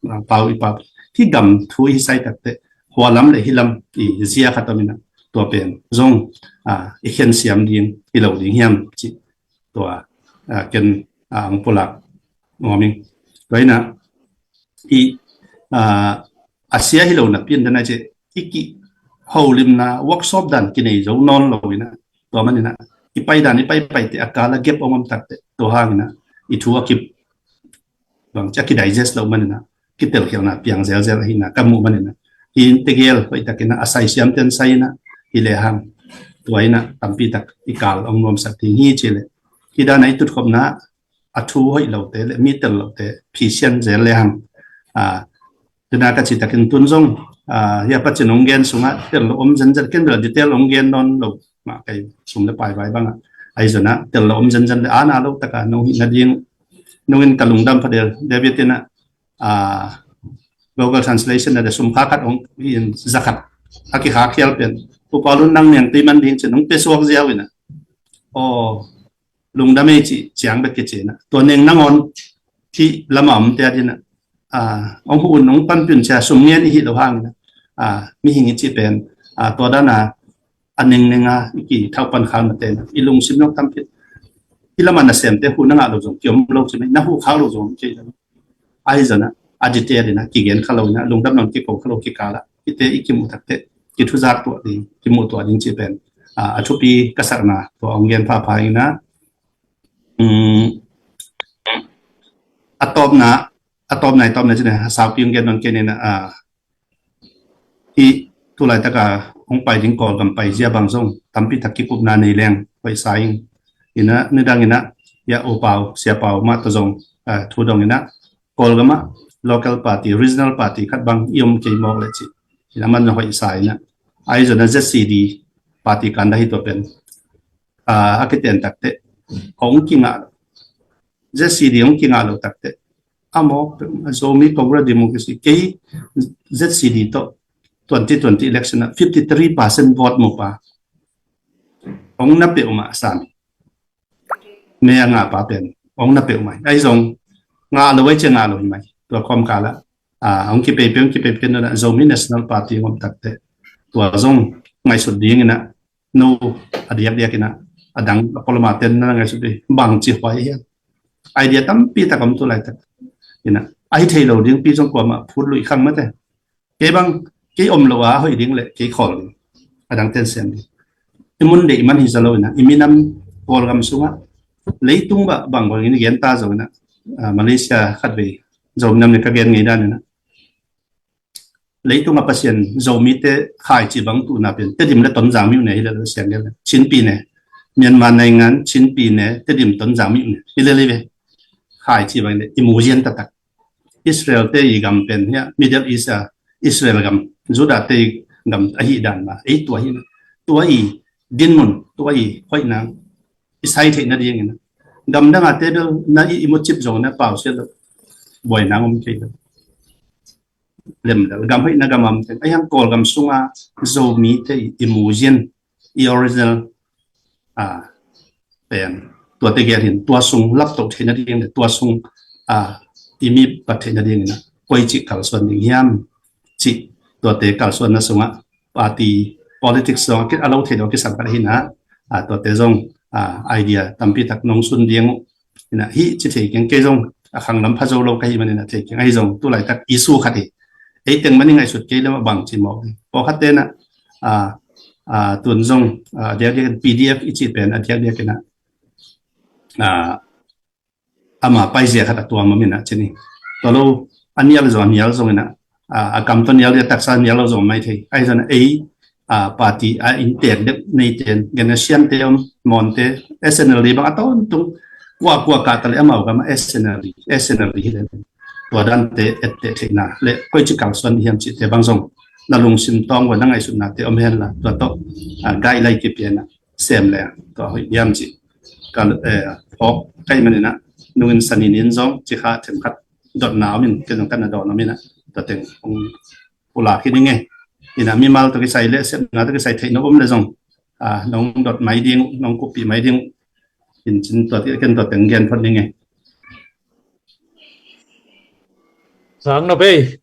ah, pau i pau. Hih gam thu i sai takteh, hua lam le hih lam i zia khat om inah, tua pen zong, ah, i khen siam ding hi lo ding hiam cih tua, ah, ken, ah, ang pulak nuam ing. Tua inah i, ah, a sia hi lo napi in dan a ci, i kiholimna workshop dan kinei zo nawn lo inah, tua man inah i pai dan i pai pai teh a kal a gap ong om takteh, tua hang inah i thu a kip bang ci a kidigest lo man inah, kitelkhialhna piang zelzel ahi inah ka muh man inah, hi in tegel hoih tak inah a sai siam ten sai inah, hi lehang tua inah tampi tak i kal ong nuamsak ding hi ci leh, hi dan a i tutkhopna a thu hoih lote le mi tel lote phisian zel lehang, ah, tuna ka cih takin tun zong, ah, hia pacin ong gen sungah tel lo om zenzen, ken bel detail ong gen nawn lo mah, kei sum le pai vai bangah. Ahi zongin ah tel lo om zenzen le ana lo taka nong hih nading, nong in ka lungdam pha del, David inah, ah, Google Translation ah de sum kha khat ong hi in, za khat a kikhak khial pen, Pu Paul un nang neng tui man ding cin ong pia suak ziau inah, aw, lungdam ei cih ciang bek kici inah, tua neng nangawn hih lam a omte ading inah, ah, ong huh un ong panpih un ci a, sum ngen i hih loh hang inah, ah, mihing i cih pen, ah, tua dan a a nengneng a i kithaupan khak mate inah i lungsim nong tampi, hih lam a nasemte huh na ngah lo zong kiom lo ci mai, na huh khak lo zong ci lo. Ahi zongin ah a detail inah kigen kha lo inah, lungdam nong kiko kha lo kikal ah hihte i kimuh takteh kithuzak tuah ding, kimuh tuah ding cih pen, ah, a thupi ka sakna tua ong gen phapha inah, um, a tawpna, a tawpna, i tawpna cih inah a saupi ong gen nong ken inah, ah, hih tu laitaka hong pai ding Kawlgam pai zia bang zong tampi tak kikupna nei leng hoih sa ing. Inah nidang inah, ya U Pau, Sia Pau mah tawh zong, ah, thu dong inah, Kawlgam ah local party, regional party khat bang i om kei mawk leh cih inah man zong hoih sa inah. Ahi zongin ah Z C D party kan dah hi tua pen, ah, a kiten takteh hong kingah, Z C D hong kingah lo takteh, a mawk Zomi Congress Democracy, kei Z C D tawh twenty twenty election ah fifty three percent vote mu pa hong na peuhmah sam. Me a ngah pa pen hong na peuhmah. Ahi zong ngah lo, ahi cia ngah lo hi mai. Tua kawmkal ah, ah, hong kipeipe, hong kipeipe nunah Zomi National Party hong om takteh, tua zong ngaihsut ding inah, no, a diakdiak inah, a dang a polama ten na ngaihsut dih bang ci huai hiam. Idea tampi tak om tu laitak inah, ahi thei lo ding pi zong kuamah phut luih khang mate. Kei bang, kei om lo a hoih ding le kei khawl ding, a dang ten sem ding. I mun deih man hi za lo inah, i minam Kawlgam sungah, leitung bah bang bang in i gen ta zong inah, ah, Malaysia khatvei Zomi nam le ka gen ngei dan inah, leitung a Pasian Zomite khaici bang tuhna pen Tedim le Tonzang mi uh ne hi le lo, siang le Chinpi ne, Myanmar naingan Chinpi ne, Tedim Tonzang mi uh ne hi le le ve. Khaici bang le i mu zian taktak. Israel te i gam pen hia, Middle East a Israel gam, Judah te i gam ahi dan ma, ei tua hi, tua i dinmun, tua i hoih nang i sai theih nading inah, gam dang a te bel na i, i mu cip zong na pau sia lo, buai nang om kei lo. Lemdal gam hoih na gam am ten, ahi hang Kawlgam sunga Zomite i, i mu zian, i original, ah, pen, tuate gel hin, tua sung laptoh theih nading le tua sung, ah, i mi pat theih nading inah koi cih kalsuan ding hiam cih, tuate kalsuanna sungah party politics zong a lo thei lo kisam khat ahi inah, ah, tuate zong, ah, idea tampi tak nong sun ding uh inah, hih ci thei keng, kei zong a khang lam pha zo lo ka hih man inah thei keng, ahi zong tu laitak issue khat hi. Ei teng man i ngaihsut kei le mah bang ci mawk ding. Pawlkhat te inah, ah, ah, tun zong, ah, diakdiak in P D F i cih pen a diakdiak inah, ah, ama paizia khat a tuam om inah ci ni. Tua lo a nial zong, a nial zong inah, ah, a kam tawh nial dia taksa nial lo zong mai thei. Ahi zong inah ei, ah, party a inntek deuh neite in, gen a Siante om, Mawnte, S N L D bang a tawntung, kua kua kah ta le amau gam a S N L D, S N L D hi le. Tua dante etteh theihna le koi ci kalsuan ding hiam cihte bang zong na lungsim tawng ua na ngaihsutnate om hen la, tua tawh, ah, guideline kipia inah sem le tua hoih hiam cih ka, eh, phawk ka hih man inah, nungin sani nin zong ci kha themkhat dotna om in, kei zong ka na dawn om inah, tua teng hong pulak hi ding e. Inah mimal tawh kisai le sepna tawh kisai theih nop om le zong, nong dot mai ding, nong kuppih mai ding. Ken tua teng gen phot ning e. Sang no bei.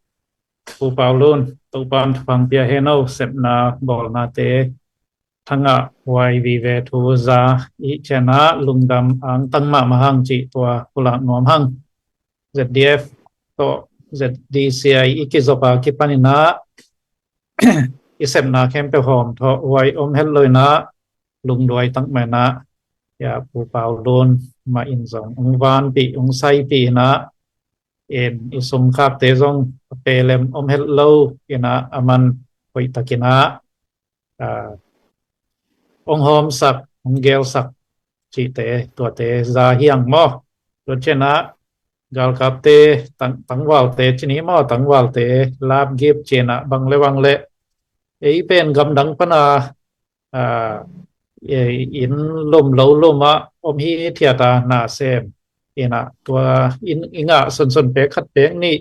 Pu Paulun, Topan thupha pia hen o, sepna bawlnate thangah huai vive thu za i cianah lungdam angtang mahmah hang cih tua pulak nuam hang. Z D F tawh Z D C I i kizopa kipaninah i sepna khempeuh hawm thawh huai om het lo inah lungduai tak mah inah, ya, Pu Paulun mah in zong ong vanpih ong saipih inah, in i sumkhakte zong a pelem om het lo inah a man hoih takinah ong hawmsak ong gelsak cihte tuate za hiang maw? Tua cianah galkapte, tangvalte cini maw, tangvalte lapgip cianah bang le bang le ei pen gamdang pana inn lum lo lum ah om hi thiata nasem inah tua inn i ngah sunsun pek khat pek nih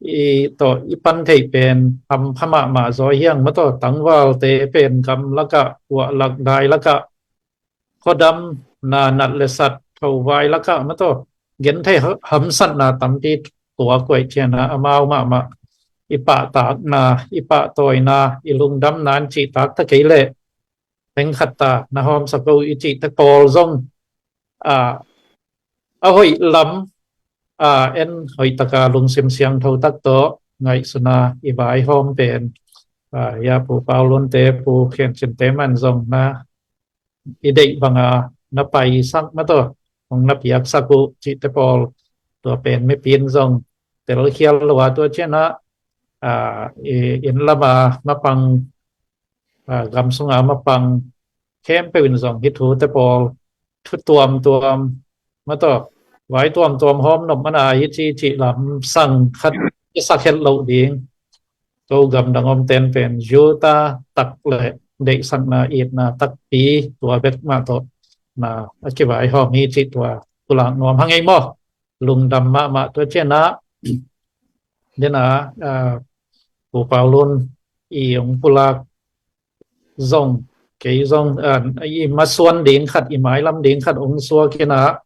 i tawh i pan theih pen hampha mahmah zaw hiang maw tawh, tangvalte pen gam lakah, kuah lak, dai lakah, khuadam, na, nat le sat, thovai lakah maw tawh genthei hamsatna tampi tua kuaih cianah amau mahmah i pahtakna, i pahtawina, i lungdamna an cihtak ta kei leh tengkhat ta na hawmsak o i cihte pawl zong a hoih lam en hoih taka lungsim siangtho tak tawh ngaihsuna i vaihawm pen, ya, Pu Paulunte, Pu Khencinte man zong na i deih banga na paisak maw tawh hong na piaksak uh cihte pawl tua pen mipin zong telkhial lo a, tua cianah inn lama mapang, gam sunga mapang khempeuh in zong hih thute pawl thu tuamtuam maw tawh vai tuamtuam hawm nop mana hi ci cih lamsang khat i sak het loh ding. Ko gamdang omten pen yuta tak le deihsakna itna takpi tua bek mah tawh na a kivaihawm hi cih tua pulak nuam hang ei maw? Lungdam mahmah. Tua cianah dena Pu Paulun i ong pulak zong, kei zong i masuan ding khat, i mailam ding khat ong suak inah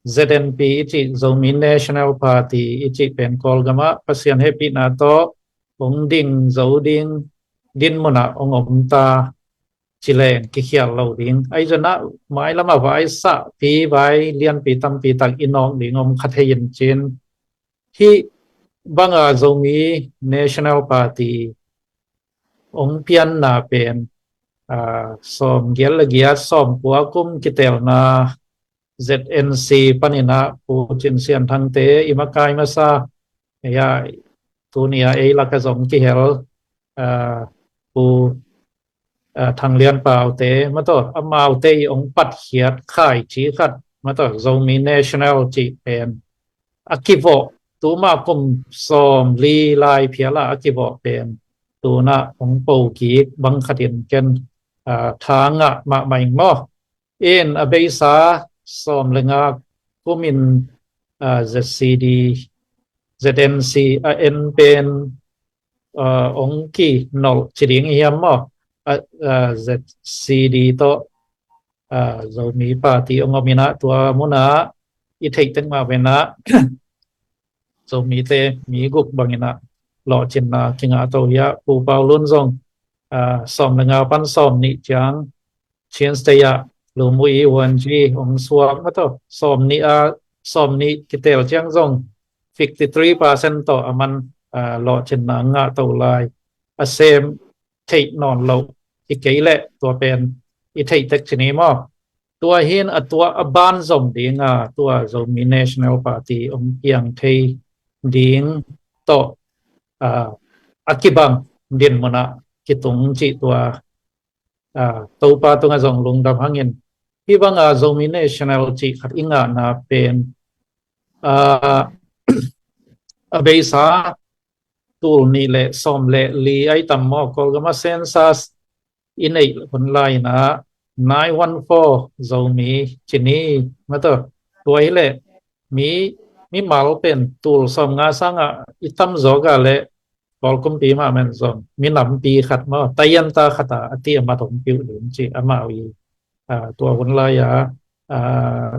Z N P i cih, Zomi National Party i cih pen Kawlgamah Pasian hehpihna tawh ong ding zo ding dinmunah ong omta cileng kikhial lo ding. Ahi zongah mailamah vai sahpi, vai lianpi tampi tak i nawk ding om kha thei in cin, hih banga Zomi National Party ong pianna pen sawm giat le giat, sawm kua kum kitelna Z N C paninah Pu Cin Sian Thangte i makai masa, ya, tuni a ei laka zong kihel Pu Thang Lian Paute maw tawh, amaute i ong patkhiat khaici khat maw tawh, Zomi National cih pen a kivawh, tuma kum sawm li lai phiala a kivawh pen tunah ong po kik bang khatin ken tha ngah mahmah ing maw? In a beisa sawm le nga kumin Z C D, Z N C a en pen ong kinolh ci ding hiam maw? Z C D tawh Zomi Party ong om inah tua munah i theih tek mah venah Zomite mi guk banginah lawhcinna kingah to hi a, Pu Paulun zong sawm le nga pan sawm nih ciang Chin State ah Lumui Wanji ong suak maw tawh, sawm nih a, sawm nih kitel ciang zong fifty three percent tawh a man lawhcinna ngah to lai. A sem theih nawn loh i kei leh tua pen i theih tek ci ni maw? Tua hin a tua a ban zom dinga tua Zomi National Party ong piang thei ding tawh a kibang dinmunah kitung cih tua Topa tungah zong lungdam hangin, hih banga Zomi National cih khat i ngahna pen a beisa tul nih le sawm le li ai tam maw, Kawlgama census i neih hun lai-inah nine one four Zomi ci ni maw tawh, tua hileh mi, mimal pen tul sawm nga sangah i tam zawk a leh Kawlkumpi mah man zong minampi khat maw, tayanta khat a a ti a mat hong piuh ding ci amau i, ah, tua hun lai-a, ah,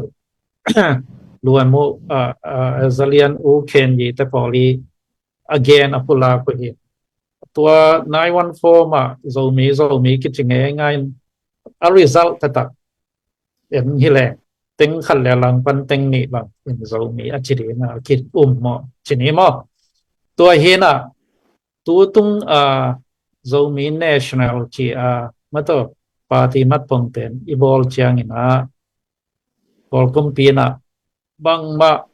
luamu, ah, ah, Zalian U Khen Yi te pawl i a gen a pulak uh hi. Tua nine one four mah Zomi, Zomi kici ngeingai in a result taktak en hi leng teng khat le langpan teng nih bang in Zomi a ci ding a ki um maw, ci ni maw? Tua hi na, tutung a Zomi National ci a mato party matpong pen i bawl ciangin a Kawlkumpi in a bangmah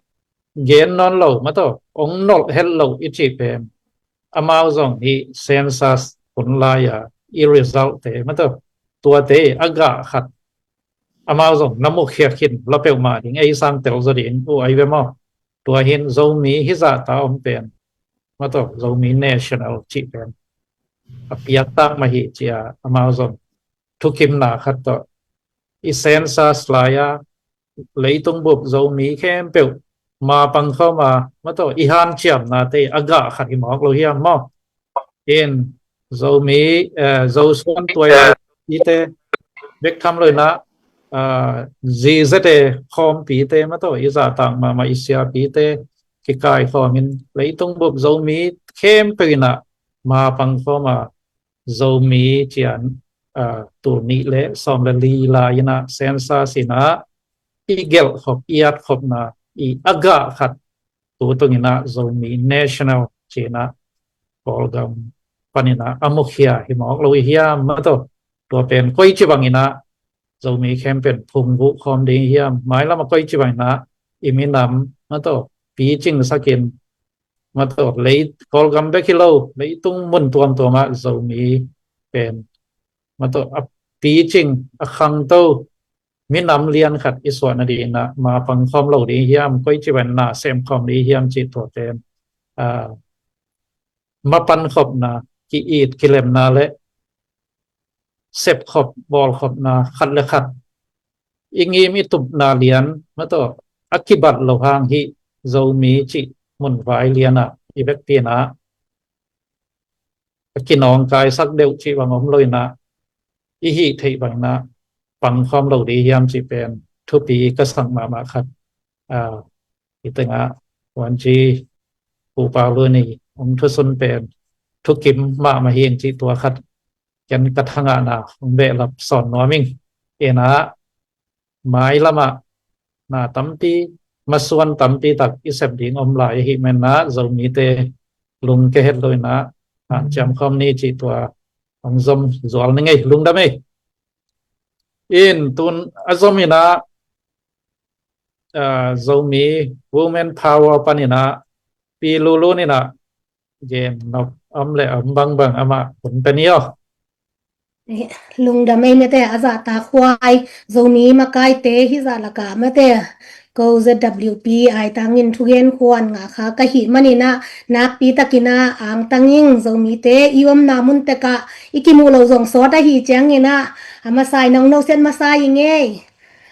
gen nawn lo mato, ong nolh het lo i cih pen amau zong i census hun lai-a i result te mato, tuate a gah khat amau zong na mukhia khin la peuhmah ding, ei sang tel zaw ding uh ai ve maw? Tua hin Zomi hizahta om pen mato, Zomi National cih pen a piaktak mah hi ci a amau zong thukimna khat tawh i census lai-a leitung bup Zomi khempeuh ma pangkhawm a mato i hanciamnate a gah khat hi mawk lo hiam maw? In Zomi, eh, Zosuan tuai pite, bek tham lo in a, ah, zizete khawmpite mato i zahtak mahmah i siapite kikaikhawm in leitung bup Zomi khempeuh in a ma pangkhawm a Zomi cian, ah, tul nih le sawm le li lai in a census in a i gelh khop, i at khopna i a gah khat tutung in a Zomi National ci in a Kawlgam pan in a a mukhia hi mawk lo i hiam mato? Tua pen koici bang in a Zomi khempeuh phungvuh khawm ding hiam? Mailam a koici bang in a i minam mato picing sak in mato, lei Kawlgam bek hi lo, leitung mun tuamtuam ah Zomi pen mato a picing, a khangto minam lian khat i suah nading in a ma pangkhawm lo ding hiam, koici bang in a sem khawm ding hiam cih tua pen, ah, mapan khopna, ki-it kilemna le sepkhop bawlkhopna khat le khat i ngim i tupna lian mato a kibat lo hang hi, Zomi cih mun vai lian ah i vekpi in a a kinawngkaisak deuh cih bang om lo in a i hih theih bang in a pangkhawm lo ding hiam cih pen thupi ka sak mahmah khat, ah, i tengah Wanci Pu Pau Lun i hong thusun pen thukim mahmah hi ing cih tua khat ken ka thangahna hong behlap sawn nuam ing. In a mailam ah na tampi, masuan tampi tak i sep ding om lai ahih man in a Zomite lungke het lo in a hanciam khawm ni cih tua hong zom zual ning ei, lungdam ei. In tun a zom in a, ah, Zomi Women Power pan in a Pi Lulun in a gen nop om le om bangbang amah hun pe ni aw. Lungdam ei mate, a zahtak huai Zomi makaite hizah lak ah mate, ko Z W P ai tangin thugen khuan ngah kha ka hih man in a nakpi tak in a angtang ing. Zomite i omna mun tek ah i kimuh loh zong sawt ahih ciangin a, a masa in a hong nusiat masa ing ei.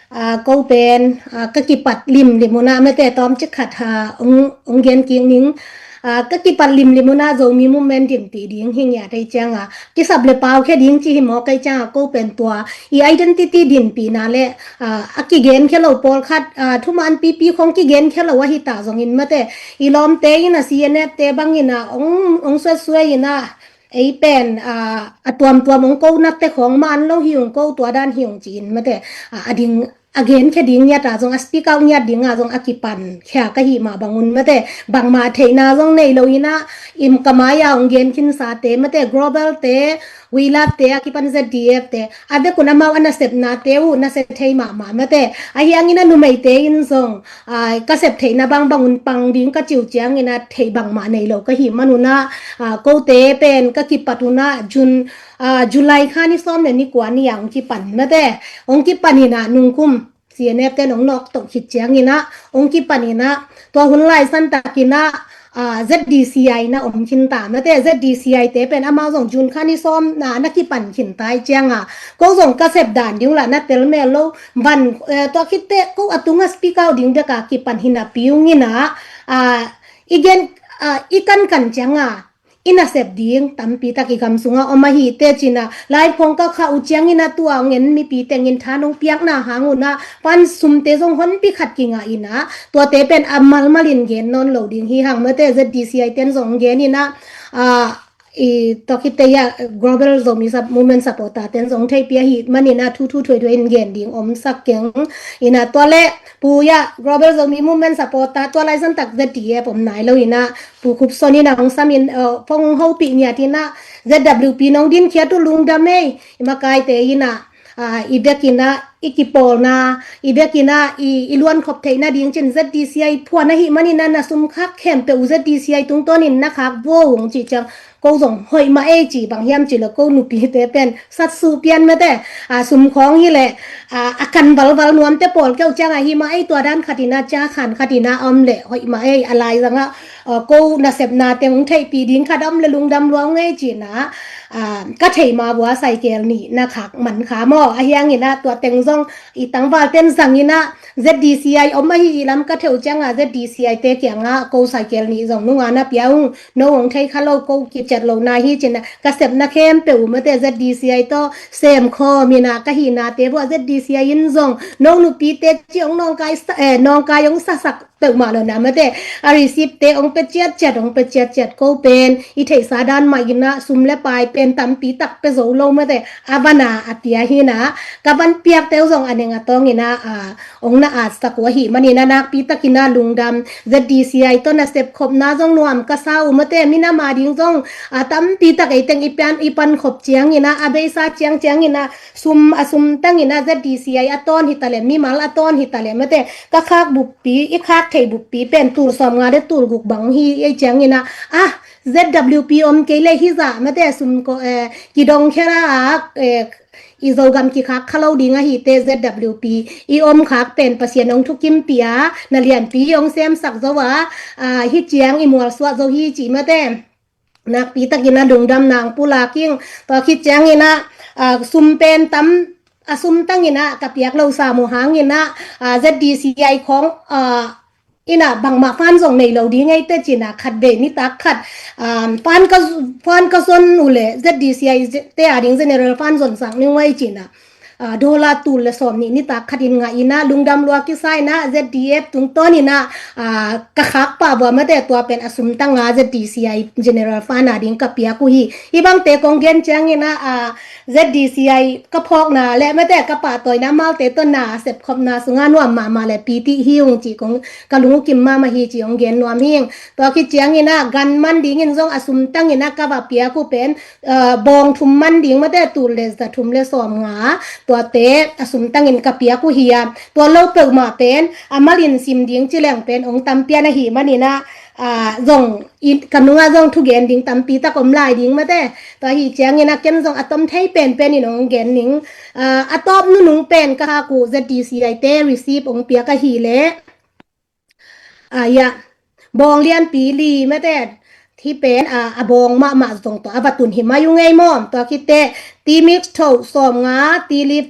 Ah, ko pen, ah, ka kipat limlim un a mate, tawmcik khat, ah, hong, hong gen kik ning. Ah, ka kipat limlim un a Zomi movement dinpih ding hi ngiat ahih ciang a, kisap le pau khia ding ci hi mawk ahih ciang a, ko pen tua i identity dinpihna le, ah, a kigen khia lo pawlkhat, ah, thuman pipi khong kigen khia lo ahi ta zongin mate, i lawmte in a C N F te bang in a hong, hong suatsuai in a, ei pen, ah, a tuamtuam hong ko nate khong man lo hi ung, ko tua dan hi ung ci-in mate, ah, a ding, a genkhia ding ngiat ah zong, a speak out ngiat ding ah zong a kipan khia ka hih mah bang un mate, bangmah theihna zong nei lo in a, im ka mai ah hong gen khinsate mate, Global te, We Love te, a kipan Z D F te, a vek un amau a nasepnate uh nasia thei mahmah mate, ahi hangin a numeite in zong, ah, ka sep theihna bangbang un pang ding ka ci uh ciangin a theih bangmah nei lo ka hih man un a, ah, kote pen ka kipat un a June, ah, July kha ni sawm le ni kua ni ah hong kipan mate, hong kipan in a nungkum C N F ten hong nawk toh khit ciangin a hong kipan in a tua hun lai san tak in a, ah, Z D C I na om khin ta mate, Z D C I te pen amau zong June kha ni sawm na na kipan khin ta ahih ciang a, ko zong ka sep dan ding uh lah na tel mel lo, van, eh, tua khit teh ko a tung ah speak out ding bek a kipan hi napi ung in a, ah, i gen, ah, i kankan ciang a, i nasep ding tampi tak i gam sungah om ahi teh ci-in ah, lai phawng ka khah uh ciangin ah tua ngen mipi tengin tha nong piakna hang un ah pan sumte zong honpi khat kingah in ah, tuate pen a malmal in gen nawn lo ding hi hang, mate, Z D C I ten zong gen in ah, ah, i tua khit teh ah Global Zomi Sup-, Movement supporter ten zong theihpih ahih manin ah thuthu thuaithuai in gen ding om sak keng. In ah tua leh Pu, ah, Global Zomi Movement supporter, tua lai zan tak Z D F om nai lo in ah, Pu Khup Son in ah hong sam in, eh, phone hong hopih ngiat in ah, Z W P nong dinkhiat uh lungdam ei, i makaite in ah, ah, i bek in ah i kipawlna, i bek in ah i, i luankhop theihna ding ci-in Z D C I phuan ahih manin ah na sum khak khempeuh uh Z D C I tungtawnin na khak vo ung, cih ciang ko zong hoih mah ei ci, bang hiam cih leh ko nupite pen satsuh pian, mate, ah, sum khawng hi leh, ah, a kan valval nuamte pawl keu ciang ahi mah ei, tua dan khat in ah, ca khan khat in ah om leh hoih mah ei, a lai zangah, ah, ko nasepna teng hong theihpih ding khat om leh lungdam lua ung ei ci-in ah, ah, ka theih mah bua cycle nih na khak man kha maw, ahi hangin ah tua teng zong i tangval ten zang in ah, Z D C I om ahi i lam ka theih uh ciangah Z D C I te kiangah ko cycle nih zong nunga na pia ung, no hong thei kha lo, ko kiciat lohna hi ci-in ah, ka sepna khempeuh uh, mate, Z D C I tawh semkhawm in ah, ka hihnate vuah Z D C I in zong no nupite ci hong nawngkai sa, eh, nawngkai hong sasak peuhmah lo na, mate, a receipt te hong pia ciatciat, hong pia ciatciat, ko pen i theihsa dan mah in ah sum le pai pen tampi tak pia zo lo, mate, a van a, a pia hi in ah, ka van piakte uh zong a neng a tawng in ah, ah, hong na atsak uh ahih manin ah nakpi takin ah lungdam. Z D C I tawh nasep khopna zong nuam ka sa uh, mate, minam a ding zong, ah, tampi tak ei teng i pan, i pan khop ciangin ah, a beisa ciang ciangin ah sum, a sum tangin ah Z D C I a tawn hi ta leh, mimal a tawn hi ta leh, mate, ka khak buppi, i khak theih buppi pen tul sawmnga le tul guk bang hi ei ciangin ah, ah, Z W P om kei leh hi zah, mate, sum ko, eh, kidong khia a, eh, i Zogam kikhak kha lo ding ahi teh Z W P i om khak pen Pasian hong thukimpih a, na lianpi hong semsak zo a, ah, hih ciang i mualsuah zo hi ci, mate. Nakpi takin ah lungdam nang pulak ing. Tua khit ciangin ah, ah, sum pen tam, a sum tangin ah ka piak lo sam uh hangin ah, ah, Z D C I khawng, ah, in ah bangmah fan zong nei lo ding ei teh ci-in ah khatvei nitak khat, ah, fan ka, fan ka zon uh leh Z D C I te a ding general fan zonsak ning uh ei ci-in ah, ah, dollar tul le sawmnih nitak khat in ngah in ah, lungdam lua kisa in ah, Z D F tungtawn in ah, ah, ka khak pah bua, mate, tua pen a sum tang a Z D C I general fan a ding ka piak uh hi. Hih bangte kong gen ciangin ah, ah, Z D C I ka phawkna le, mate, ka pahtawina amaute tawh na sepkhopna sungah nuam mahmah leh piti hi ung ci, kong, ka lung uh kim mahmah hi ci hong gen nuam hing. Tua khit ciangin ah gan man dingin zong a sum tangin ah ka va piak uh pen, ah, bawng thum man ding, mate, tul le za thum le sawmnga, tuate a sum tangin ka piak uh hi a. Tua lo peuhmah pen a malin sim ding ci leng pen hong tam pian ahih manin ah, ah, zong i, ka nungah zong thugen ding tampi tak om lai ding, mate. Tua ahi ciangin ah ken zong a tom thei penpen in hong gen ning. Ah, a tawp nunung pen ka khak uh Z D C I te receipt hong piak ahih leh, ah, ah, bawng lianpi li, mate, hih pen, ah, a bawng mahmah zong tawh a va tun hi mai uh ngei maw. Tua khit teh tea mix thoh sawmnga, tea leaf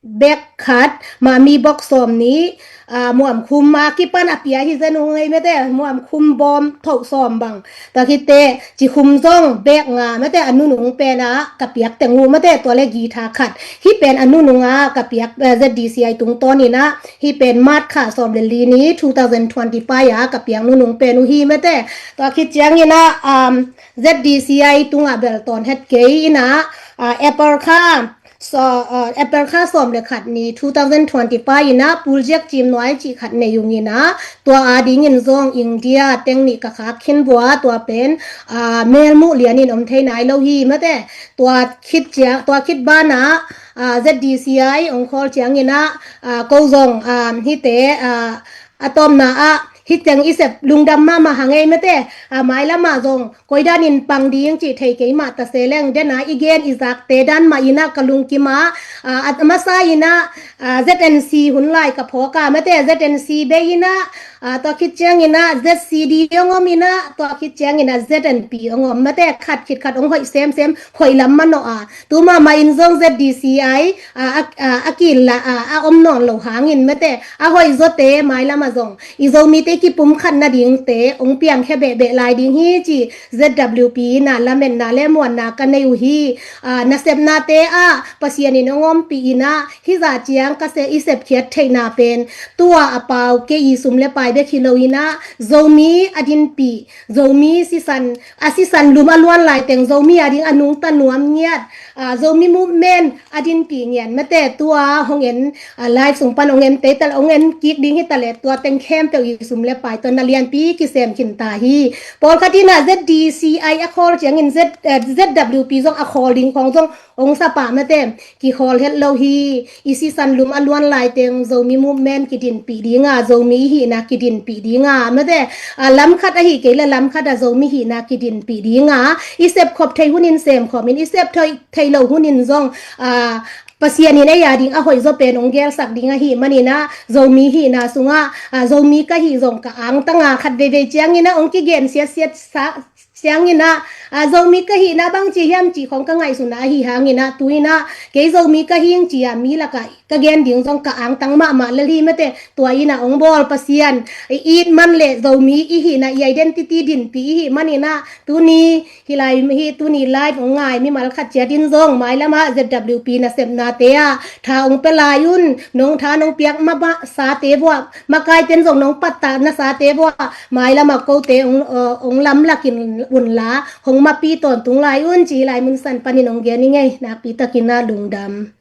bag khat, mami box sawmnih, ah, muamkhum a kipan a pia hi zen uh ngei, mate, muamkhum bawm thoh sawm bang. Tua khit teh cikhum zong bag nga, mate, a nunung pen ah ka piak teng uh, mate, tua le guitar khat. Hih pen a nunung a ka piak, eh, Z D C I tungtawn in ah, hih pen March kha sawm le li ni two thousand twenty-five a ka piak nunung pen uh hi, mate. Tua khit ciangin ah, um, Z D C I tungah bel tawn het kei in ah, ah, April kha, so, ah, April kha sawm le khat ni two thousand twenty-five in ah Pulziak Cim Nuai cih khat nei ung in ah, tua a dingin zong India teng nih ka khak khin vua, tua pen, ah, melmuh lianin om thei nai lo hi, mate. Tua khit ciang, tua khit banah, ah, Z D C I hong khawl ciangin ah, ah, ko zong, ah, hihte, ah, a tawpna ah hih teng i sep lungdam mahmah hang ei, mate. Ah, mailam ah zong koi danin pang ding cih thei kei mah ta se leng, den a i gen i zakte dan mah in ah ka lungkim a, ah, a masa in ah, ah, Z N C hun lai ka phawk a, mate, Z N C bei in ah, ah, tua khit ciangin ah Z C D hong om in ah, tua khit ciangin ah Z N P hong om, mate, khat khit khat hong hoih semsem, hoih lam manawh a. Tu mahmah in zong Z D C I, ah, a, ah, a kila, ah, a om nawn lo hangin, mate, a hoih zawte mailam ah zong i Zomite kipumkhat nadingte hong piangkhia behbeh lai ding hi ci Z W P in ah lametna le muanna ka nei uh hi. Ah, nasepnate ah Pasian in hong ompih in ah, hih zah ciang ka se i sepkhiat theihna pen tua a pau kei i sum le pai bek hi lo in ah, Zomi a dinpih, Zomi sisan, a sisan lum a luan laiteng Zomi a ding a nungta nuam ngiat, ah, Zomi movement a dinpih ngiat, mate, tua hong en, ah, live sung pan hong en tei ta le, hong en kik ding hi ta le, tua teng khempeuh i sum le pai tawh na lianpi kisem khin ta hi. Pawlkhat in ah Z D C I a khawl ciangin Z, eh, Z W P zong a khawl ding khawng zong hong sa pah, mate, kikhawl het lo hi. I sisan lum a luan laiteng Zomi movement kidinpih ding a, Zomi hihna kidinpih ding a, mate, ah, lam khat ahi kei le lam khat ah Zomi hihna kidinpih ding a, i sepkhop thei hunin semkhawm in, i sep thei, thei lo hunin zong, ah, Pasian in ei a ding a hoih zaw pen hong gelsak ding ahih manin ah, Zomi hihna sungah, ah, Zomi ka hih zong ka angtang a, khat veivei ciangin ah hong kigen siatsiat sa, ciangin ah, ah, Zomi ka hihna bangci hiam cih khawng ka ngaihsun a, ahi hangin ah tu in ah kei Zomi ka hing ci a mi lakah ka gen ding zong ka angtang mahmah lel hi, mate. Tua in ah hong bawl Pasian i it man le Zomi i hihna, i identity dinpih i hih manin ah, tuni hih lai, hih tuni live hong ngai mimal khat ciat in zong mailam ah Z W P nasepnate ah tha hong pia lai un, nong tha nong piak mah, mah sate vuah, makaiten zong nong pattah nasate vuah mailam ah kote hong, uh, hong lamlakin unla, hong mapi tawntung lai un ci lai mun san panin hong gen i ngei, nakpi takin ah lungdam.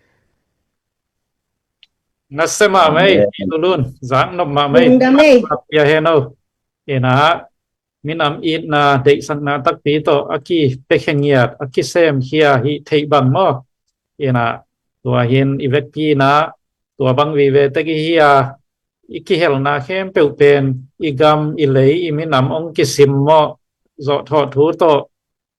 Nasia mahmah ei, Amen. Lulun, zak nop mahmah ei. Lungdam ei. Pia hen o. Ina, minam itna, deihsakna takpi tawh a kipiakhia ngiat, a kisemkhia hi thei bang maw. Ina, tua hin i vekpi in ah, tua bang vive tek i hi a, i kihelna khempeuh pen i gam i lei i minam hong kisim maw, zawhthawh thu tawh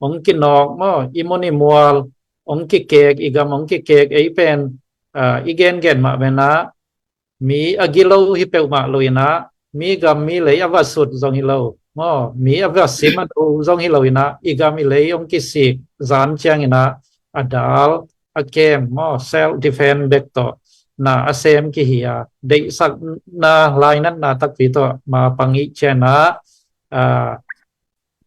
hong kinawk maw, i mun i mual hong kikek, i gam hong kikek, ei pen, ah, i gengen mah pen ah, mi a gilo hi peuhmah lo in ah, mi gam mi lei a va sut zong hi lo maw, mi a va sim a do zong hi lo in ah, i gam i lei hong kisik zan ciangin ah, a dal a kem maw, self defense bek tawh na a sem kihi a, deihsakna, lainatna takpi tawh ma pang i cian ah, ah,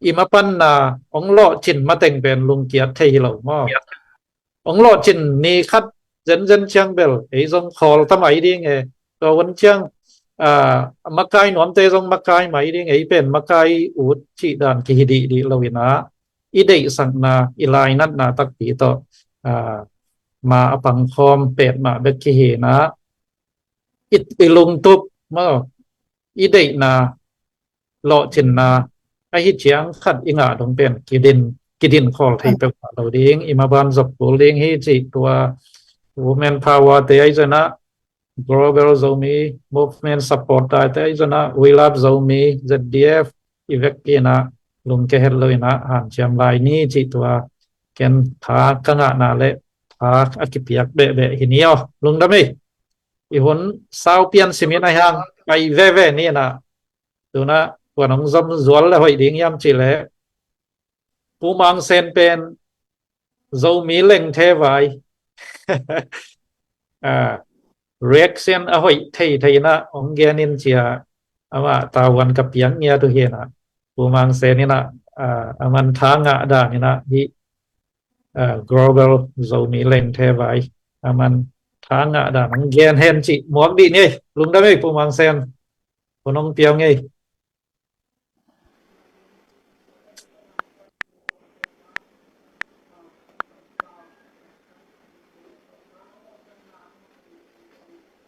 i mapanna hong lawhcin mateng pen lungkiat thei hi lo maw. Hong lawhcin ni khat zenzen ciang bel ei zong khawl ta mai ding e. Tua hun ciang, ah, makai nuamte zong makai mai ding, ei pen makai ut cih dan kihi dihdih lo in ah, i deihsakna, i lainatna takpi tawh, ah, ma a pangkhawm petmah bek kihi in ah, i, i lungtup maw, i deihna, lawhcinna, ahi ciang khat i ngah dong pen kidin, kidin khawl thei peuhmah lo ding, i maban zop kul ding hi cih tua Women Power te ahi zong in ah, Global Zomi Movement Supporter te ahi zong in ah, We Love Zomi, Z D F, i vekpi in ah lungke het lo in ah hanciam lai ni cih tua ken tha ka ngahna le tha a kipiak behbeh hi ni aw. Lungdam ei. I hun sau pian simin a hiang kai veve ni in ah, tu in ah kuan hong zom zual le hoih ding hiam cih leh, Pu Mang Sen pen Zomi lengthe vai, ah, reaction a hoih thei thei in ah hong gen in ci a, amah tavuan ka piak ngiat uh hi in ah, Pu Mang Sen in ah, ah, aman tha ngah dan in ah hih, ah, Global Zomi lengthe vai, aman tha ngah dan hong gen hen cih muak dih ni. Lungdam ei Pu Mang Sen. Hun hong piau ngei.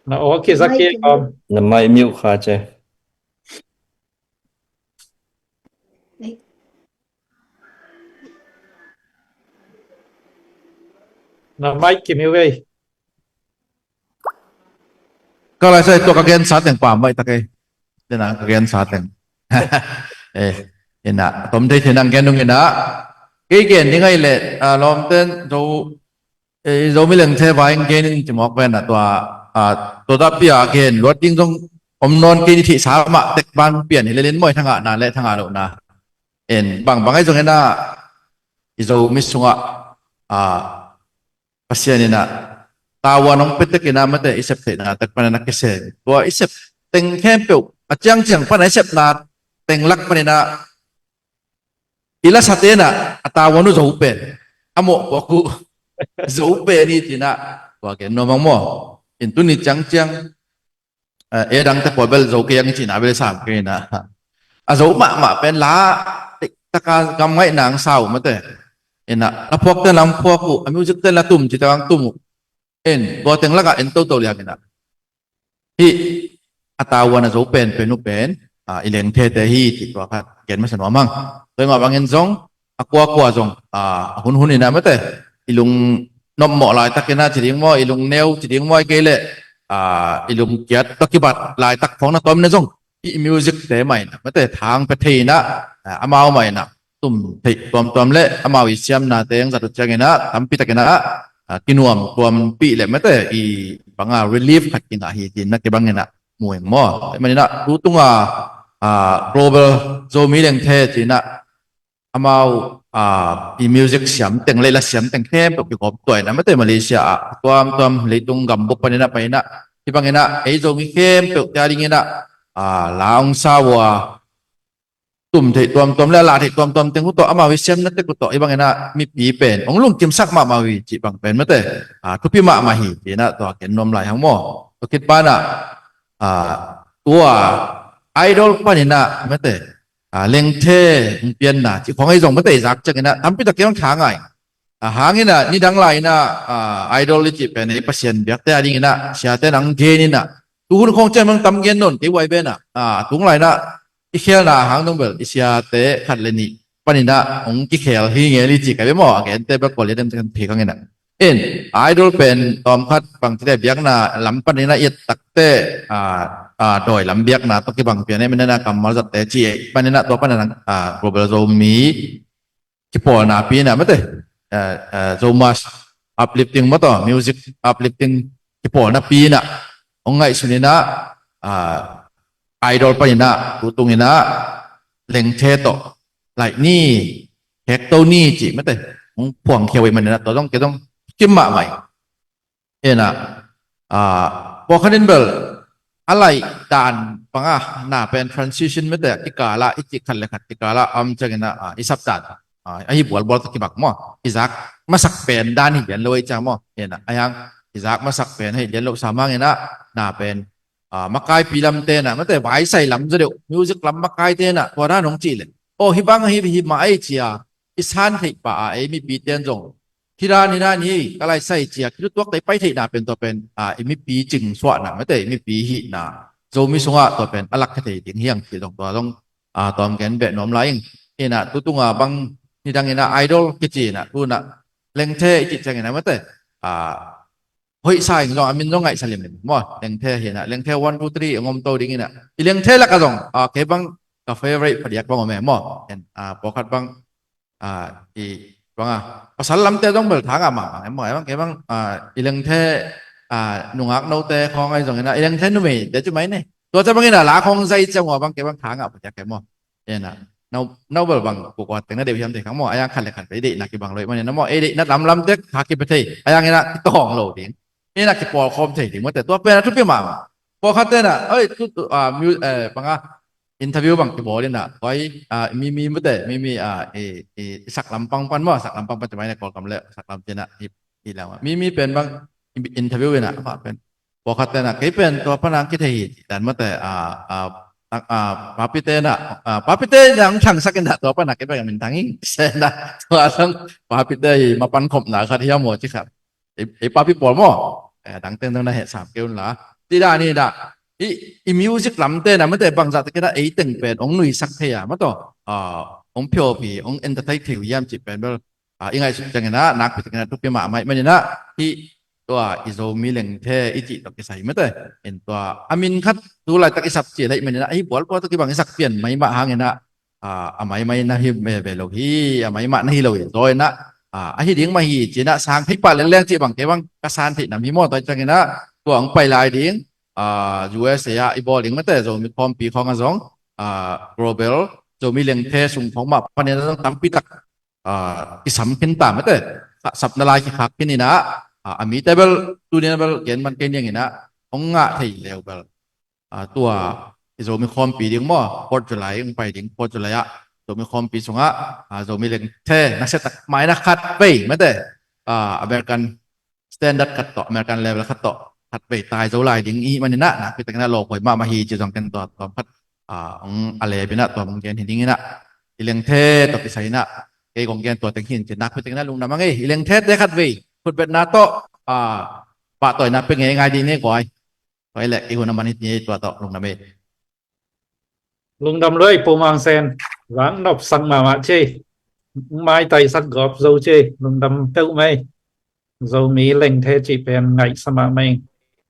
Na aw kizak kik om. Na mic mute kha ci. Na mic kimute ei. Ka lai sai tua ka gensa teng pa mai ta kei. Tena ka gensa teng. Eh, ina, tom thei thei nang gen nung ina. Kei gen ni ngai le, ah, lawmten Zo, eh, Zomi lengthe vai gen in ci mawk ven a tua, Tua tapi a gen luat ding zong om nawn kei ni, thihsa mah tek ban pian hi lelin maw, i thangahna le thangah lohna. En bangbang ahi zongin ah i Zomi sungah Pasian in ah tavuan hong pia tekin ah mate, i sep theihna tek panin ah kisem, tua i sep teng khempeuh a ciangciang pan a i sepna teng lak panin ah i lasate in ah a tavuan uh zo pen, a mawhpuak uh zo pen hi ci-in ah tua gen nuam hang maw. In tuni ciangciang e dangte pawl bel zo kei ang i cihna bel sam kei in ah, a zo mahmah pen la, taka gam ngaihna ang sa uh mate. In ah la phuakte in la phuak uh, a music te in la tum cih tak ang tum uh. In tua teng lakah en toto liang in ah hih a tavuan a zo penpen uh pen i Lengthe te hi cih tua khat gen masa nuam hang. Tua hi mah bangin zong a kuakua zong a hunhun in ah mate, i lung nopmawh laitakin ah ci ding maw, i lung neu ci ding maw, i kei leh i lung kiat tawh kibat laitak khawng na tawm in ah zong i music te mah in ah mate, thang pia thei in ah amau mah in ah tum theih tuamtuam le amau i siamnate ang zat uh ciangin ah tampi takin ah kinuam tuampih le mate, i banga relief khat kingah hi ci-in na kibang in ah mu eng maw. Tua hi manin ah tu tunga Global Zomi Lengthe ci-in ah amau i music siam teng le la siam teng khempeuh kigawm tua in ah mate, Malaysia ah tuamtuam leitung gambuk panin ah pai in ah, hih bangin ah ei Zomi khempeuh te a dingin ah la hong sa uh a, tum theih tuamtuam le a la theih tuamtuam teng uh tawh, amau i siamna tek uh tawh, hih bangin ah mipi pen hong lungkimsak mahmah uh hi cih bang pen mate, thupi mahmah hi ci-in ah tua ken nuam lai hang maw. Tua khit pan ah tua Idol panin ah mate, Lengthe hong pianna cih khawng ahi zong mate, i zak ciangin ah tampi tak kei bang tha ngai. A hangin ah nidang lai in ah Idol i cih pen ei Pasian biakte a dingin ah siate in ah hong gen in ah, tu hun khawng ciang bang tam gen nawn kei uh a, i pen ah a tung lai in ah i khelna a hang dong bel i siate khat le nih panin ah hong kikhel hi ngel hi ci ka ve maw, a gente bel kual lian em kan phik hang in ah. In Idol pen tawmkhat bang ci le biakna lam panin ah i et takte dawi lam biakna tawh kibang pian em in ah kammal zatte ci ei panin ah tua panin ah Global Zomi kipawlna pi in ah mate, Zomus uplifting maw, tua music uplifting kipawlna pi in ah hong ngaihsun in ah Idol panin ah tu tung in ah Lengthe tawh laih ni, hekto ni cih mate, hong phuangkhia uh ahih manin ah tua zong kei zong kim mahmah hi. In ah pawlkhat in bel a laih dan banga na pen transition mate, kikal ah i cih khat le khat kikal ah om ciangin ah i sap dan ahi bualbual tawh kibang maw, i zak masak pen dan hi lian lo ahi ciang maw. In ah a hiang i zak masak pen hi lian lo sam hangin ah na pen makaipi lamte in ah mate, vaisai lam zaw deuh, music lam makaite in ah tua dan hong cih leh, aw hih bang hi, hi mah ahi cia i san theih pah a, ei mipite in zong hih dan hih dan hi ka laisai cia kitutuak tei pai theihna pen tua pen i mipi cingsuahna mate, i mipi hihna Zomi sungah tua pen a lakkhia thei ding hi hang cih zong tua zong tawm gen beh nuam lai ing. In ah tu tunga bang nidang in ah Idol kici in ah tu in ah Lengthe i cih ciangin ah mate, hoihsa ing zong a min zong ngaihsa limlim maw. Lengthe hi in ah Lengthe one two three hong om to ding in ah, i Lengthe lakah zong kei bang ka favorite phadiak bang om e maw. Pawlkhat bang i banga pasal lamte zong bel tha ngah mahmah e maw. Bang kei bang i Lengthe nungak note khawng ahi zongin ah i Lengthe numeite ci mai ni, tua ca bangin ah la khawng zai ciang uh a bang kei bang tha ngah phadiak e maw. In ah nau bel bang kukua teng na deih uh hiam thei khang maw, a hiang khat le khat pen i deihna kibang lo ahih manin ah maw, i deihna lamlam tek kha kipia thei, a hiangin ah kitawng lo ding, in ah kipawlkhawm thei ding mate, tua pen ah thupi mahmah. Pawlkhatte in ah oi tu banga interview bang kibawl in ah, oi Mimi mate, Mimi i saklam pang pan maw, saklam pang pan ci mai ni, Kawlgam le saklam ci in ah, hi lam ah Mimi pen bang interview in ah amah pen pawlkhatte in ah kei pen tua pan ang kithei hi dan mate, Papite in ah, Papite in ah ang thangsak in ah tua pan ah kei pen min thang ing se in ah, tua sang Papite hi mapan khopna khat hiam maw ci khat. Ei Papi pawl maw, dangte in dang na heh sam kei un la. Ci dan hi in ah i music lamte in ah mate bangzah takin ah ei teng pen hong nuisak thei a maw, tua hong phiawphi hong entertain thei uh hiam cih pen bel i ngaihsut ciangin ah nakpi takin ah thupi mahmah ahih manin ah hih tua i Zomi Lengthe i cih tawh kisai mate, in tua a min khat tu laitak i sap cil ahih manin ah ahi bualbual tawh kibang i sak pian maimah hangin ah a maimai na hi meh ve lo hi, a maimah na hi lo hi zaw in ah ahi ding mah hi ci in ah sang thei pah lengleng cih bang kei bang ka san theih nam hi maw. Tua ciangin ah tua hong pai lai ding, ah, U S A ah i bawl ding mate, Zomi khawmpi khawng ah zong, ah, global Zomi lengthe sung khawng mah panin a zong tampi tak, ah, kisam khin ta mate, sapna lai kikhak khin in ah, ah, a mite bel tuni in ah bel gen man kei niang in ah hong ngah thei leu bel, ah, tua i Zomi khawmpi ding maw, Fourth July hong pai ding, Fourth July ah Zomi khawmpi sungah, ah, Zomi lengthe nasia tak mah in ah khat vei mate, ah, American standard khat tawh, American level khat tawh khat vei tai zo lai ding i hih manin ah nakpi takin ah lawphuai mahmah hi ci zong ken tua tawm khat, ah, hong a lep in ah tua hong gen hi ding in ah, i lengthe tawh kisai in ah kei kong gen tua teng hi in ci, nakpi takin ah lungdam a ngei. I lengthe te khat vei khutbetna tawh, ah, pahtawina pe ngei ngai ding ni guai. Tua hi leh i hun a man hi ni, tua tawh lungdam ei. Lungdam lua ei Pu Mang Sen, vang nop sak mahmah ci ei, maitai sak gawp zo ci ei, lungdam peuh mai. Zomi lengthe cih pen ngaihsa mahmah ing.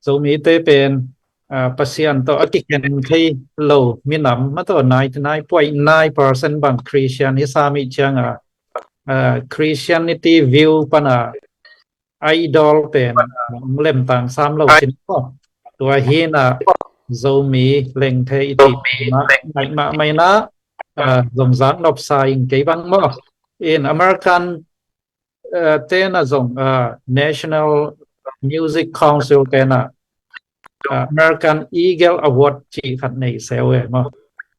Zomite pen, ah, Pasian tawh a kikhen thei lo minam, mah tawh ninety nine point nine percent bang Christian hi sam ih ciang a, ah, Christianity view pan a idol pen hong lemtang sam lo cin maw. Tua hi in ah Zomi lengthe i cih mah ngaih mahmah in ah, ah, zong zak nop sa ing. Kei bang maw, in American, ah, te in ah zong, ah, National Music Council te in ah, ah, American Eagle Award cih khat nei se uh e maw.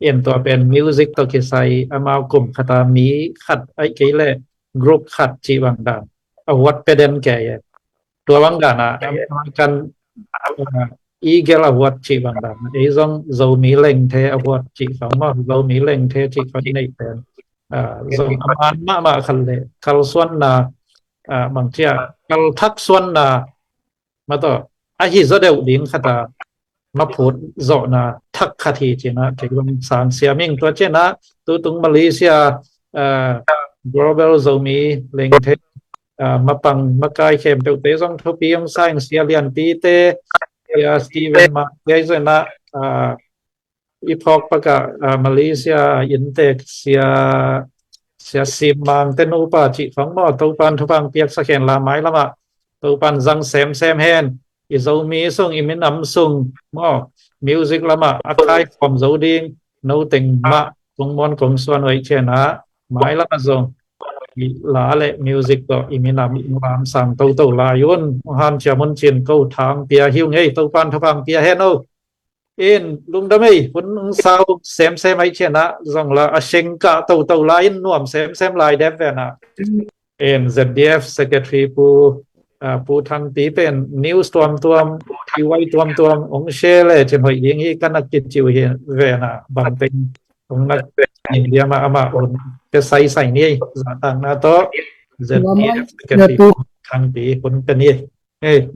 In tua pen music tawh kisai amau kum khat a mi khat ahih kei leh group khat cih bang dan award pe den kei e. Tua bang dan ah American, ah, Eagle Award cih bang dan ah ei zong Zomi lengthe award cih khawng maw, Zomi lengthe cih khawng i neih pen, ah, zong a man mahmah khat leh kalsuanna, ah, bang ci a, kalthaksuanna mah tawh ahi zaw deuh ding khat a maphut zawhna thak khat hi ci in ah kei bang sang siam ing. Tua ci in ah tutung Malaysia, ah, Global Zomi lengthe, ah, mapang makai khempeuhte zong thupi hong sa ing. Sia Lianpi te, Sia Steven Mak te, zong in ah, ah, i phawk pak ah, ah, Malaysia inntek Sia, Sia Sim Mang te nupa cih khawng maw, Topan thupha piaksak hen la, mailam ah Topan zang semsem hen. I Zomi sung, i minam sung maw, music lam ah a kaikhawm zo ding no teng mah kong muan kong suan uh ahih ciang ah mailam ah zong i la le music tawh i minam i lam sang toto lai un. Hong hanciam un ci in ko thang pia hi ung ei, Topan thupha pia hen o. In lungdam ei, hun hong sau semsem ahih ciang ah zong la a seng kah toto lai in nuam semsem lai dep ven ah. In Z D F Secretary Pu, ah, Pu Thangpi pen news tuamtuam, T Y tuamtuam hong share le cin hoih ding hi, ka na kiciu hi ven ah, bang teng hong na ning diam ah amah hun pia saisai ni ei. Zahtakna tawh Z D F Secretary Pu Thangpi hun pia ni ei.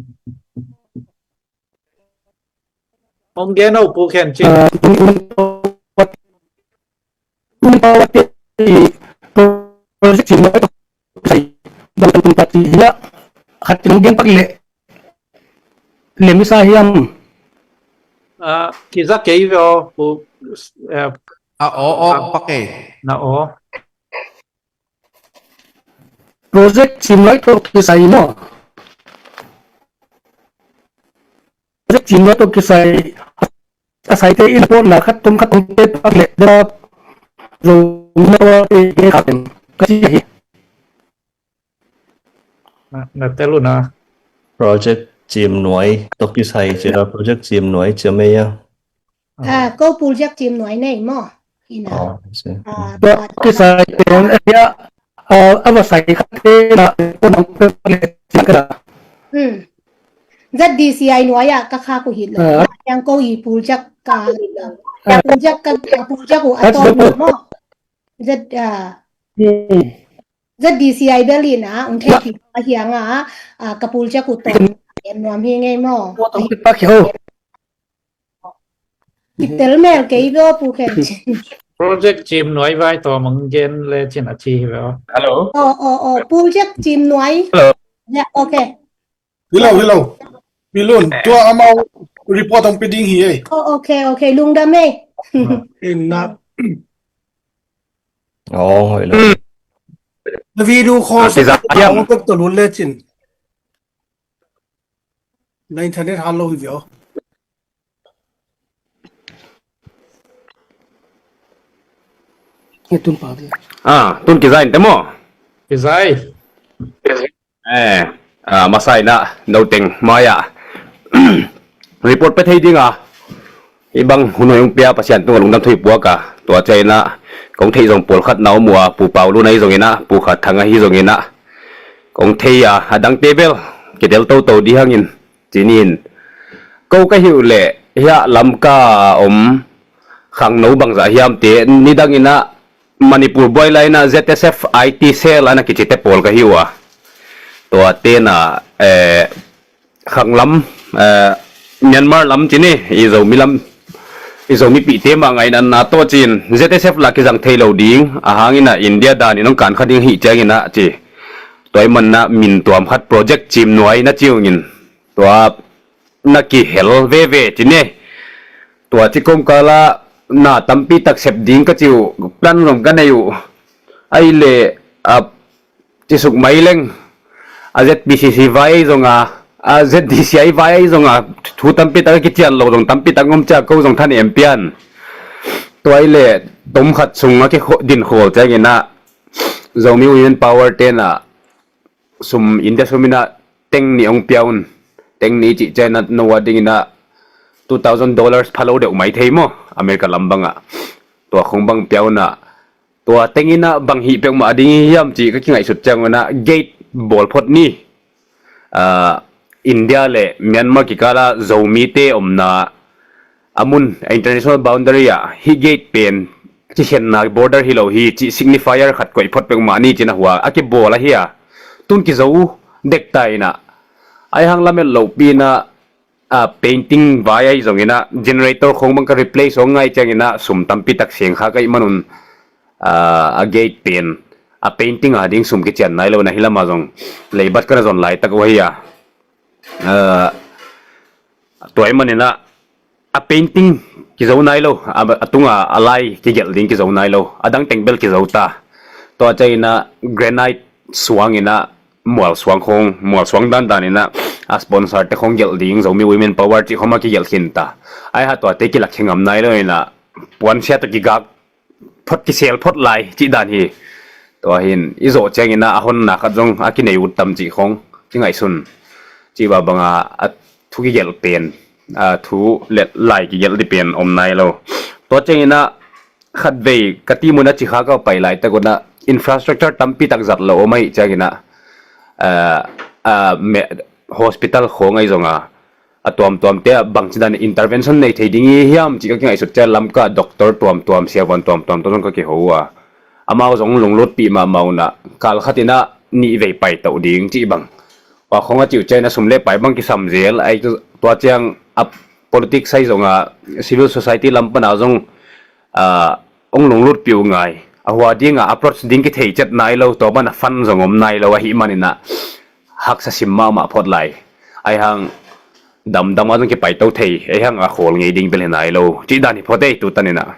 Hong gen o Pu Khen Cin. Ah, project cim nuai tawh kisai bang tung pat hi a, khat in hong gen pak leh lem i sa hiam? Ah, kiza kei ve aw Pu, eh, ah, aw, aw, ah, pak kei. Na aw. Project cim nuai tawh kisai maw? Project cim nuai tawh kisai a saite in pawtna khat tom khat tom te pak leh dera zo na te ge kha tem ka ci hi. Na, na tel uh na. Project cim nuai tawh kisai ci a, project cim nuai ci a mei a. Ah, ko project cim nuai nei maw? Ina. Oh, I see. Ah, tua, tua, tua kisai pen a, a, a va sai kha te na ko nang pe le ci ka da. Hmm. Z D C I nuai ah ka kha ku hi lo. Ah. Yang ko i project ka hi lo. Ah. Project ka, project u a to maw. Z, ah. Hmm. Z D C I bel in a, ung thei khin a hiang a, ah, ka project u to. En nuam hi ngei maw. Tua tawh kipah hi ho. Kitel mel kei ve aw Pu Khen Cin. Project cim nuai vai tawh mong gen le cin a ci hi ve aw. Hello. Aw, aw, aw, project cim nuai. Hello. Ya, okay. Hello, hello. Pi Lun, tua amau report hong pia ding hi ei. Oh, okay, okay. Lungdam ei. Inna. Oh, hello. Na video call sa ta hong pek to lun le cin. Na internet hal lo hi vio. He tun pa dia. Ah, tun kizai in te maw? Kizai. Eh, ah, masa in ah noteng mai-ah report pe thei ding a, i bang hun hong pia Pasian tungah lungdam thei puak a, tua ciang in ah kong theih zong pawlkhat na om uh a, Pu Pau Lun ahi zong in ah, Pu Kha Thang ahi zong in ah, kong thei a, a dangte bel kitel toto dih hangin ci ni in. Ko ka hi uh leh hiah Lamka a om khangno bangzah hiam te nidang in ah Manipur buai lai in ah Z S F I T cell a na kici te pawl ka hi uh a, tua te na, eh, khanglam, eh, Myanmar lam ci ni, i Zomi lam, i Zomipihte mah ngaihna tawh ci in Z S F lah kizang thei lo ding, a hang in ah India dan in hong kan kha ding hi ciang in ah ci. Tua ahih man in ah min tuam khat project Cim Nuai na ci ung in, tua na kihel veve ci ni. Tua ci kawmkal ah na tampi tak sep ding ka ci uh, plan zong ka nei uh. Ahih leh, ah, ci suk mai leng, a Z P C C vai ahi zong a, a Z D C I vai ahi zong a, thu tampi tak a kician lo zong tampi tak om ciang ko zong thanem pian. Tua ahih leh tom khat sung a kikho-, din khawl ciang in ah Zomi Women Power te na sum, India sum in ah teng nih hong pia un. Teng nih cih ciang in ah no a ding in ah two thousand dollars pha lo deuh mai thei maw, America lam bang ah. Tua khong bang pia un ah, tua teng in ah bang hih peuhmah a ding hi hiam cih ka kingaihsut ciang un ah gate bawl phot ni. Ah, India le Myanmar kikal ah Zomite omna a mun, a international boundary ah hih gate pen kikhenna border hi lo hi cih signifier khat koih phot peuhmah ni ci in ah hua a kibawl ahi a, tun kizo dek ta in ah, ahih hang lamet lohpi in ah, ah, painting vai ahi zong in ah generator khong bang ka replace hong ngai ciang in ah sum tampi tak seng kha ka hih man un, ah, a gate pen a painting a ding sum kician nai lo in ah hih lam ah zong leibat ka na zon laitak uh ahi a. Ah, tua ahih man in ah a painting kizo nai lo, a, a tung a, a lai kigelh ding kizo nai lo, a dang teng bel kizo ta. Tua ciang in ah granite suang in ah mual suang khong, mual suang dandan in ah a sponsor te khong gelh ding, Zomi Women Power cih khong mah kigelh khin ta. Ahih hang tua te kilak khe ngam nai lo in ah puansia tawh kigak phot, kisel phot lai cih dan hi. Tua hi in i zawh ciang in ah a honna khat zong a kinei ut tam cih khong kingaihsun. Cih bang bang a, a thu kigelh pen, a thu le lai kigelh ding pen om nai lo. Tua ciang in ah khatvei ka team un a Cikha ka pai laitak un ah infrastructure tampi tak zat lo om ahih ciang in ah, ah, ah, me-, hospital khong ahi zong a, a tuamtuamte ah bangci dan intervention nei thei ding hi hiam cih ka kingaihsut ciang Lamka doctor tuamtuam, siavuan tuamtuam tawh zong ka kiho uh a, amau zong lunglutpih mahmah un ah kal khat in ah nih vei paito ding cih bang. Tua khong a cih uh ciang in ah sum le pai bang kisam zel, ahih tua ciang a politics ahi zong a, civil society lam pan a zong, ah, hong lunglutpih uh ngai. A hua ding a approach ding kithei ciat nai lo, tua ban a fund zong om nai lo ahih man in ah haksa sim mahmah phot lai. Ahih hang damdam a zong kipaito thei, ahih hang a khawl ngei ding bel hi nai lo cih dan hi phot ei, tu tan in ah.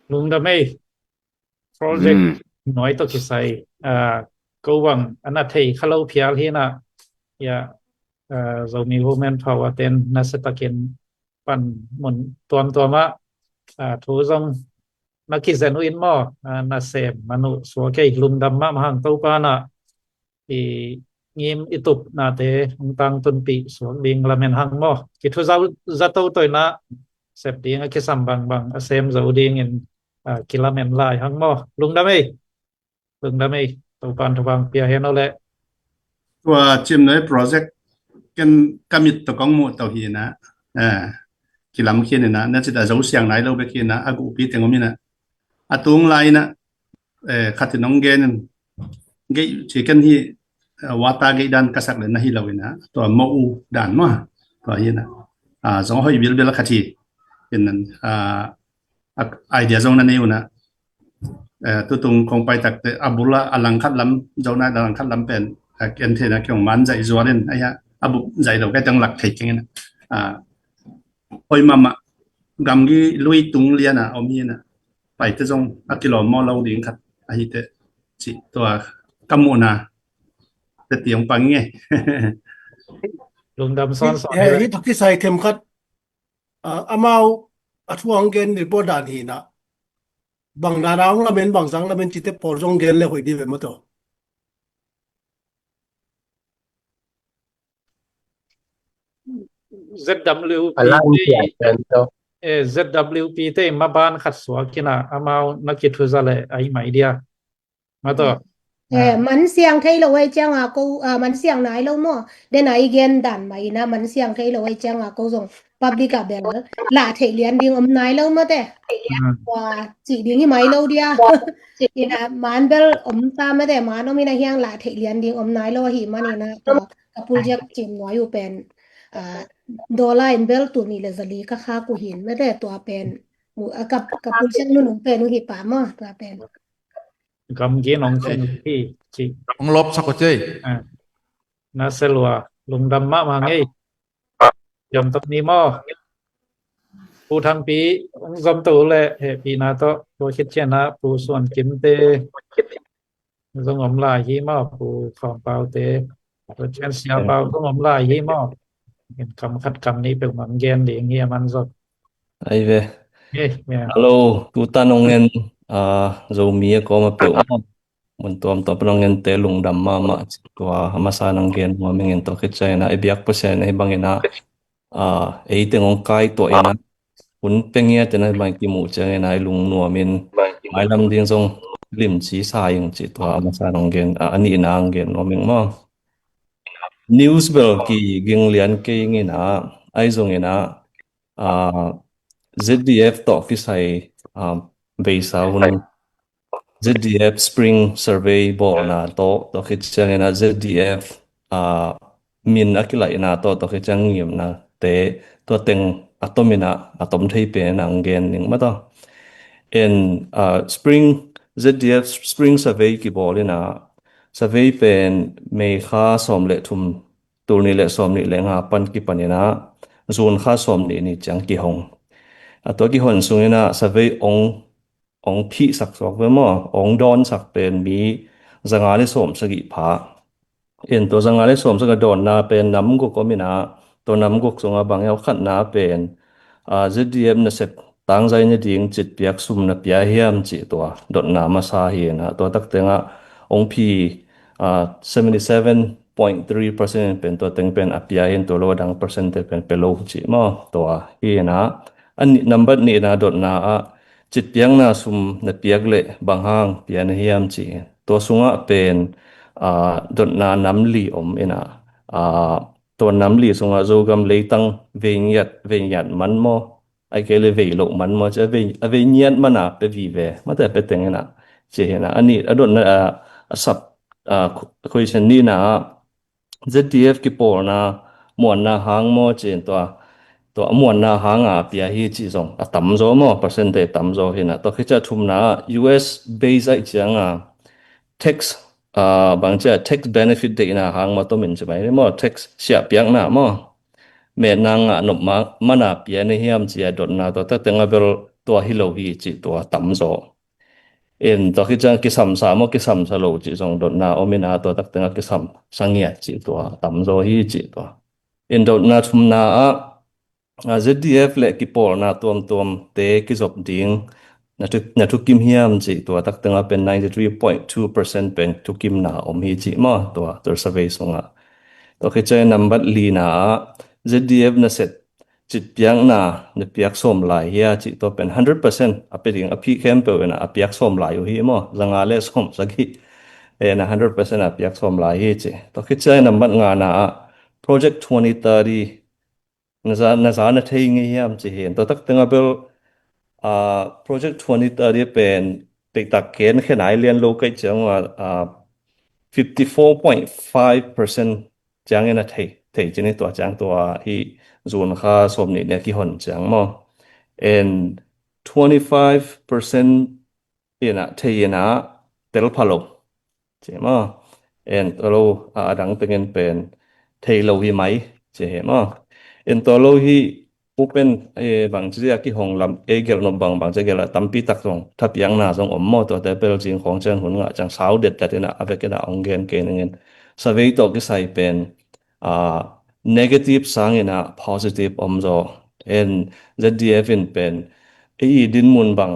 Lungdam ei. Project, hmm, nuai tawh kisai, ah, ko bang a na thei kha lo phial hi in ah, ya, ah, Zomi Women Power ten nasiatakin pan mun tuamtuam ah, ah, thu zong na kizen uh in maw, ah, na sem man uh suak ei, lungdam mahmah hang. Topa in ah i ngim i tupnate hong tangtunpih suak ding lamen hang maw. Kithuza toto in ah sep ding a kisam bangbang a sem zo dingin, ah, kilamen lai hang maw. Lungdam ei. Lungdam ei. Topa'n thupha pia hen aw leh. Tua Cim Nuai project ken ka mit tawh kong muh to hi in ah, ah, kilam khin in ah, na cih a zo siang nai lo bek hi in ah, a guhpi teng om in ah, a tung lai in ah, eh, khat in hong gen in, gate ci ken hi, eh, water gate dan ka sak le na hi lo in ah, tua mo u dan maw, tua hi in ah, ah, zong hoih bilbil khat hi in ah, ah, a, idea zong na nei un ah, eh, tutung kong pai takte a bul ah a langkhat lam, Zona a langkhat lam pen, eh, ken theihna kei hong man zaih zual in, ahih hang a bup zaih lo kei teng lak thei keng in ah, ah, hoih mahmah, gamgi lui tung lian a om hi in ah, paite zong a kilawm maw lo ding khat ahi teh, cih tua ka muhna. Tati hong pang nge. Lungdam sawnsawn hi. Hih tawh kisai themkhat, ah, amau a thu hong gen report dan hi na. Bang dan a hong lamen, bang zang lamen cihte pawl zong gen le hoih dih ve maw taw. ZWP te, eh, ZWP te maban khat suak in a, amau na kithuza le ahi mai dia. Maw taw. Eh, man siang thei lo ahi ciang a ko, ah, man siang nai lo maw. Den a i gen dan mah in a man siang thei lo ahi ciang a ko zong public ah bel lah theih lian ding om nai lo maw te. Tua cih ding hi mai lo dia. In a man bel om ta maw te, man om in a hiang lah theih lian ding om nai lo ahi man in a tua ka pul ziak cim nuai uh pen, ah, dollar in bel tul nih le zali ka khak uh hin maw te tua pen. Mu, ah, ka, ka pul ziak nunung pen uh hi pah maw tua pen. Gamgi nong cing hi ci. Hong lop sak uh cei. Ah. Na selua lungdam mahmah ngei. Yom tok ni maw. Pu Thangpi hong zom to le hehpihna tawh tua khit ciang a Pu Suan Kim te zong om lai hi maw, Pu Khawng Pau te. Tua ciang Sia Pau zong om lai hi maw. Kam khat kam nih peuhmah gen ding hi a man zong. Ai ve. Hello, tutan hong en, ah, Zomi a kawm a peuh maw. Mun tuamtuam pan hong en te lungdam mahmah ci tua a masa nang gen nuam ing in tua khit ciang in a i biak Pasian ahi bangin a, ah, ei teng hong kai tuah in a hun peng ia tena bang kimuh ciang in a i lungnuam in mailam ding zong limci sa ing ci tua a masa nang gen, ah, a nihna hong gen nuam ing maw. News bel kiging lian kei ing in a, ahi zongin a, ah, ZDF tawh kisai, ah, beisa hun ZDF Spring Survey bawlna tawh, tua khit ciangin a ZDF, ah, min a kilaihna tawh, tua khit ciang ngimna te, tua teng a tom in a, a tom thei pen a hong gen ning maw taw. En, ah, Spring, ZDF Spring Survey kibawl in a, survey pen May kha sawm le thum, tul nih le sawm nih le nga pan kipan in a, June kha sawm nih ni ciang kihong. A tua kihon sung in a survey ong, ong phihsak suak ve maw, ong dawnsak pen mi zanga le sawm sagih pha. En tua zanga le sawm sagih dawnna pen nam guk om in a, tua nam guk sung a bang hiau khatna pen, ah, ZDF nasep tangzai na ding citpiak sum na pia hiam cih tua dotna masa hi in a, tua tak teng a ong phi, ah, seventy seven point three percent pen tua teng pen a pia hi in tua lo a dang percent te pen pe lo cih maw tua hi in a, a nih, nambat nihna dotna ah citpiakna sum na piak le bang hang pia na hiam cih tua sungah pen, ah, dotna nam li om in a, ah, tua nam li sungah Zogam leitang vei ngiat, vei ngiat man maw, ai kei le vei loh man maw, ci a vei, a vei ngiat man a pe vive, mate pe teng in a, ci hi in a, a nih, a dotna, a, a sap, a, question nihna ah, ZDF kipawlna muanna hang maw, ci in tua, tua a muanna hang a pia hi cih zong a tamzaw maw, percentage tamzaw hi in a, tua khit ciang a thumna ah US base ahih ciang a, tax, ah, bang ci a tax benefit deihna hang maw, tomin ci mai ni maw, tax siahpiakna maw, metna ngah nop ma, man a pia na hiam ci a dotna tua tak teng a bel tua hi lo hi cih tua tamzaw. In tua khit ciang kisamsa maw, kisamsa lo cih zong dotna om in a tua tak teng a kisamsa ngiat cih tua tamzaw hi cih tua. In dotna thumna ah, ah, ZDF le kipawlna tuamtuam te kizop ding na thu, na thukim hiam cih tua tak teng a pen ninety three point two percent pen thukimna om hi cih maw, tua, tua survey sungah. Tua khit ciang nambat lina ah ZDF nasep citpiakna na piak sawm lai hia cih tua pen hundred percent a pe ding a phih khempeuh in a, a piak sawm lai uh hi maw, zanga le sawm sagih. En a hundred percent a piak sawm lai hi ci. Tua khit ciang nambat ngana ah Project twenty thirty na za, na za na thei ngei hiam ci hi. Tua tak teng a bel, ah, Project twenty thirty pen peitak ken khe nai lian lo kaih ciang a, ah, fifty four point five percent ciangin a thei, thei ci ni tua ciang tua hi June kha sawm nih ni a kihon ciang maw. And twenty five percent in a thei in a tel pha lo. Ci maw. En tua lo, a, a dang tengin pen thei lo hi mai ci hi maw. En tua lo hi upen, e, bang ci a kihong lam, e, gelh nop bang, bang ci gelh a tampi tak zong thapiakna zong om maw, tuate bel zing khawng ciang hun ngah ciang sau detdet in a, a vek in a hong gen kei ning in. survey tawh kisai pen, ah, negative sangin ah positive om zaw. En Z D F in pen ei dinmun bang,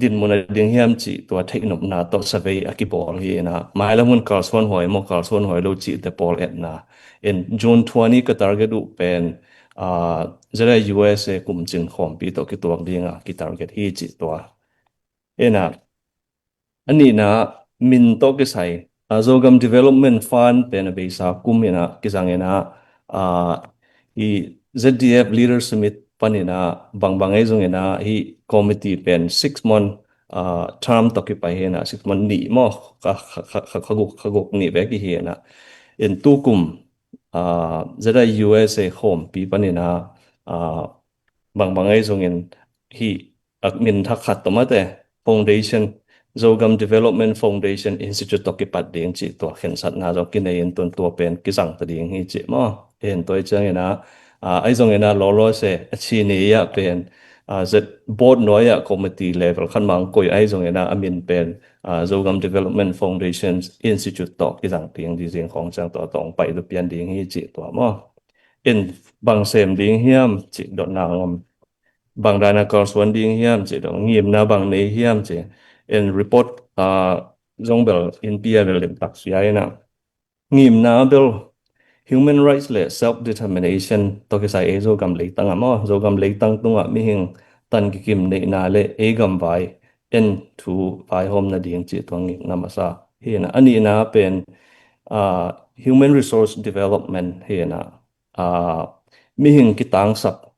dinmun a ding hiam cih tua theihnopna tawh survey a kibawl hi in ah, mailam hun kalsuan huai maw, kalsuan huai lo cihte pawl etna. En June twenty ka target uh pen, ah, Z I U S A kumcin khawmpi tawh kituak dinga kitarget hi cih tua. En ah, a nihna min tawh kisai, ah, Zogam Development Fund pen a beisa kum in ah kizang in ah, ah, i Z D F Leader Summit pan in ah bangbang ei zong in ah hi committee pen six month, ah, term tawh kipai hi in ah, six month nih maw, ka, ka, ka, ka, ka guk, ka guk nih vek i hi in ah. En tukum, ah, Z I U S A khawmpi pan in ah, ah, bangbang ei zong in hi, ah, min thak khat tawh mate, Foundation, Zogam Development Foundation Institute tawh kipat ding cih tua khensatna zong kinei in tun tua pen kizang ta ding hi cih maw. En tua i ciangin ah, ah, ei zong in ah lawlaw se a chi ni ah pen, ah, Z board nuai ah committee level khat mang koi ei zong in ah a min pen, ah, Zogam Development Foundation Institute tawh kizang ding di zing khawng ciang tua tawh ong pai lupian ding hi cih tua maw. En bang sem ding hiam cih dotna ngom. Bang dana kalsuan ding hiam cih dot ngimna bang nei hiam cih. En report, ah, zong bel in pia bel limtak sia in ah. Ngimna bel human rights le self determination tawh kisai ei Zogam leitang ah maw, Zogam leitang tungah mihing tan kikim neihna le ei gamvai en thu vaihawm nading cih tua ngimna masa hi in ah. A nihna pen, ah, human resource development hi in ah, ah, mihing kitangsap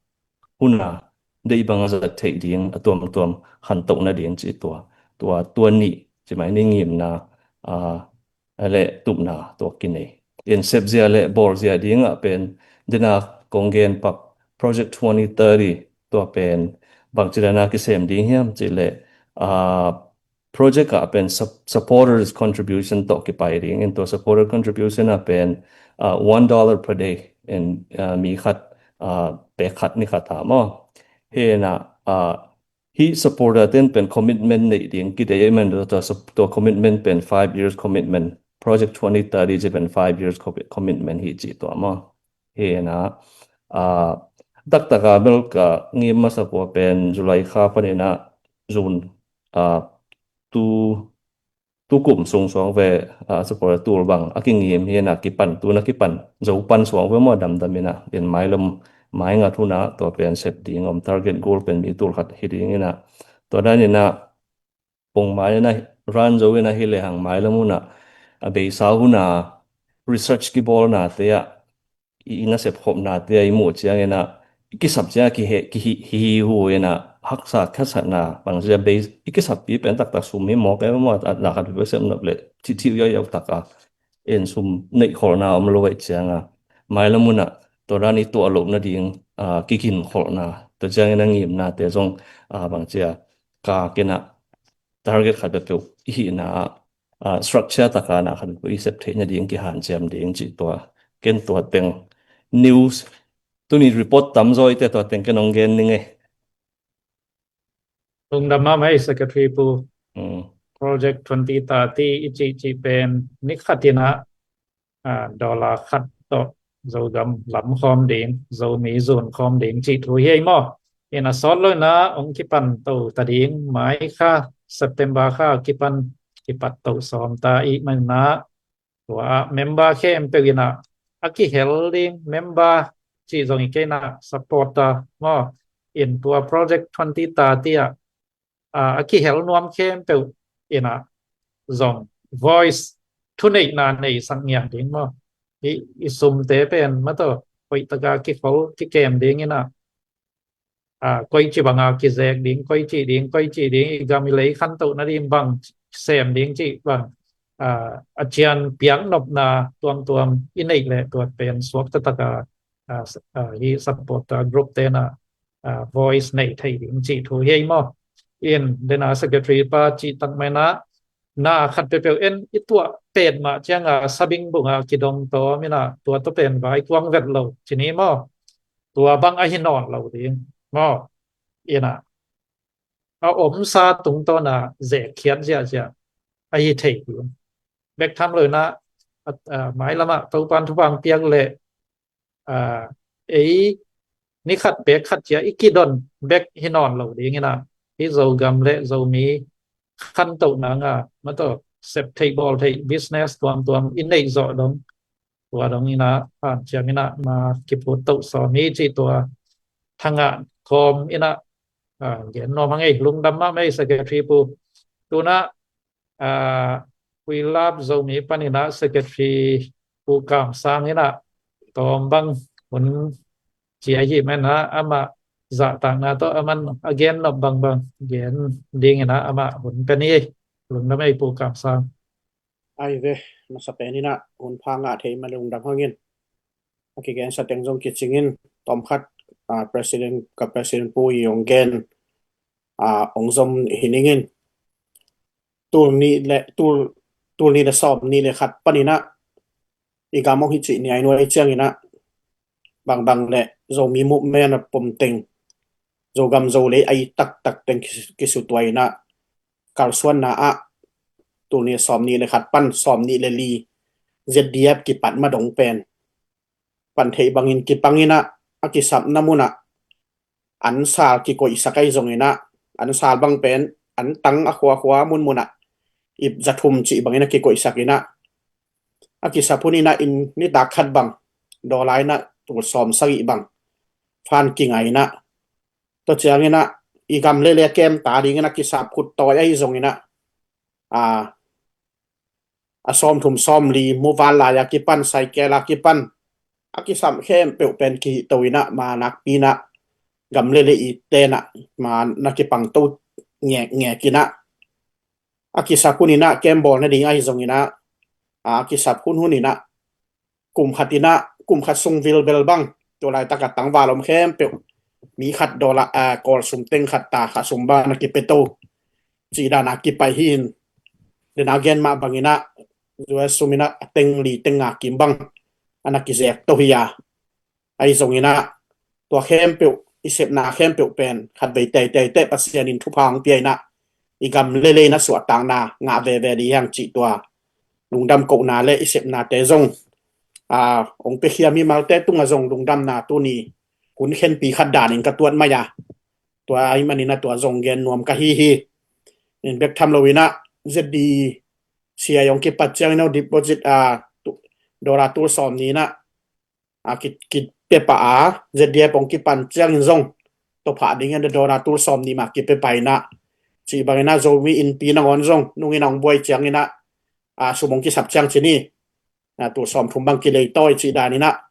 huna deih bang a zat theih ding a tuamtuam khantoh nading cih tua, tua, tua nih ci mai ni ngimna, ah, le tupna tua kinei. En sepzia le bawlzia dingah pen dena kong gen pak Project twenty thirty tua pen bangci dana kisem ding hiam cih le, ah, project ah pen sup-, supporters contribution tawh kipai ding in tua supporter contribution ah pen, ah, one dollar per day in, ah, mi khat, ah, pek khat ni khat ah maw. Hi in ah, ah, hi supporter ten pen commitment neih ding kidei man tua, tua commitment pen five years commitment, Project twenty thirty ci pen five years commi-, commitment hi cih tua maw. Hi in ah, ah, taktak a bel ka ngim masa kua pen July kha pan in ah June, ah, tu, tu kum sung suang ve, ah, supporter tul bang a kingim hi in ah kipan, tu na kipan zo pan suang ve maw, damdam in ah, in mailam mai ngat hun ah tua pen sep ding om, target goal pen mi tul khat hi ding in ah. Tua dan in ah pongmai in ah ran zo in ah hi lehang mailam hun ah a beisa hun ah research kibawlnate ah i, i nasep khopnate ah i muh ciangin ah i kisap ciang ah kihe, kihi, hi, hi hu in ah haksa khasatna bangzia base i kisappi pen taktak sum hi mawk e maw, a na khat bia sem nop le thithih yau yau tak a en sum neih kholna om lo aih ciang ah mailam hun ah tua dan i tuah loh nading, ah, kikin kholna tua ciangin ah ngimnate zong, ah, bangcia kak in ah target khat peuhpeuh i hihna ah, ah, structure taka na khat peuhpeuh i sep theih nading kihanciam ding cih tua. Ken tua teng news tuni report tam zaw i te tua teng ken ong gen ning e. Lungdam mahmah ei Secretary Pu. Hmm. Project twenty thirty i cih cih pen ni khat in ah, ah, dollar khat tawh Zogam lam khawm ding, Zomi zun khawm ding cih thu hi ei maw. In a sawt lo in ah ong kipan to ta ding, mai kha September kha kipan kipat to sawm ta i man in ah tua ah member khempeuh in ah a kihel ding, member cih zong i kei in ah supporter maw, in tua Project twenty thirty ah, ah, a kihel nuam khempeuh in ah zong voice, thuneihna neisak ngian ding maw. I, i sumte pen mataw koihtaka kikhol kikem ding in ah, ah, koici banga kizek ding, koici ding, koici ding, i gam i lei khantoh nading bang sem ding cih bang, ah, a cian piak nopna tuamtuam i neih leh tua pen suak taktak a, ah, s-, ah, hi supporter group te in ah, ah, voice nei thei ding cih thu hi ei maw. In dena Secretary pa cih tak mai in ah na khat peuhpeuh en i tuah pet mah ciang ah sabing bung ah kidong tawm in ah tua tua pen vai kuang vet lo ci ni maw. Tua bang ahi nawn lo ding maw. In ah a omsa tungtawn ah zek khiat ziahziah ahi thei ding. Bek tham lo in ah a, a, mailamah Topan thupha piak leh, a, ei ni khat pek khat cia i kidon bek hi nawn lo dingin ah, hih Zogam le Zomi khantohna nga mataw sep theih bawl theih business tuamtuam i neih zawh dong, tua dong in ah hanciam in ah ma kiphut toh sawm hi cih tua thangah kawm in ah, a, gen nuam hang ei. Lungdam mahmah ei Secretary Pu. Tunah, a, Huilap Zomi panin ah Secretary Pu Kam Sang in ah tawm bang hun cia hi man ah, amah zahtakna tawh aman a gen nop bangbang gen dingin ah amah hun pia ni ei. Lungdam ei Pu Kam Sang. Ai ve, masa pen in ah hun pha ngah thei ma lungdam hangin. A kigensa teng zong kicingin tawmkhat, a, president ka president Pu i hong gen, a, hong zom hi ningin. Tul nih le, tul, tul nih le sawm nih le khat panin ah i gam hong hi cih niainuai ciangin ah bangbang le Zomi movement a pom teng, Zogam Zolei a i taktak teng kis-, kisutuai in ah kalsuanna ah tul nih sawm nih le khat pan sawm nih le li Z D F kipat ma dong pen pan theih bangin kipang in ah a kisapna mun ah an sal kikoihsak ahi zongin ah, an sal bang pen an tang a khuakhua munmun ah ip za thum cih bangin a kikoihsak in ah, a kisap hun in ah inn nitak khat bang dollar in ah tul sawm sagih bang fan kingai in ah, tua ciangin ah i gam lele kem ta dingin a kisap khut tawi ahi zongin ah, a, a sawmthum sawmli muvanlai a kipan, saikel a kipan a kisam khempeuh pen kihihto in ah, ma nakpi in ah gam lele i ten ah ma na kipangto ngekngek in ah, a kisap hun in ah kem bawl nading ahi zongin ah, a kisap hunhun in ah kum khat in ah, kum khat sung vilvel bang, tua laitak a tangval om khempeuh mi khat dollar, a, Kawl sum teng khat ta kha sum bang na kipeto cih dan a kipai hi in, den a gen mah bangin ah U S sum in ah a teng li teng nga kim bang a na kizekto hi a, ahi zongin ah tua khempeuh, i sepna khempeuh pen khatvei teiteite Pasian in thupha hong pia in ah i gam lele in a suahtakna ngah veve ding hi hang cih tua lungdam kohna le i sepnate zong, a, hong piakhia mimalte tungah zong lungdamna tuni hun khenpi khat danin ka tuat mai a, tua ahih manin ah tua zong gen nuam ka hi hi. In bek tham lo in ah Z D C a hong kipat ciangin ah deposit, a, tu-, dollar tul sawm nih in ah, a, ki, kipia pah a, Z D F hong kipan ciangin zong tua phah dingin dollar tul sawm nih mah kipia pah in ah, cih bangin ah Zomi Innpi nangawn zong nungin ah hong buai ciangin ah, a, sum hong kisap ciang ci ni, a, tul sawmthum bang kilei tawi cih dan in ah,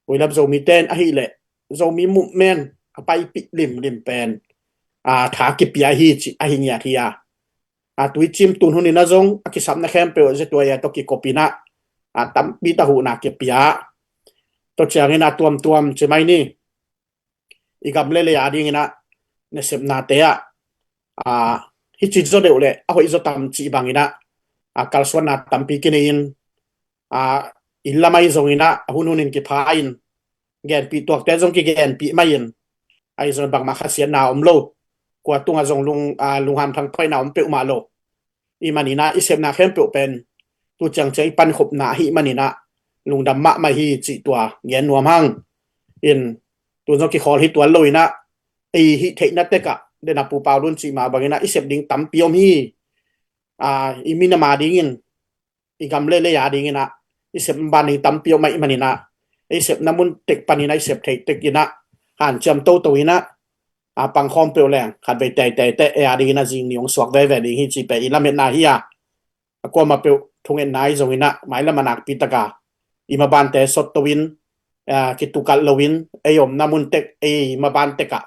Huilap Zomi ten ahih leh Zomi movement a paipih limlim pen, a, tha kipia hi cih ahi ngiat hi a, a, tuicim tun hun in ah zong a kisapna khempeuh Z Y A tawh kikop in ah, a, tampi tak huhna kipia. Tua ciangin a tuamtuam ci mai ni, i gam lele a dingin ah nasepnate ah, a, hih ci zaw deuh le a hoih zaw tam cih bangin ah, a, kalsuanna tampi kinei in, a, inn lam ahi zongin ah a hunhun in kipha in, genpih tuakte zong kigenpih mai in, ahi zong bangmah khasiatna om lo, kua tungah zong lung, a, lunghamthang phaina om peuhmah lo. I manin ah i sepna khempeuh pen tu ciang ciang i pankhopna ahih manin ah lungdam mahmah hi cih tua gen nuam hang. In tun zong kikhawl hi tuan lo in ah, ei hih theihna tekah den a Pu Pau Lun cih mah bangin ah i sep ding tampi om hi. A, i minam a dingin, i gam lele a dingin ah i sep ban ding tampi om ahih manin ah, i sepna mun tek panin ah i sep thei tek in ah hanciam toto in ah, a, pangkhawm peuh leng khatvei teiteite ei a dingin ah zing ni hong suak veve ding hi cih pen i lametna hi a, a kuamah peuh thungetna ahi zongin ah mailam a nakpi tak a i mabante sotto in, a, kitukalh loin ei omna mun tek ei maban tek ah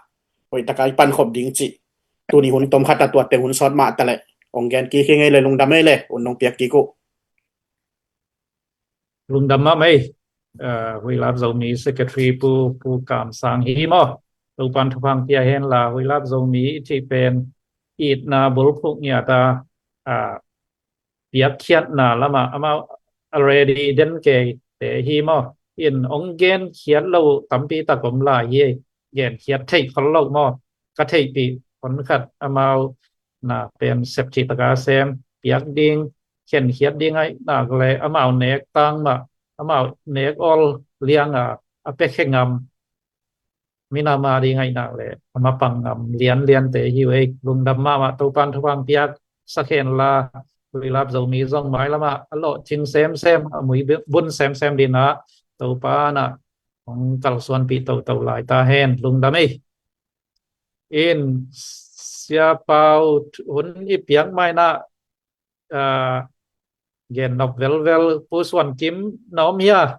hoih tak a i pankhop ding cih tuni hun tomkhat a tua teng hun sawt mah ta leh hong gen kik hi ing ei le, lungdam ei le, hun nong piak kik uh. Lungdam mahmah ei. A, Huilap Zomi Secretary Pu, Pu Kam Sang hi maw. Topan thupha pia hen la, Huilap Zomi i cih pen itna bulphuh ngiat a, a, piakkhiatna lamah amau already den keite hi maw. In hong genkhiat lo tampi tak om lai hi, genkhiat theih khol lo maw. Ka theihpih hon khat amau na pen septhih taka sem piak ding khenkhiat ding ahih nak le amau nek tang mah, amau nek awl liang a, a pia khe ngam minam a ding ahih nak le a mapang ngam lianliante hi uh ei. Lungdam mahmah, Topa'n thupha piak sak hen la, Puilap Zomi zong mailam ah a lawhcing semsem, a mui bun semsem ding ah Topa'n ah hong kalsuanpih toto lai ta hen. Lungdam ei. In Sia Pau, hun i piak mai-in ah, ah, gen nop velvel Pu Suan Kim na om hia?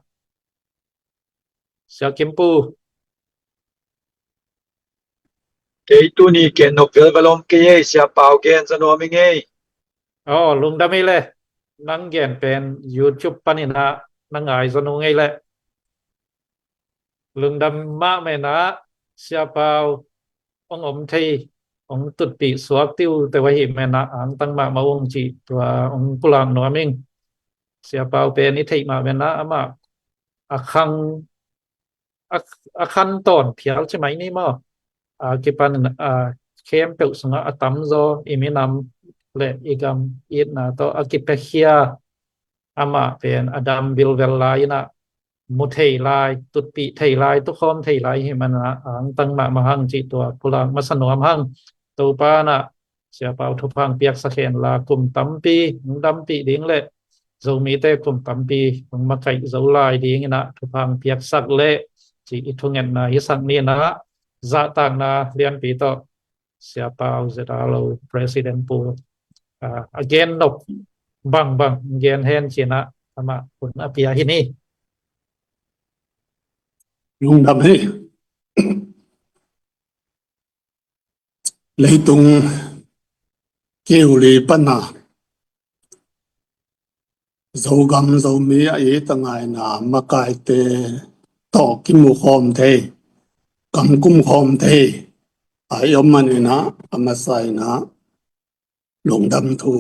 Sia Kim Pu. Kei tuni gen nop velvel om kei ei, Sia Pau gen zaw nuam ing ei. Aw, lungdam ei le. Nang gen pen YouTube panin ah na ngai zaw nuam ing ei le. Lungdam mahmah in ah, Sia Pau hong om thei, hong tutpih suak tiuteu ahih man ah angtang mahmah ung cih tua hong pulak nuam ing. Sia Pau pen i theih mah man ah amah a khang, a, a khan tawn phial ci mai ni maw? A kipan, a, khempeuh sungah a tamzaw i minam le i gam itna tawh a kipiakhia amah pen a dam vilvel lai-in ah mu thei lai, tutpih thei lai, tukhawm thei lai ahih man ah angtang mahmah hang cih tua pulak masa nuam hang. Topa'n ah Sia Pau thupha piaksak hen la, kum tampi hong dampih ding le Zomite kum tampi hong makaih zo lai dingin ah thupha piaksak leh cih i thungetna hisak ni in ah, zahtakna lianpi tawh Sia Pau Zedalo President Pu, ah, a gen nop bangbang gen hen ci-in ah amah hun a pia hi ni. Lungdam hi. Leitung kiuli pan a Zogam Zomi a it a ngaina makaite tawh kimu khawm thei, kam kum khawm thei a i om manin ah a masa in ah lungdam thu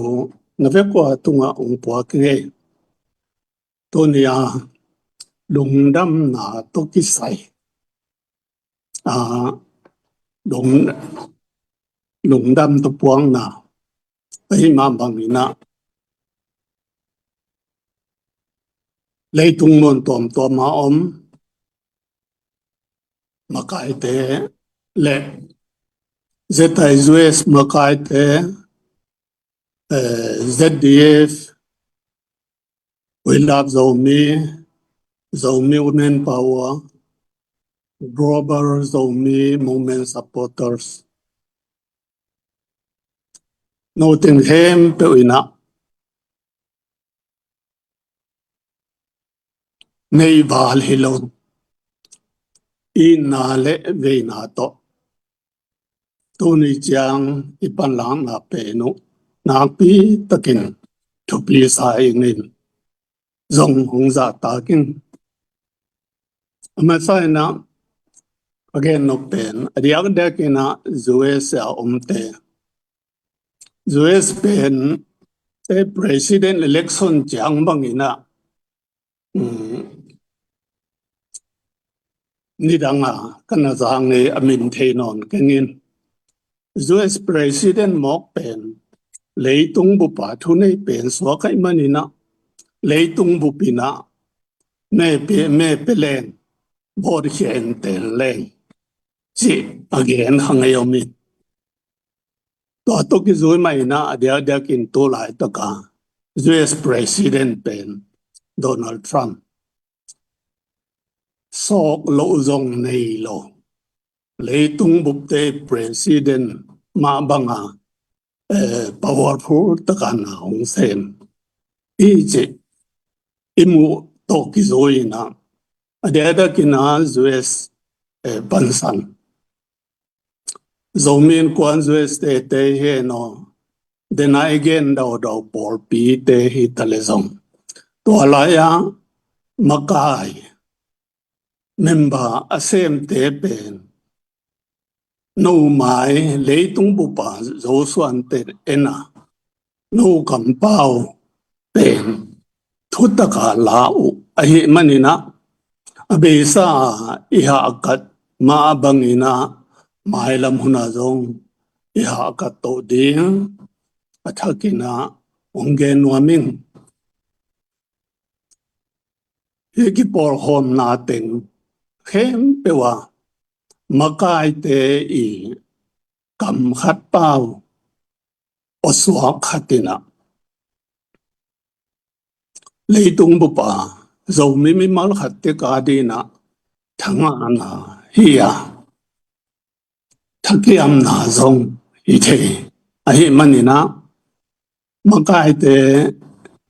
na vek ua tungah hong puak ing ei. Tuni a lungdamna tawh kisai, a, lung, lungdam tawh puakna ahih mah bangin ah leitung mun tuamtuam a om makaite le Z I U S makaite, eh, Z D F, We Love Zomi, Zomi Women Power, Global Zomi Movement Supporters, no teng khempeuh in ah nei val hi lo, itna le veina tawh tuni ciang i panlakna pen uh nakpi takin thupi sa ing in zong hong zahtak ing. A masa in ah a gen nop pen a diakdiakin ah U S A omte, U S pen te president election ciang bangin ah, um, nidang a ka na zang e, a min thei nawn keng in. U S president mawk pen leitung bup a thunei pen suak ahih manin ah leitung bup in ah me pia, me pia leng, vote khia in teel leng cih a gen kha ngei om in. Tua tawh kizui mah in ah a diakdiakin tu laitak a U S president pen Donald Trump, sawk loh zong nei lo, leitung bupte president mah bang a, eh, powerful tak a na hong sem hi cih i muh tawh kizui in ah a diakdiakin ah U S, eh, pansan Zomi Innkuan U S te te hi hen aw, den a i gen daudau pawlpite hi ta leh zong, tua lai-a makai member a semte pen no mai leitung bup a Zosuante en a, no kampau pen thutak a la uh ahih manin ah, a beisa i hahkat mah bangin ah mailam hun ah zong i hahkat to ding, a thakin ah hong gen nuam ing. Hih kipawlkhawmna teng khempeuh ah makaite i kam khat pau awsuak khat in ah leitung bup a Zomi mimal khat tek a dingin ah thangahna hi a, thakiamna zong hi thei. Ahih manin ah makaite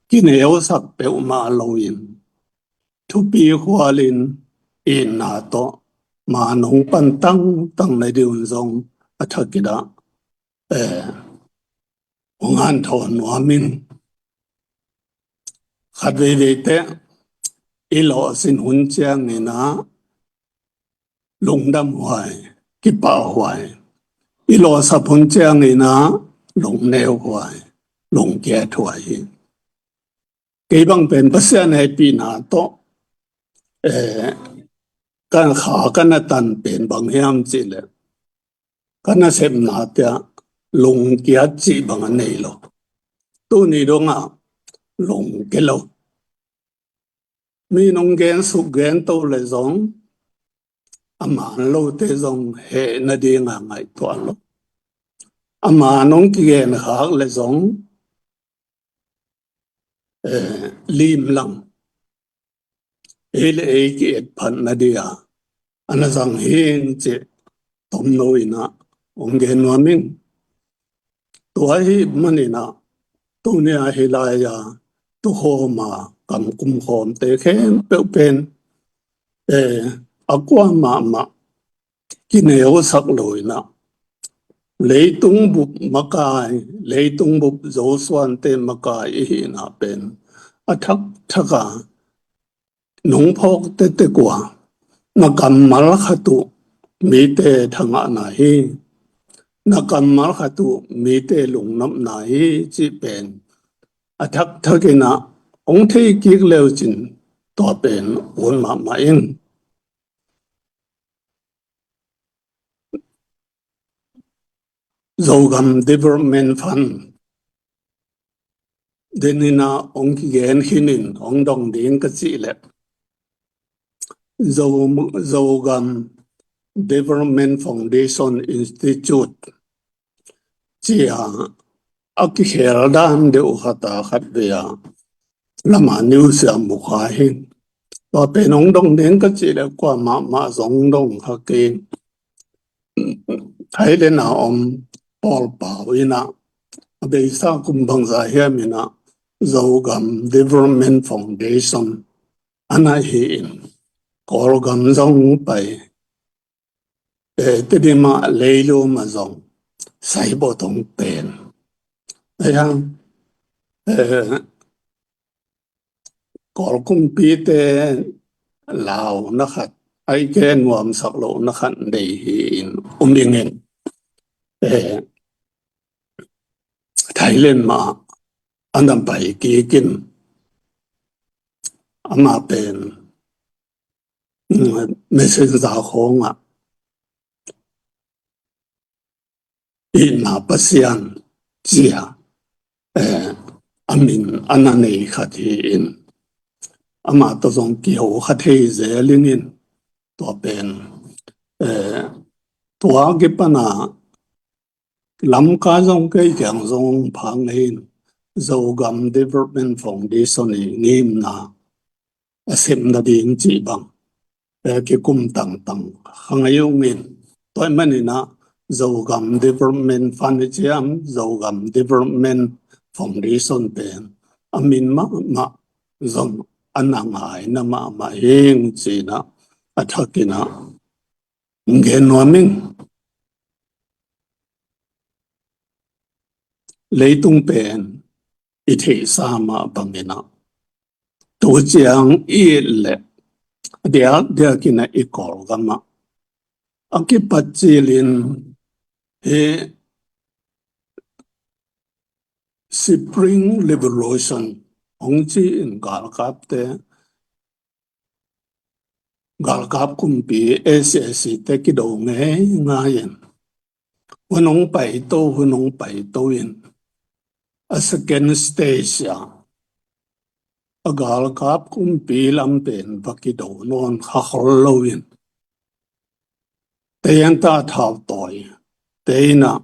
kineusak peuhmah loin thupi khualin itna tawh maan hong pan tangtang na dingin zong a thakin ah, eh, hong hanthawn nuam ing. Khat veivei teh i lawhsin hun ciangin ah lungdam huai, kipah huai. I lawhsap hun ciangin ah lungneu huai, lungkiat huai hi. Kei bang pen Pasian hehpihna tawh, eh, kan kha kan a tan pen bang hiam cih leh ka nasepna teh lungkiat cih bang a nei lo. Tuni dong ah lungkia lo. Mi nong gen suk gen to leh zong a maan lote zong heh nading a ngaihtuah lo. A maan nong kigen khak leh zong, eh, limlang, ei le ei ki-etphat nading a a na zang hi ing cih tomno in ah hong gen nuam ing. Tua ahih manin ah tuni a hih lai-a tukhawm a kam kumkhawmte khempeuh pen, eh, a kua mahmah kineusak lo in ah leitung bup makai, leitung bup Zosuante makai i hihna pen a thakthak a nong phawk tektek uh a, na kammal khat uh mite thangahna hi, na kammal khat uh mite lungnopna hi cih pen a thakthak in ah hong thei kik le uh cin tua pen ut mahmah ing. Zogam Development Fund den in ah hong kigen khin in hong dong ding ka cih leh Zo-, Zogam Development Foundation Institute ci a a kikhel dan deuh khat a khat vei a lam a news ah mu kha hi. Tua pen hong dong ding ka cih leh kua mahmah zong dong kha kei. Thailand a om Paul Pau in ah a beisa kum bangzah hiam in ah Zogam Development Foundation a na hi in Kawlgam zong pai, eh, Tedim ah Leilu mah zong saibawt hong pen. Ahi hang, eh, Kawl kumpite launa khat, ahih kei leh nuamsak lohna khat nei hi in um ing in, eh, Thailand mah a na pai kik in amah pen, mm, messenger khawng ah itna Pasian ci a, eh, a min a na nei khat hi in amah tawh zong kiho kha thei zel ing in tua pen, eh, tua kipan a Lamka zong kei kiang zong phak ngei in Zogam Development Foundation i ngimna a sem nading cih bang, eh, kikum tangtang kha ngei ung in. Tua ahih manin ah Zogam Development Fund i ciam, Zogam Development Foundation pen a min mahmah zong a na ngaina mahmah hi ing ci in ah a thak in ah gen nuam ing. Leitung pen i theihsa mah bangin ah tu ciang i et leh diakdiak in ah i Kawlgam ah a kipat cil in hih Spring Revolution hong ci in galkapte, galkap kumpi SAC te kido ngeingai in hun hong paito, hun hong paito in a second stage ah a galkap kumpi lam pen va kido nawn kha khol lo in, tei an ta thau tawi, tei in ah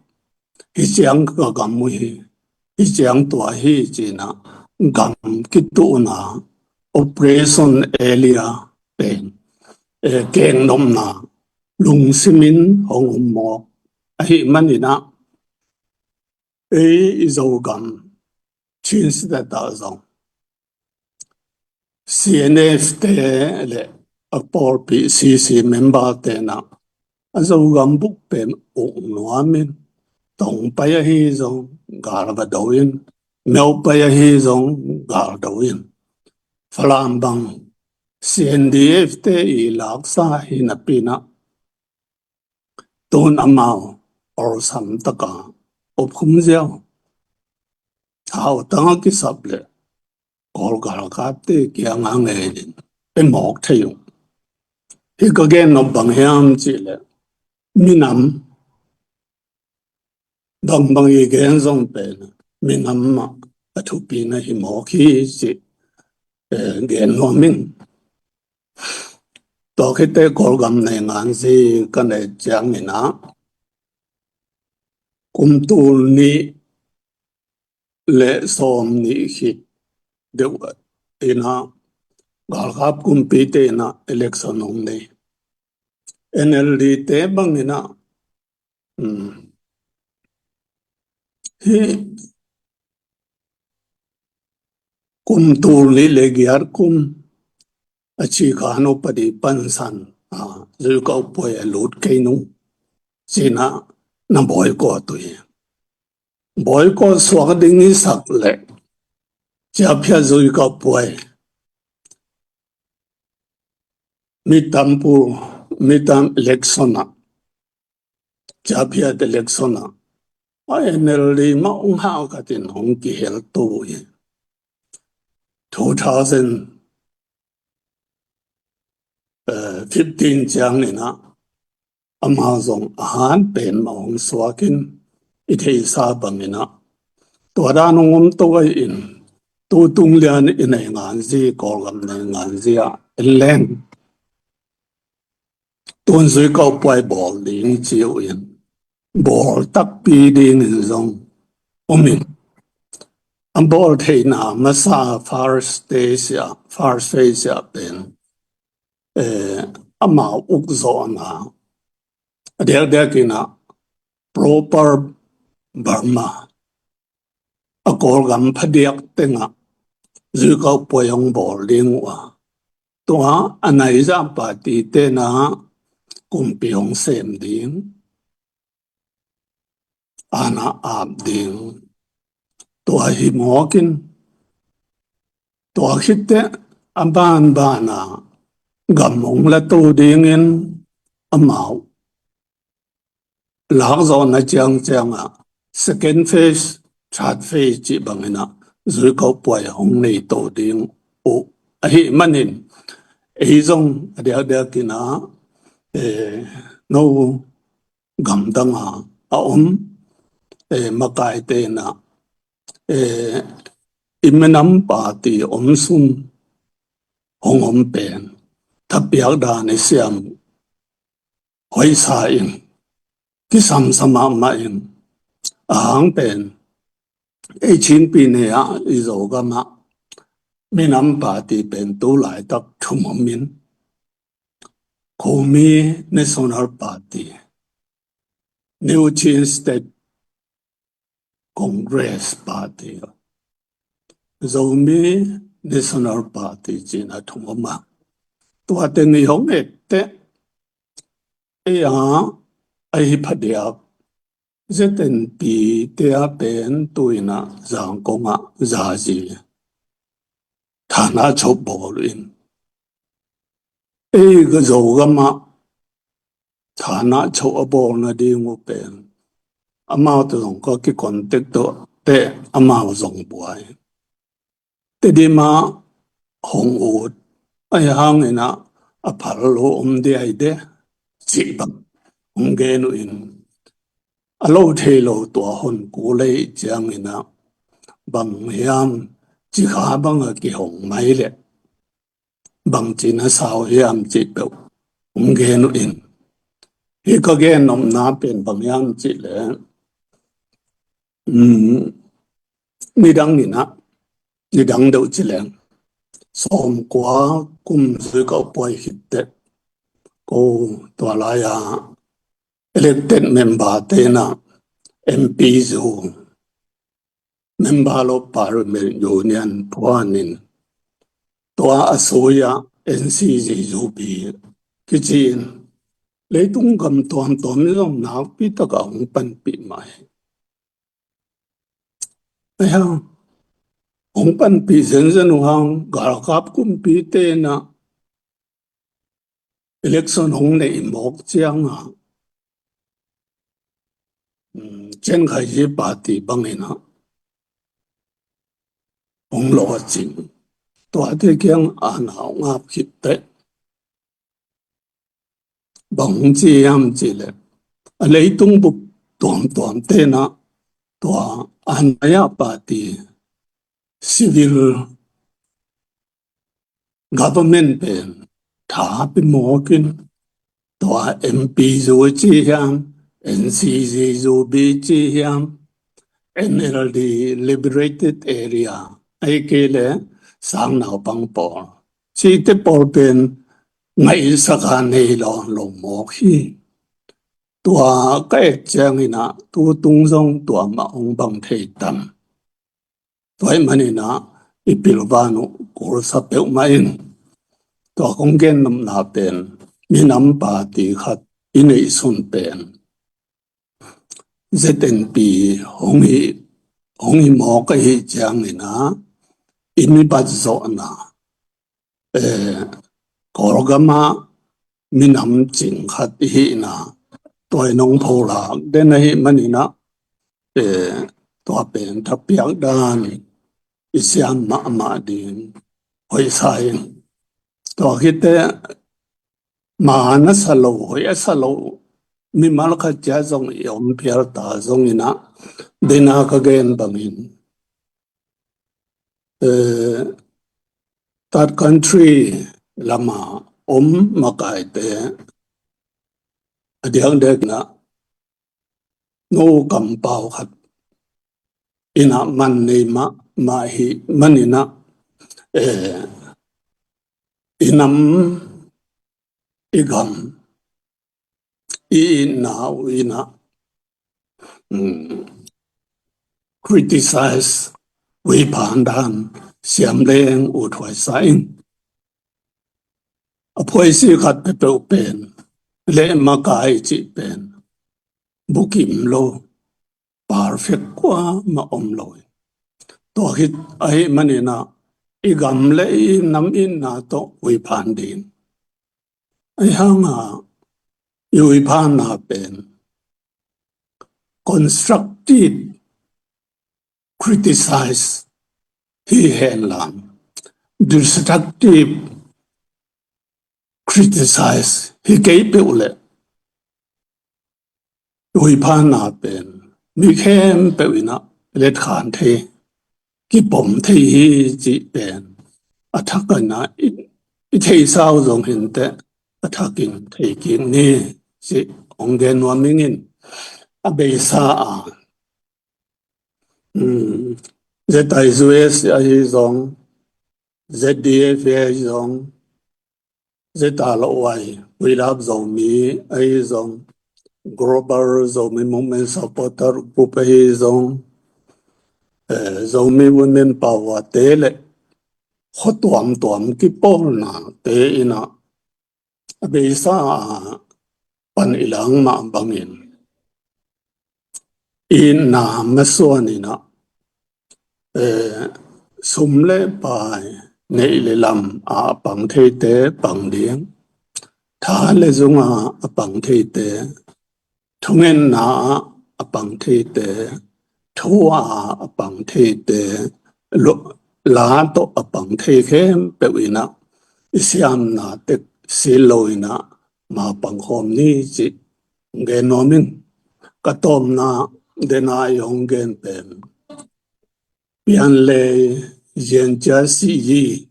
hi ciang ka gam uh hi, hi ciang tua hi ci in ah gam kituhna operation area pen, eh, keng nopna lungsim in hong um mawk ahih manin ah, ei i Zogam Chin State ah zong C N F te le a pawlpi C C member te in ah a Zogam buk pen uk nuam in, Tongpai ahi zong gal va do in, Meupai ahi zong gal do in, Falam bang C N D F te i laksa hi napi in ah, tun amau awlsam taka op khum ziau, thau tang a kisap le Kawl galkapte kiang a ngen in pe mawk thei uh. Hi ka gen nop bang hiam cih leh, minam bangbang i gen zong pen minam mah a thupina hi mawk hi cih, eh, gen nuam ing. Tua khit teh Kawlgam nei nganzi ka nei ciangin ah, kum tul nih le sawm nih khit deuh in ah galkap kumpite in ah election hong nei. N L D te bangin ah, um, hi kum tul nih le giat kum a ci khan upadi pansan, a, zuikau puai a lut kei nung ci in ah na boycott uh hi. Boycott suak ding i sak leh ciaphiat zuikau puai midterm poll, midterm election ah, ciaphiat election ah a N L D mah hong hau khat in hong kihel to hi. Two thousand fifteen ciangin ah amau zong a han pen mah hong suak in, i theihsa bangin ah tua dan hong om to ahi in, tu tung lian i nei nganzi, Kawlgam nei nganzi ah en leng tun zuikau puai bawl ding ci uh in, bawl takpi dingin zong om in, a bawl theihna masa first stage ah, first phase ah pen, eh, amau uk zawhna a diakdiakin ah Proper Burma, a Kawlgam phadiak tengah zuikau puai hong bawl ding uh a, tua a naizah party te in ah kumpi hong sem ding, ana ap ding, tua hi mawk in, tua khit teh a banban ah gam hong la to dingin amau lak zawhna ciangciang ah second phase, third phase cih bangin ah zuikau puai hong nei to ding uh ahih manin, ei zong a diakdiakin ah, eh, no gamdang ah a om, eh, makaite in ah, eh, i minam party om sun hong om pen thapiak dan i siam hoihsa in, kisamsa mahmah in, a hang pen ei Chin Pyine ah, i Zogam ah minam party pen tu laitak thum om in, Komi National Party, New Chin State Congress Party, Zomi National Party ci in a thum om a. Tua teng i hong et teh, ei a, a hi phadiak Z N P te a pen tu in ah Zangkong ah zazi thana chop bawl in, ei ka Zogam ah thana chop a bawlna ding uh pen amau tawh zong ka ki contact to teh, amau zong buai. Tedim ah hong ut, ahi hangin ah a phal lo om dia hi de, cih bang hong gen uh in, a lo thei lo tua hon ku lei ciangin ah bang hiam, cikha bang a kihong mai leh bangci na sau hiam cih peuh hong gen uh in. Hih ka gen nopna pen bang hiam cih leh, um, nidang in ah, nidang deuh ci leng, sawmkua kum zui ka puai khit teh, ko tua lai-a elected member te in ah M P zu, Member of Parliament Union phuanin, tua a sui-ah N C Z U B kici-in leitung gam tuamtuam in zong nakpi takah hong panpih mah hi. Ahi hang hong panpih zenzen uh hang galkap kumpite in ah election hong neih mawk ciangah, um, Chin Khaiji Party bangin ah hong lawhcing. Tuate kiang a na hong ap khit teh bang hong ci hiam cih leh, a leitung bup tuamtuamte in ah tua a nai-a party, civil government pen tha pia mawk in, tua M P zu ci hiam, N C Z U B ci hiam, N L D, Liberated Area, ahih kei leh sang naupang pawl, cihte pawl pen ngaihsak a nei lo, lo mawk hi. Tua ka et ciangin ah tu tung zong tua mah hong bang thei tam. Tua ahih manin ah i pilvan uh kulsa peuhmah in, tua kong gen nopna pen, minam party khat i neihsun pen Z N P hong hi, hong hi mawk ahih ciangin ah i mi bat zawhna, eh, Kawlgam ah minam cing khat i hihna tua in hong pholak den ahih manin ah, eh, tua pen thapiak dan i siam mahmah ding hoih sa ing. Tua khit teh ma na sa lo, hoih a sa lo mimal khat ciat zong i om phial ta zongin ah, dena ka gen bangin, eh, third country lam a om makaite a diakdiak in ah no kampau khat in ah man nei mahmah ahih manin ah, eh, i nam, i gam, i itna uh in ah, um, criticize, huiphan dan siam leng uthuai sa ing. A phuaisi khat peuhpeuh pen, leh makai cih pen bukim lo, perfect kuamah om lo hi. Tua khit ahih manin ah i gam leh i nam itna tawh huiphan ding. Ahi hang a i huiphanna pen constructive criticize hi hen la, destructive criticize hi kei peuh leh huiphanna pen mi khempeuh in ah letkhan thei, kipom thei hi cih pen a thak in ah i, i theihsa uh zong hi inteh a thakin thei kik ni cih hong gen nuam ing in. A beisa a, um, Z I U S ahi zong, Z D F ahi zong, Zeta Lawai, We Love Zomi ahi zong, Global Zomi Movement Supporter Group ahi zong, eh, Zomi Women Power te leh khua tuamtuam kipawlna te in ah a beisa a pan i lang mah bangin, i itna masuan in ah, eh, sum leh pai, neih leh lam a pang theite pang ding, tha leh zung a pang theite, thungetna a pang theite, thu a pang theite, lo-, la tawh a pang thei khempeuh in ah i siamna tek sil lo in ah ma pang khawm ni cih gen nuam ing. Ka tawpna dena i hong gen pen Pianlei, Ziancial Siyi,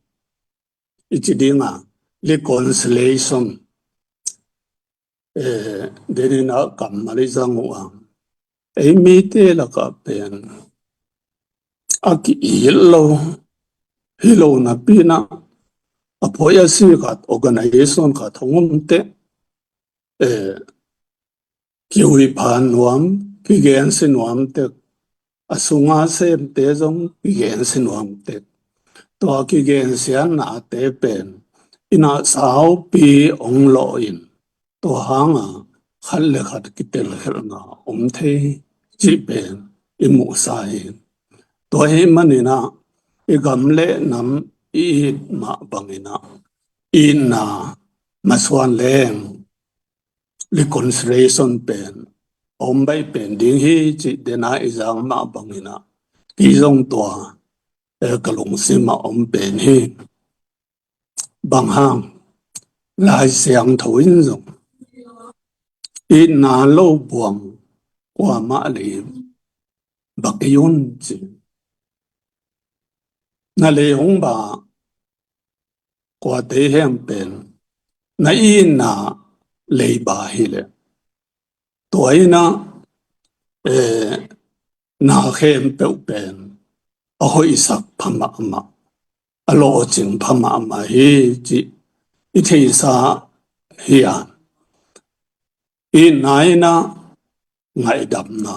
i ci dinga, reconciliation. Eh, denin a kammal i zang uh a, ei mite lakah pen a ki-it lo, hi lo napi-in ah, a phoih a si khat, organization khat hong om teh, eh, kihuih pha nuam, kigensia nuam tek, a sunga semte zong kigensia nuam tek. Tua kigensiatnate pen, in ah saupi hong lawh in, tua hanga khat le khat kitelkhelhna om thei cih pen i muhsa hi. Tua ahih manin ah, i gam le nam i it mah bangin ah, itna masuan leng reconciliation pen om baih pen ding hi cih denin ah i zang mah bangin ah, kei zong tua, eh, ka lungsim ah om pen hi. Bang hang, Lai Siangtho in zong, itna lo buang kuamah lei ba kei un ci. Na lei hong ba kuate hiam pen, na itna lei ba hi leh, tua in ah, eh, na khempeuh pen a hoihsak pha mahmah, a lawhcing pha mahmah hi cih i theihsa hi a, itna in ah ngaihdamna,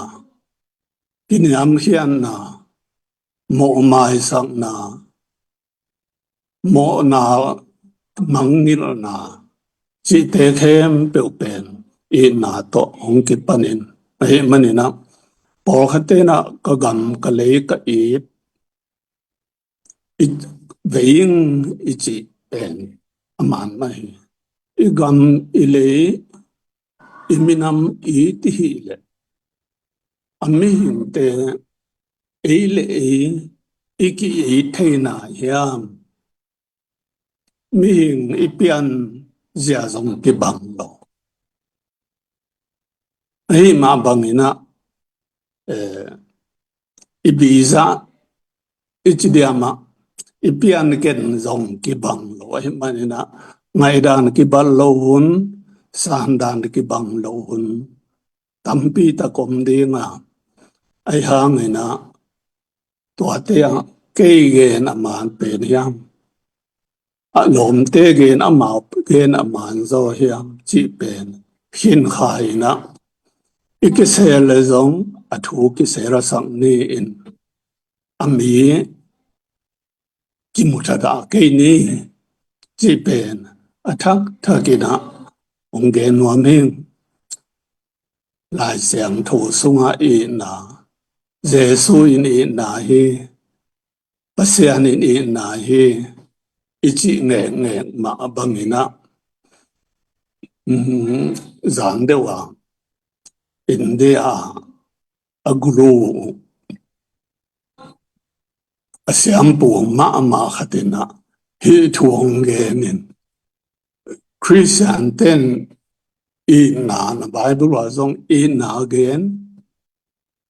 kiniamkhiatna, mawhmaisakna, mawhna mangngilhna cihte khempeuh pen itna tawh hong kipanin, ahih manin ah, pawlkhatte in ah ka gam ka lei ka it, i vei ing i cih pen a man mah hi. I gam i lei, i minam i it i hih leh, a mihingte ei le ei i ki-it theihna hiam, mihing i pianzia zong kibang lo. Ahih mah bangin ah, eh, i biza, i ci diam ah, i pianken zong kibang lo. Ahih manin ah, ngaihdan kibang lo hun, sandan kibang lo hun tampi tak om ding a, ahih hangin ah, tuate ah kei gen a man pen hiam, a lawmte gen, amau gen a man zaw hiam cih pen khin kha in ah, i kisel le zong a thu kisel a sak ni in, a mi kimu thadah kei ni cih pen a thakthak in ah hong gen nuam ing. Lai Siangtho sungah itna, Jesu in itna hi, Pasian in itna hi, i cih ngekngek mah bangin ah, um, zan deuh a, India a, a guru, a siampu mahmah khat in ah hih thu hong gen in, Khristian ten itna, na Bible ah zong itna gen,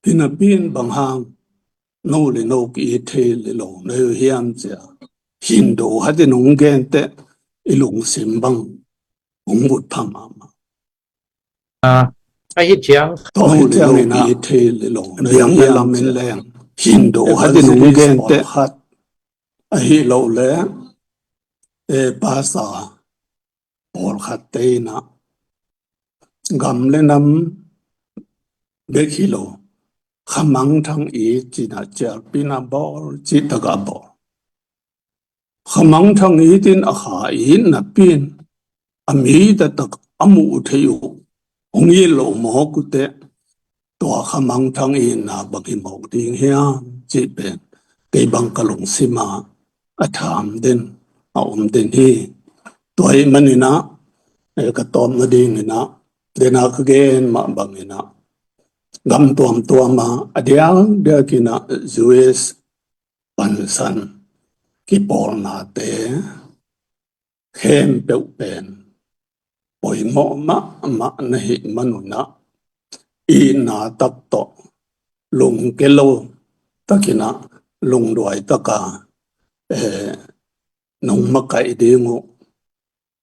hi napi-in bang hang no le no ki-it thei le lo na hi uh hiam ci a, Hindu khat in hong gen teh i lungsim bang hong vut pha mahmah. Ah, ahi ciang, tua hi ciangin ah, i thei le lo na hi uh hiam ci a, Hindu khat in hong gen teh, ahi lo le, eh, pastor pawlkhatte in ah, gam le nam bek hi lo, khamangthang it ci-in ah cialpi in ah bawl, cihtak a bawl. Khamangthang it in a kha it napi-in, a mi taktak a muh thei uh hong it loh mawk uh teh, tua khamangthang itna bang hi mawk ding hiam cih pen kei bang ka lungsim ah a tham den, a om den hi. Tua ahih manin ah, eh, ka tawpna dingin ah, den a ka gen mah bangin ah, gam tuamtuam ah a diakdiakin ah Jewish pansan kipawlnate khempeuh pen poimawh mahmah na hih manun ah, itna tak tawh, lungke lo takin ah, lungduai taka, eh, nong makaih ding uh,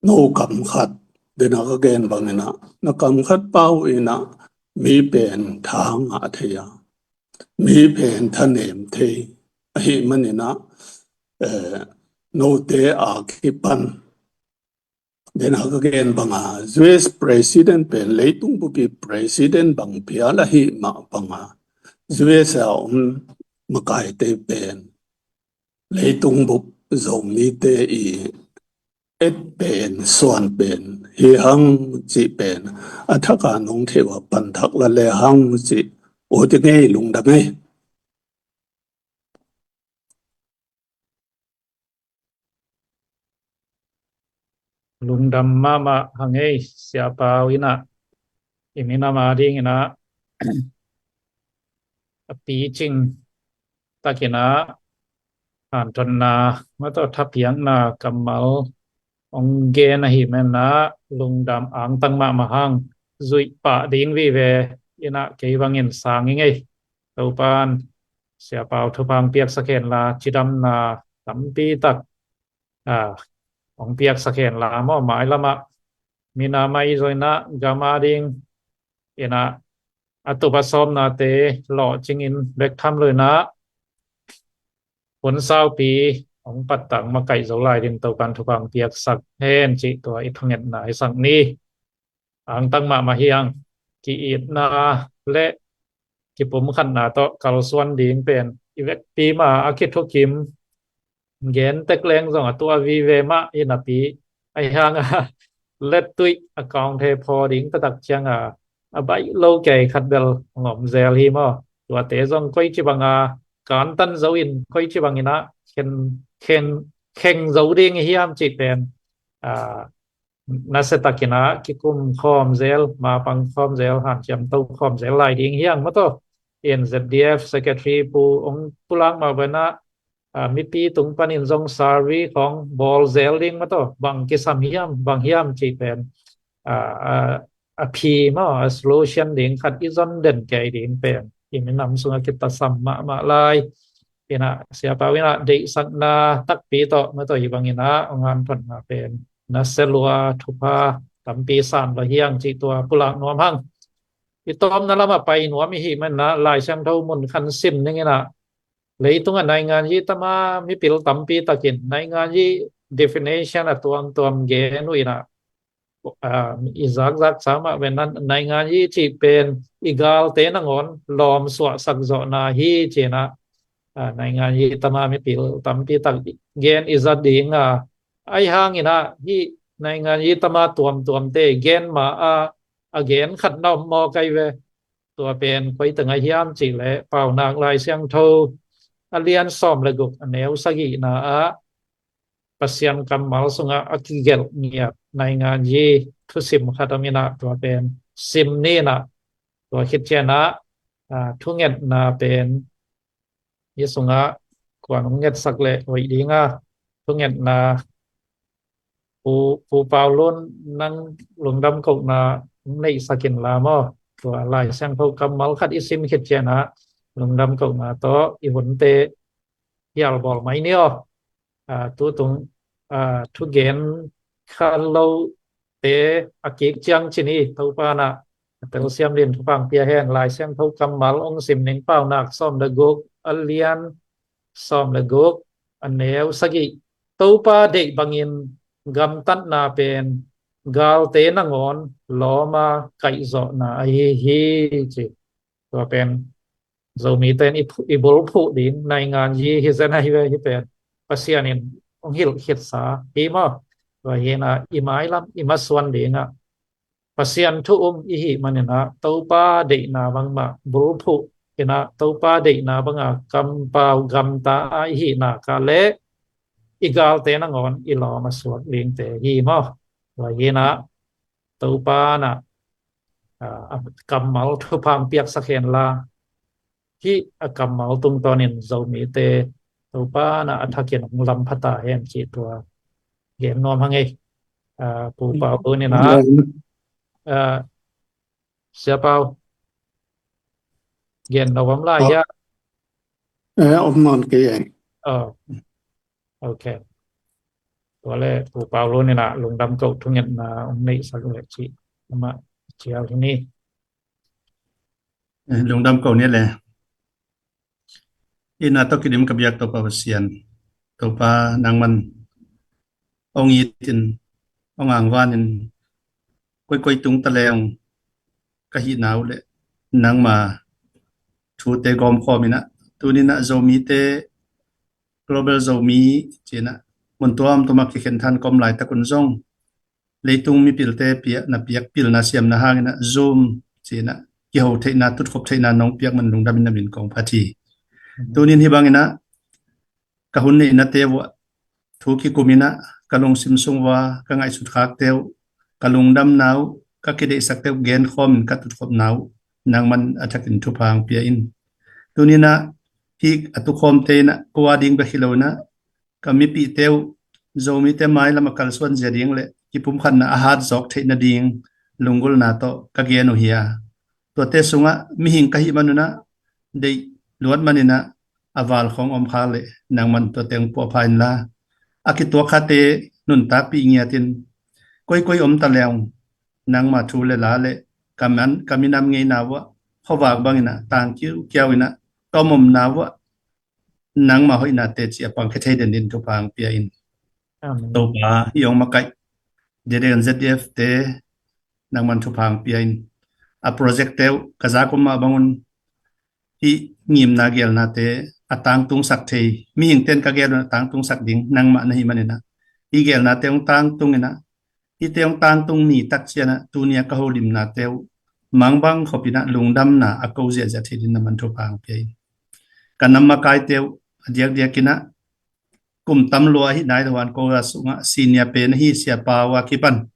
no kam khat, dena ka gen bangin ah, na kam khat pau in ah, mi pen tha ngah thei a, mi pen thanem thei ahih manin ah, eh, note a kipan, dena ka gen banga, U S president pen leitung bupi president bang phial ahih mah banga, U S a om makaite pen leitung bup Zomite i et pen, suan pen hi hang cih pen a thaka nong theih uh a panthak la le hang cih uh ti ngei, lungdam ei. Lungdam mahmah hang ei, Siapau in ah, i minam a dingin ah a picing takin ah hanthotna, mah tawh thapiakna kammal hong gen ahih manin ah lungdam angtang mahmah hang. Zuih pah ding vive in ah kei bangin sang ing ei. Topan Siapau thupha hong piaksak hen la, cidamna tampi tak, ah, hong piaksak hen la maw, mailam ah minam a i zoina gam a dingin ah a tup a sawmnate lawhcingin bek tham lo in ah, hun saupi hong pattang makaih zo lai ding Topan thupha hong piaksak hen cih tua i thungetna hi sak ni. Angtang mahmah hi hang. Ki-itna le kipumkhatna tawh kalsuan ding pen i vekpi mah a kithukim, gen tek leng zong a tua vive mah hi napi, ahi hang a lettuih a kawngte phaw ding taktak ciang a, a baih lo kei khat bel hong om zel hi maw. Tuate zong koici banga kantan zo in, koici bangin ah khen, khen, khen zo ding hiam cih pen, ah, nasia takin ah kikum khawm zel, mapang khawm zel, hanciam to khawm zel lai ding hi hang maw tawh. In Z D F secretary pu hong pulak mah bangin ah, ah, mipi tung panin zong survey khawng bawl zel ding maw tawh. Bang kisam hiam, bang hiam cih pen, ah, ah, a phi maw, a solution ding khat i zon den kei ding pen i minam sungah kitasam mahmah lai. In ah Siapau in ah deihsakna takpi tawh, mah tawh hi bangin ah hong hanthotna pen nasia lua, thupha tampi san lo hi hang cih tua pulak nuam hang. I tawpna lamah pai nuam i hih manin ah Lai Siangtho mun khat sim ning in ah, leitung a nainganyi tama mipil tampi takin nainganyi definition a tuamtuam gen uh in ah, ah, i zakzak sa mah bangin ah nainganyi cih pen i galte nangawn lawm suahsak zawhna hi ci in ah, ah, nainganyi tama mipil tampi tak gen i zat ding a, ahi hangin ah hih nainganyi tama tuamtuamte gen ma a, a gen khat na om mawk ahi ve. Tua pen koi teng ah hiam cih leh Paunak Lai Siangtho a lian sawm le guk, a neu sagihna ah Pasian kammal sungah a kigelh ngiat nainganyi thusim khat om in ah, tua pen sim ni in ah, tua khit ciang ah, ah, thungetna pen hih sungah kuan hong ngetsak leh hoih ding a, thungetna Pu, Pu Paulun, nang lungdam kohna hong neihsak in la maw. Tua Lai Siangtho kammal khat i sim khit ciang ah lungdam kohna tawh i hunte hial bawl mai ni aw. Ah, tutung, ah, thugen kha lote a kik ciang ci ni, Topa in ah a telsiam dingin thupha hong pia hen. Lai Siangtho kammal hong sim ning, Paunak sawm le guk, a lian sawm le guk, a neu sagih. Topa deih bangin gamtatna pen galte nangawn lawm a kaihzawhna ahi hi ci. Tua pen Zomite in i phu-, i bulphuh ding nainganyi hi zen ahi ve, hih pen Pasian in hong hilh khitsa hi maw. Tua hi in ah i mailam i masuan ding ah Pasian thu um i hih manin ah Topa deihna bangmah bulphuh in ah, Topa deihna banga kampau gamta a i hih nak leh i galte nangawn i lawm a suak dingte hi maw. Tua hi in ah Topa in ah, ah, a kammal thupha hong piaksak hen la, hih a kammal tungtawnin Zomite Topa in ah a thakin hong lamphata hen cih tua gen nuam hang ei. Ah, Pu Paulun in ah, ah, Sia Pau, gen lo om lai hia? Eh, om nawn kei ei. Oh. Ok. Tua le Pu Paulo ni na lungdam ko, thungetna om nei sak le ci. Ama cial ni. Eh, lungdam ko ni le. Ina to kidim ka biak Topa Pasian. Topa nangman ong itin, ong angvanin, koikoi tung ta leng ka hihna uh le nangma thute gawmkhawm ina, tunina Zomite, Global Zomi cina, mun tuamtuama kikhen than kom laitakun zong leitung mipilte piak, na piak pilna siamna hangina Zoom cina kiho theihna, tutkhop theihna nong piak man lungdamin na min kong phat hi. Tunin hi bangina ka hun neihna te vuah thu kikum ina ka lungsim sung vua ka ngaihsut khak teu, ka lungdamna uh, ka kideihsak teu genkhawmin ka tutkhopna uh nangman a thakin thupha ang pia in. Tunina hi a tukhawmte ina kua ding bek hi lo ina ka mipih teu Zomite mailam a kalsuan zia ding le kipumkhatna a hat zawk theih nading lunggulna tawh ka gen uh hi a, tuate sungah mihing ka hih manuna deih luat manina a val khawng om khak le nangman tuate hong puahpha inla, a kituak khate nuntakpih ngiatin, koikoi om ta leng nangma thu le la le ka man, ka minam ngeina vuah khuavak bangina tang kiukiau ina ka omomna vuah nangma hoihna teci a pang khia thei den din thupha ang pia in. Amen. Topa, i ong makaih Dedegan Z D F te nangman thupha ang pia in. A project teu ka zak om mah bangun hi ngimna gelna te a tangtungsak thei, mihing ten ka gel a tangtungsak ding nangmah na hi manina hi gelna te ong tangtung ina, hite hong tangtung ni tak ciana tunia ka holimna teu mangbang khopina lungdamna a ko ziahziah thei din na man thupha ang pia in. Ka nam makai teu a diakdiak ina kum tam lua ahi nai lohan ko a sungah senior pen ahi Sia Pau a kipan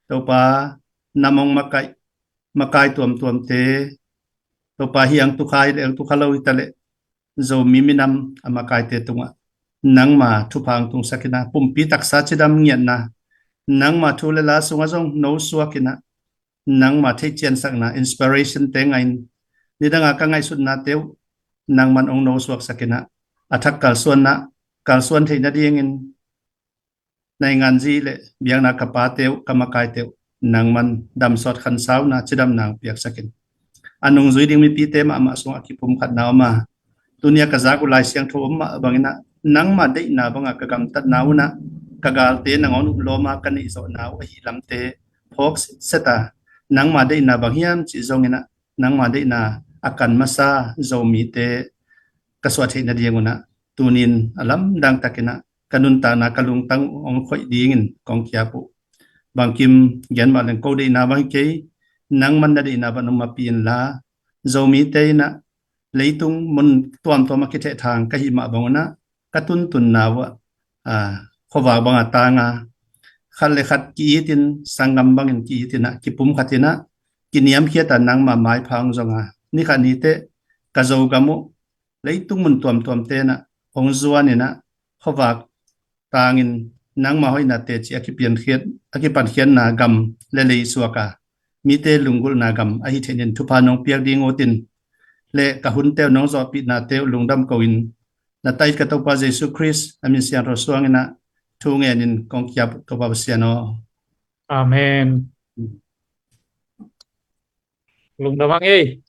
Topa nam ong makai, makai tuamtuamte Topa hi ang tukha hi le ang tukha lo hi ta le Zomi minam a makaite tungah nangma thupha ang tungsak ina pumpi taksa cidam ngiatna nangma thu le la sungah zong no suak ina nangma theihciansakna inspiration te ngahin nidanga ka ngaihsutna teu nangman ong no suaksak ina a thak kalsuanna kalsuan theih nadingin naingan zi le biakna ka pa teu ka makai teu nangman damsawt khansauna cidamna ang piaksak in. A nungzui ding mipite mahmah sungah kipumkhatna om a, tunia ka zak uh Lai Siangtho om mah bangina nangma deihna banga ka gamtatna una ka galte nangawng uh lawma ka neihzawhna uh ahi lamte phawk seta nangma deihna bang hiam cih zongina nangma deihna a kan masa Zomite ka suah theih nading una tunin a lamdang takina ka nuntakna ka lungtang uh ong khoih dingin kong kiap uh. Bangkim gen mah leng ko deihna bang hi kei, nangman na deihna bang nungmapi inla Zomite ina leitung mun tuamtuama kithehthang ka hih mah bang una ka tuntunna uh ah khuavak banga tanga khat le khat ki-itin sanggam bangin ki-itina kipumkhatina kiniamkhiata nangma maipha ong zonga nikhat nite ka Zogam uh leitung mun tuamtuam tena ong zuanina khuavak tangin nangma hoihna teci a kipiankhiat a kipankhiatna gam le lei suaka mite lunggulhna gam ahi theinin thupha nong piak ding utin le ka hun teu nong zawhpihna teu lungdam ko in na tait ka Topa Jesu Khrist a min siangtho suangina thu ngenin kong kiap Topa Pasian aw. Amen. Lungdam ang ei.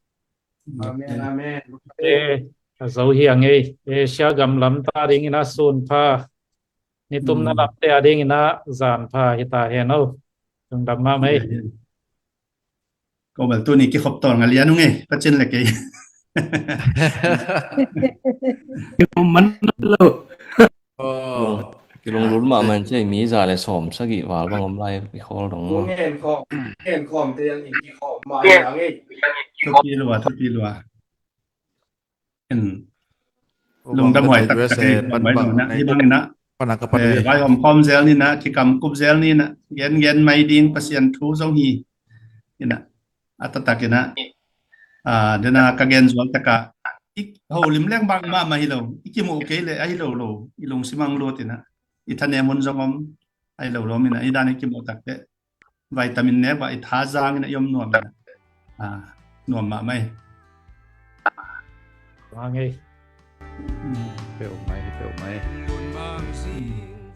Amen, amen. Eh, a zo hi ang ei. Asia gam lam ta dingina sun pha. Nitumna lam te a dingina zan pha hi ta hen aw. Lungdam mahmah ei. Ko bel tuni kikhop tawl nga lian ung ei, ka cin le kei. Kikhop man lo. Kilunglul mahmah in cei mi za le sawm sagih val bang om lai i khawl dong. Ngen khawm, ngen khawm te ang in kikhop mai ang ei. Thupi lua, thupi lua. Lungdam huai taktak hi bang bai nona hi bangina. Vai hom khawm zel nina, kikam kup zel nina, gen gen mai ding Pasian thu zong hi. Ina a taktak ina dena ka gen zual taka i holim leng bang mahmah hi lo, i kimuh kei le ahi lo lo i lungsim ang lut ina i thanem hun zong om ahi lo lo mina i dan i kimuh takte vitamin nek bah i tha zangin a i om nuam in. Ah, nuam mahmah ei. Nuam ei. Peuhmah hi, peuhmah hi.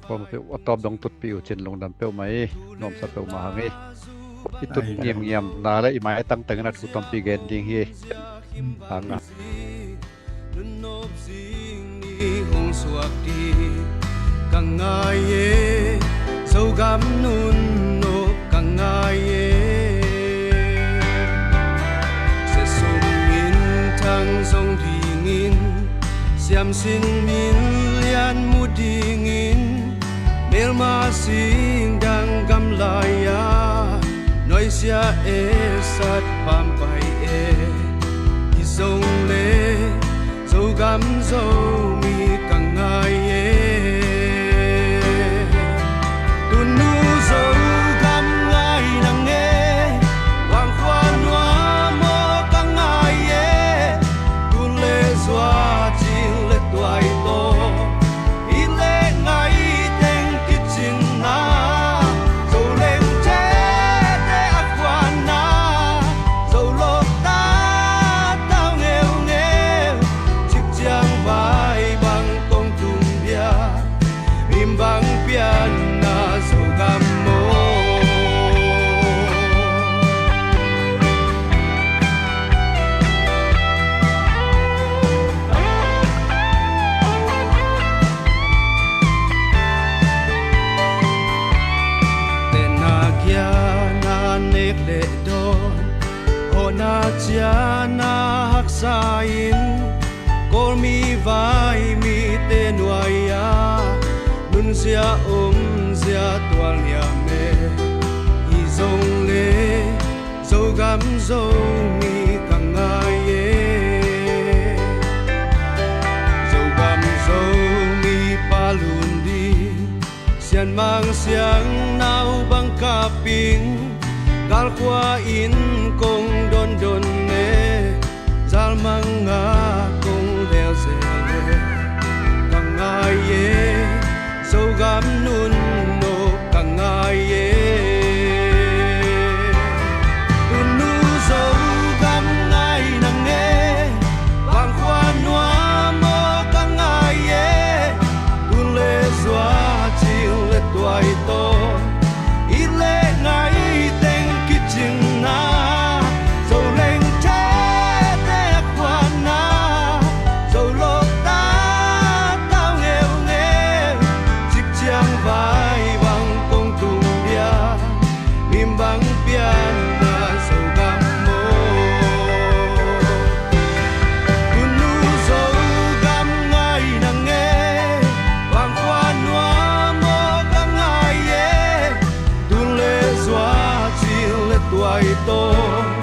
Pom peuh a tawp dong tutpih uh cin lungdam peuhmah hi. Nuamsa peuhmah hang hi. I tut ngiamngiam na le i maitang tengin a thu tampi gen ding hi. Hang a. Nunop zing ni hong suak ding ka ngai e, Zogam nunop ka ngai e. Siasum minthang zong dingin, siamsin min lian mu dingin, melma sing dang gamlai-a nuaisiah esat pampai e. Hi zong le Zogam Zomi ka ngai e. Tunu Zogam ngai nang e, Vangkhua nuam aw ka ngai e. Tun le zua cil le tuai tawh, it le ngai teng kicingna, Zoleng cete a khuanna, Zolok tatau ngeungeu, cikciang vai bang kong tung bia, mim bang pianna Zogam maw. Tena kiana nek le dawn, hawhna ciana haksa in, Kawlmi vai mite nuai-a nunzia omzia tual hiam e. Hi zong le Zogam Zomi ka ngai e. Zogam Zomi pa lun ding, Sianmang Siangnau bang kaping, Galkhua in kong dondon e, Zalmang ah kong lelzel e. Ka ngai e, Zogam nunop ka ngai e. Tunu Zogam ngai nang e, Vangkhua nuam aw ka ngai e. Tun le zua cil le tuai tawh, it le ngai teng kicingna, Zoleng cete a khuanna, Zolok tatau ngeungeu, cikciang vai bang kong tung bia, mim bang pianna Zogam maw. Tunu Zogam ngai nang e, Vangkhua nuam aw ka ngai e. Tun le zua cil le tuai tawh,